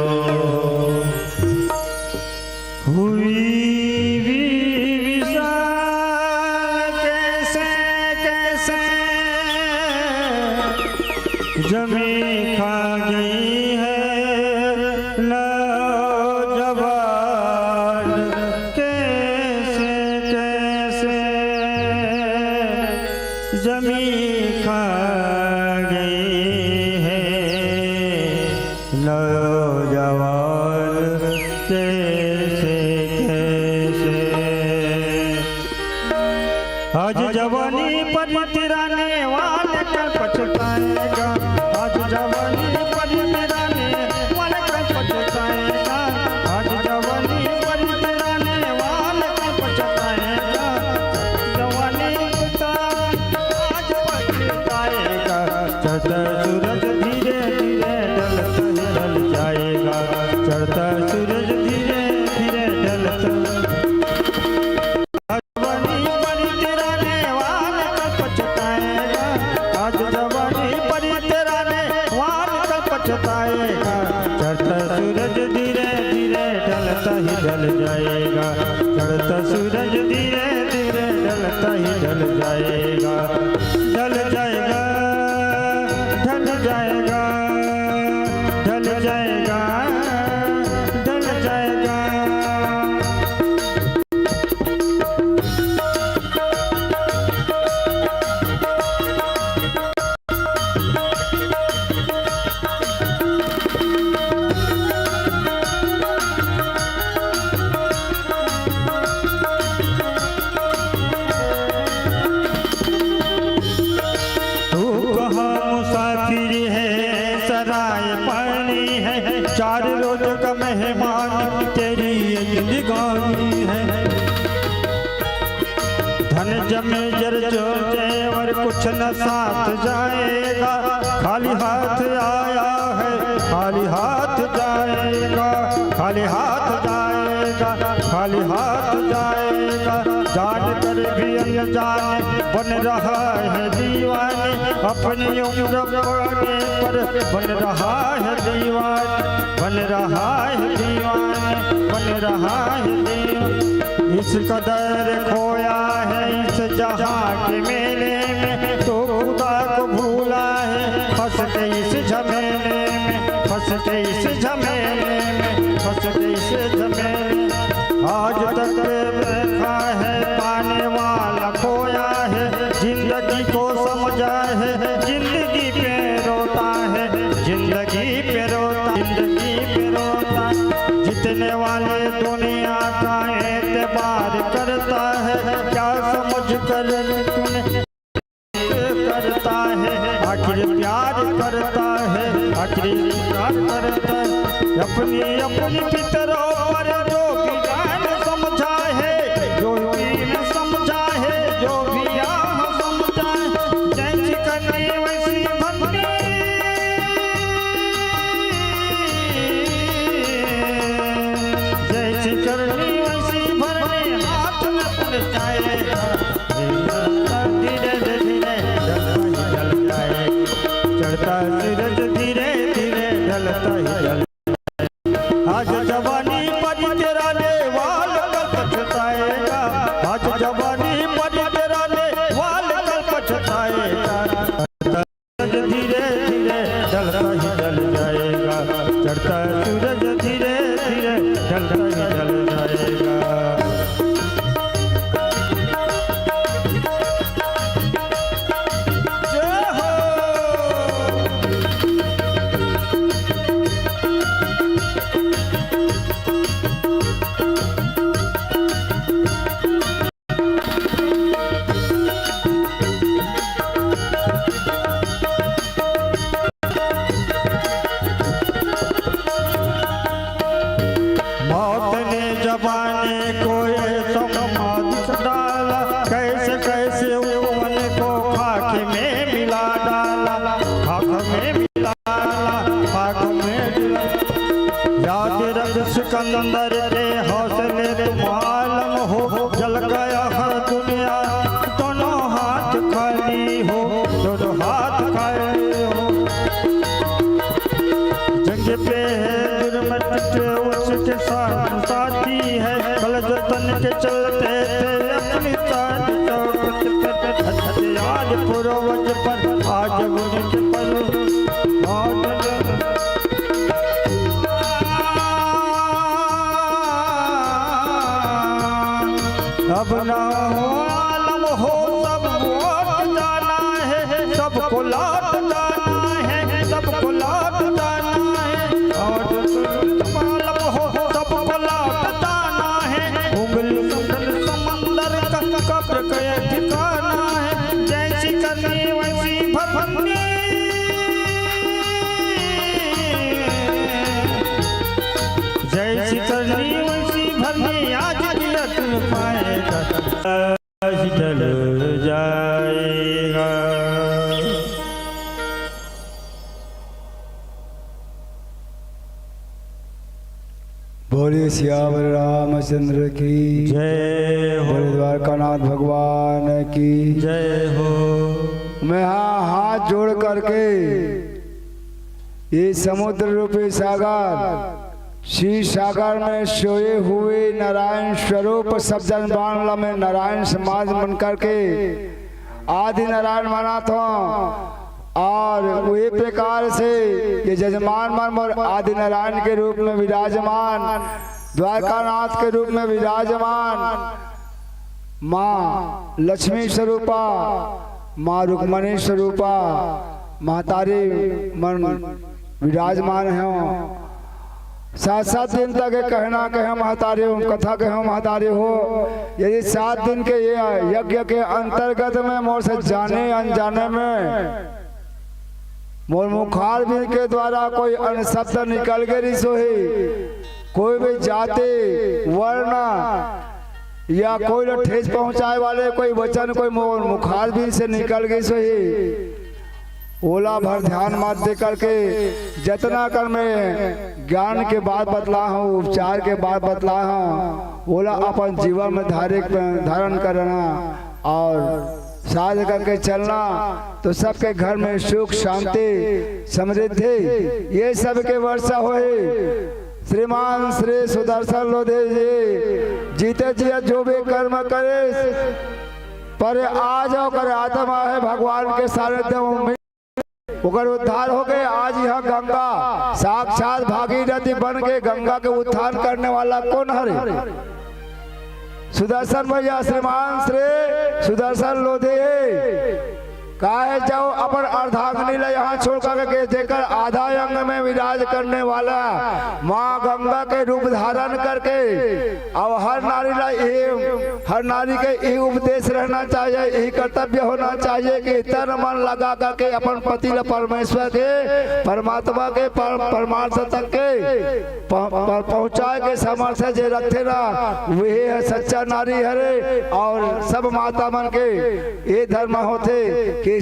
हुई भी विशाल कैसे कैसे जमी खा गई है नौजवान, कैसे कैसे जमी खा गई है नौजवान, कैसे कैसे। आज जवानी पर तिराने वाले कल पछताएगा, आज जवानी पर तिराने वाले कल पछताएगा, आज जवानी पर तिराने वाले कल पछताएगा। जवानी का आज पछताएगा। चढ़ता सूरज धीरे धीरे ढलता ही ढल जाएगा, चढ़ता सूरज धीरे धीरे ढलता। जवानी पर तिराने वाले कल पछताएगा, आज जवानी पर तिराने वाले कल पछताएगा। चढ़ता सूरज धीरे धीरे ढलता ही ढल जाएगा, चढ़ता सूरज धीरे धीरे ढलता ही ढल जाएगा, ढल जाएगा, ढल जाएगा, ढल जाएगा, ढल जाएगा। तू कहाँ मुसाफिर है, सराय पानी है, चार रोज का मेहमान तेरी ये जिंदगानी है। धन जमे जर जो जेवर कुछ न साथ जाएगा, खाली हाथ आया है, खाली हाथ जाएगा, खाली हाथ जाएगा, खाली हाथ जाएगा। जान कर भी अनजान बन रहा है दीवानी, अपनी उम्र पाने पर बन रहा है दीवानी, बन रहा है दीवानी, बन रहा है दीवानी। इस कदर खोया है इस जहां के मेले में, तो खुदा को भूला है फंस के इस झमेले में, फंस के इस झमेले में, फंस के इस झमेले में। आज तक देखा है पाने वाला खोया है, जिंदगी को समझा है, जिंदगी पे रोता है, जिंदगी पे रोता, जिंदगी पे रोता। जीतने वाले दुनिया का एतबार करता है, क्या समझ कर तूने करता है, आखिर प्यार करता है, आखिर प्यार करता है। अपनी अपनी पितरों पर जो भी जान समझा है, जो भी न समझा है, जो भी यहाँ समझा है, जैसी करनी वैसी भरनी, जैसी करनी वैसी भरनी, हाथ में पड़ जाएगा। धीरे धीरे ढलता ही ढल जाए, चढ़ता सूरज धीरे धीरे ढलता ही ढल। आज जवानी जाएगा। सूरज धीरे धीरे ढलता ही ढल जाएगा, चढ़ता सूरज धीरे धीरे ढलता ही ढल जाएगा। जय हो। मौत ने जमाने को ऐसा मात डाला, कैसे कैसे वो मन को खाक में मिला डाला, खाक में मिला डाला, खाक में मिला। याद रख सिकंदर के हौसले तुम आलम हो, जल गया हर दुनिया, दोनों हाथ खाली हो, दोनों हाथ खाली हो। जंग पे है जुर्म टूटे, उसके साथ साथी है, कल जो तन के चलते थे अपनी शान चौखट पे, हथियार पूर्वज पर आज उनके पर। अब ना हो आलम हो, सब वक्त जाना है, सबको लौट जाना है, सबको लौट जाना है। और मालूम हो, सबको लौट जाना है। उंगली उंगल समंदर का कब्र का ठिकाना है। जैसी करनी वैसी भरनी, जैसी करनी वैसी भरनी, आज किया तुम पाएगा, आज ढल जाएगा। बोलिए सियावर रामचंद्र की जय हो। बोलिए द्वारकानाथ भगवान की जय हो। मैं हाँ हाथ जोड़ करके ये समुद्र रूपी सागर, क्षीर सागर में सोए हुए नारायण स्वरूप सब जन बांधला में नारायण समाज मन करके आदि नारायण मानत हों। और वही प्रकार से ये जजमान मन मोर आदि नारायण के रूप में विराजमान, द्वारकानाथ के रूप में विराजमान, माँ लक्ष्मी स्वरूपा, माँ रुक्मणी स्वरूपा, महतारी मन विराजमान हो। सात सात दिन तक ये कहना कहे महतारी हो, कथा कहे महतारी हो। यदि सात दिन के ये यज्ञ के अंतर्गत में मोर से जाने अनजाने में मोर मुखार भी के द्वारा कोई अनशब्द निकल के रिस होही, कोई भी जाति, वर्ण या कोई ल ठेस पहुंचाए वाले कोई वचन कोई मोर मुखार भी से निकल गई सही, ओला भर ध्यान मत दे करके जतना कर मैं ज्ञान के बात बतला हूँ, उपचार के बात बतला हूँ, ओला अपन जीवन में धारे, धारण करना और साध करके चलना, तो सबके घर में सुख, शांति, समृद्धि, ये सब के वर्षा होए। श्रीमान श्री सुदर्शन लोधी जी, जीते जिया जो भी कर्म करे, पर आज ओकर आत्मा है भगवान के सानिध्य में, ओकर उद्धार हो गए। आज यह गंगा साक्षात भागीरथी बन के गंगा के उत्थान करने वाला कौन हरे? सुदर्शन भैया, श्रीमान श्री सुदर्शन लोधी। काहे जाओ अपन अर्धांगिनी ला यहाँ छोड़ करके, जेकर आधा अंग में विराज करने वाला माँ गंगा के रूप धारण करके, अब हर नारी ला यही, हर नारी के यही उपदेश रहना चाहिए, यही कर्तव्य होना चाहिए कि तन मन लगा करके अपन पति ला परमेश्वर के, परमात्मा के, पर-, परमार्थ तक के प-, प-, पहुँचाए के सामर्थ्य जे रखथे ना, वही है सच्चा नारी हरे। और सब माता मन के ये धर्म होथे कि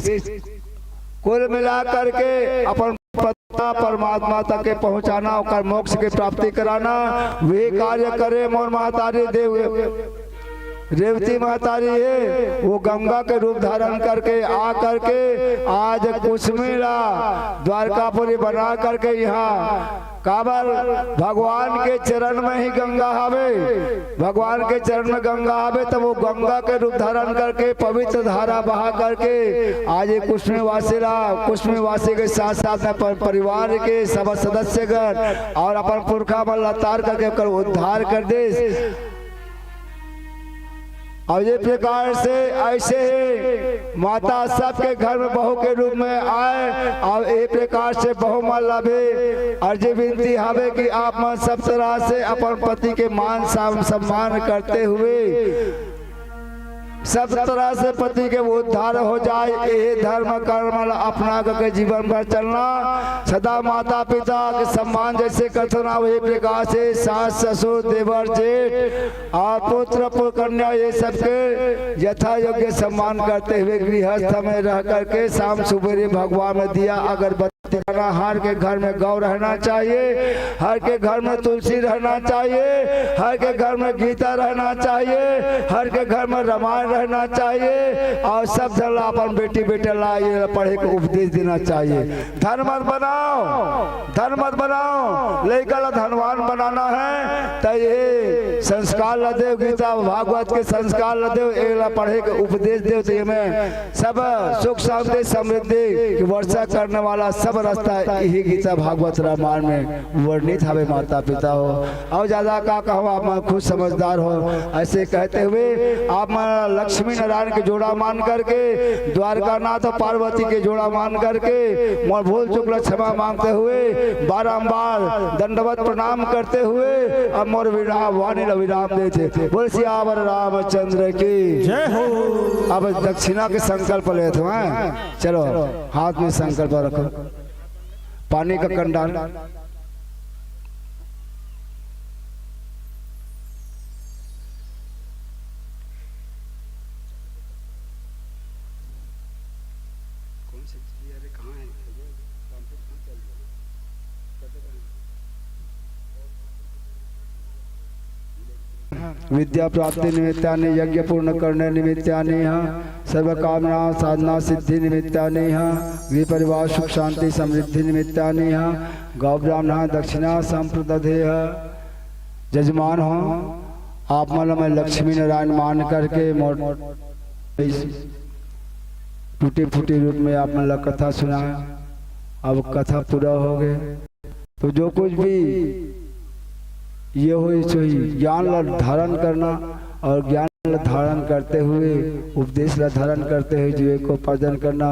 कुल मिला करके अपन पत्ता परमात्मा तक के पहुँचाना, ओकर मोक्ष के प्राप्ति कराना, वही कार्य करे मोर महतारी देव। रेवती महतारी हे, वो गंगा के रूप धारण करके आ करके आज कुसमी ला द्वारकापुरी बना करके यहाँ काबर भगवान के चरण में ही गंगा हवे, भगवान के चरण में गंगा हवे, तब वो गंगा के रूप धारण करके पवित्र धारा बहा करके आज ये कुसमी वासी ला, कुसमी वासी के साथ साथ में अपन परिवार के सब सदस्यगण और अपन पुरखा मन ला तार करके ओकर उद्धार कर देस। और ये प्रकार से ऐसे ही माता सबके घर में बहू के रूप में आए और ये प्रकार से बहू मन ला भी अर्जी विनती हवे कि आप मन सब तरह से अपन पति के मान साम-, सम्मान करते हुए सब तरह से पति के उद्धार हो जाए। ये धर्म कर्म ला अपना करके जीवन भर चलना, सदा माता पिता के सम्मान जैसे करथन, वही प्रकार से सास ससुर देवर जेठ और पुत्र पु-, कन्या ये सबके यथा योग्य सम्मान करते हुए गृहस्थ में रह करके शाम सुबेरे भगवान में दिया अगरबत्ती करना। हर के घर में गौ रहना चाहिए, हर के घर में तुलसी रहना चाहिए, हर के घर में गीता रहना चाहिए, हर के घर में रामायण रहना चाहिए और सब झन ला अपन बेटी बेटा ला ये पढ़े के उपदेश देना चाहिए। धन मत बनाओ, धन मत बनाओ, लइका ला धनवान बनाना है, त ये संस्कार ला देव, गीता भागवत के संस्कार ला देव, ये ला पढ़े के उपदेश देव, तो ये में सब सुख शांति समृद्धि की वर्षा करने वाला सब रास्ता यही गीता भागवत रामायण में वर्णित हवे माता पिता हो। और ज्यादा का कहो, आप मन खुद समझदार हो। ऐसे कहते हुए आप मन लक्ष्मी नारायण के जोड़ा मान करके, द्वारकानाथ और पार्वती के जोड़ा मान करके मोर भूल चूक ला क्षमा मांगते हुए बारंबार दंडवत प्रणाम करते हुए अब मोर विराम वाणी ला विराम देथे। बोल सियावर रामचंद्र की। जय हो। अब दक्षिणा के संकल्प लेत हो, हैं? चलो, हाथ में संकल्प रखो, पानी का कंडाल। विद्या प्राप्ति निमित्तानि, यज्ञ पूर्ण करने निमित्तानि, सर्व कामना साधना सिद्धि निमित्तानि, गृह परिवार सुख शांति समृद्धि निमित्तानि, गौ ब्राह्मण दक्षिणा संप्रदधेय। जजमान हो, आप मन ला मैं लक्ष्मी नारायण मान करके मोर इस टूटे फूटे रूप में आप मन ला कथा सुनाया। अब कथा पूरा हो गए, तो जो कुछ भी ये होई सो ही ज्ञान ला धारण करना और ज्ञान ला धारण करते हुए, उपदेश ला धारण करते हुए जीवन को उपार्जन करना।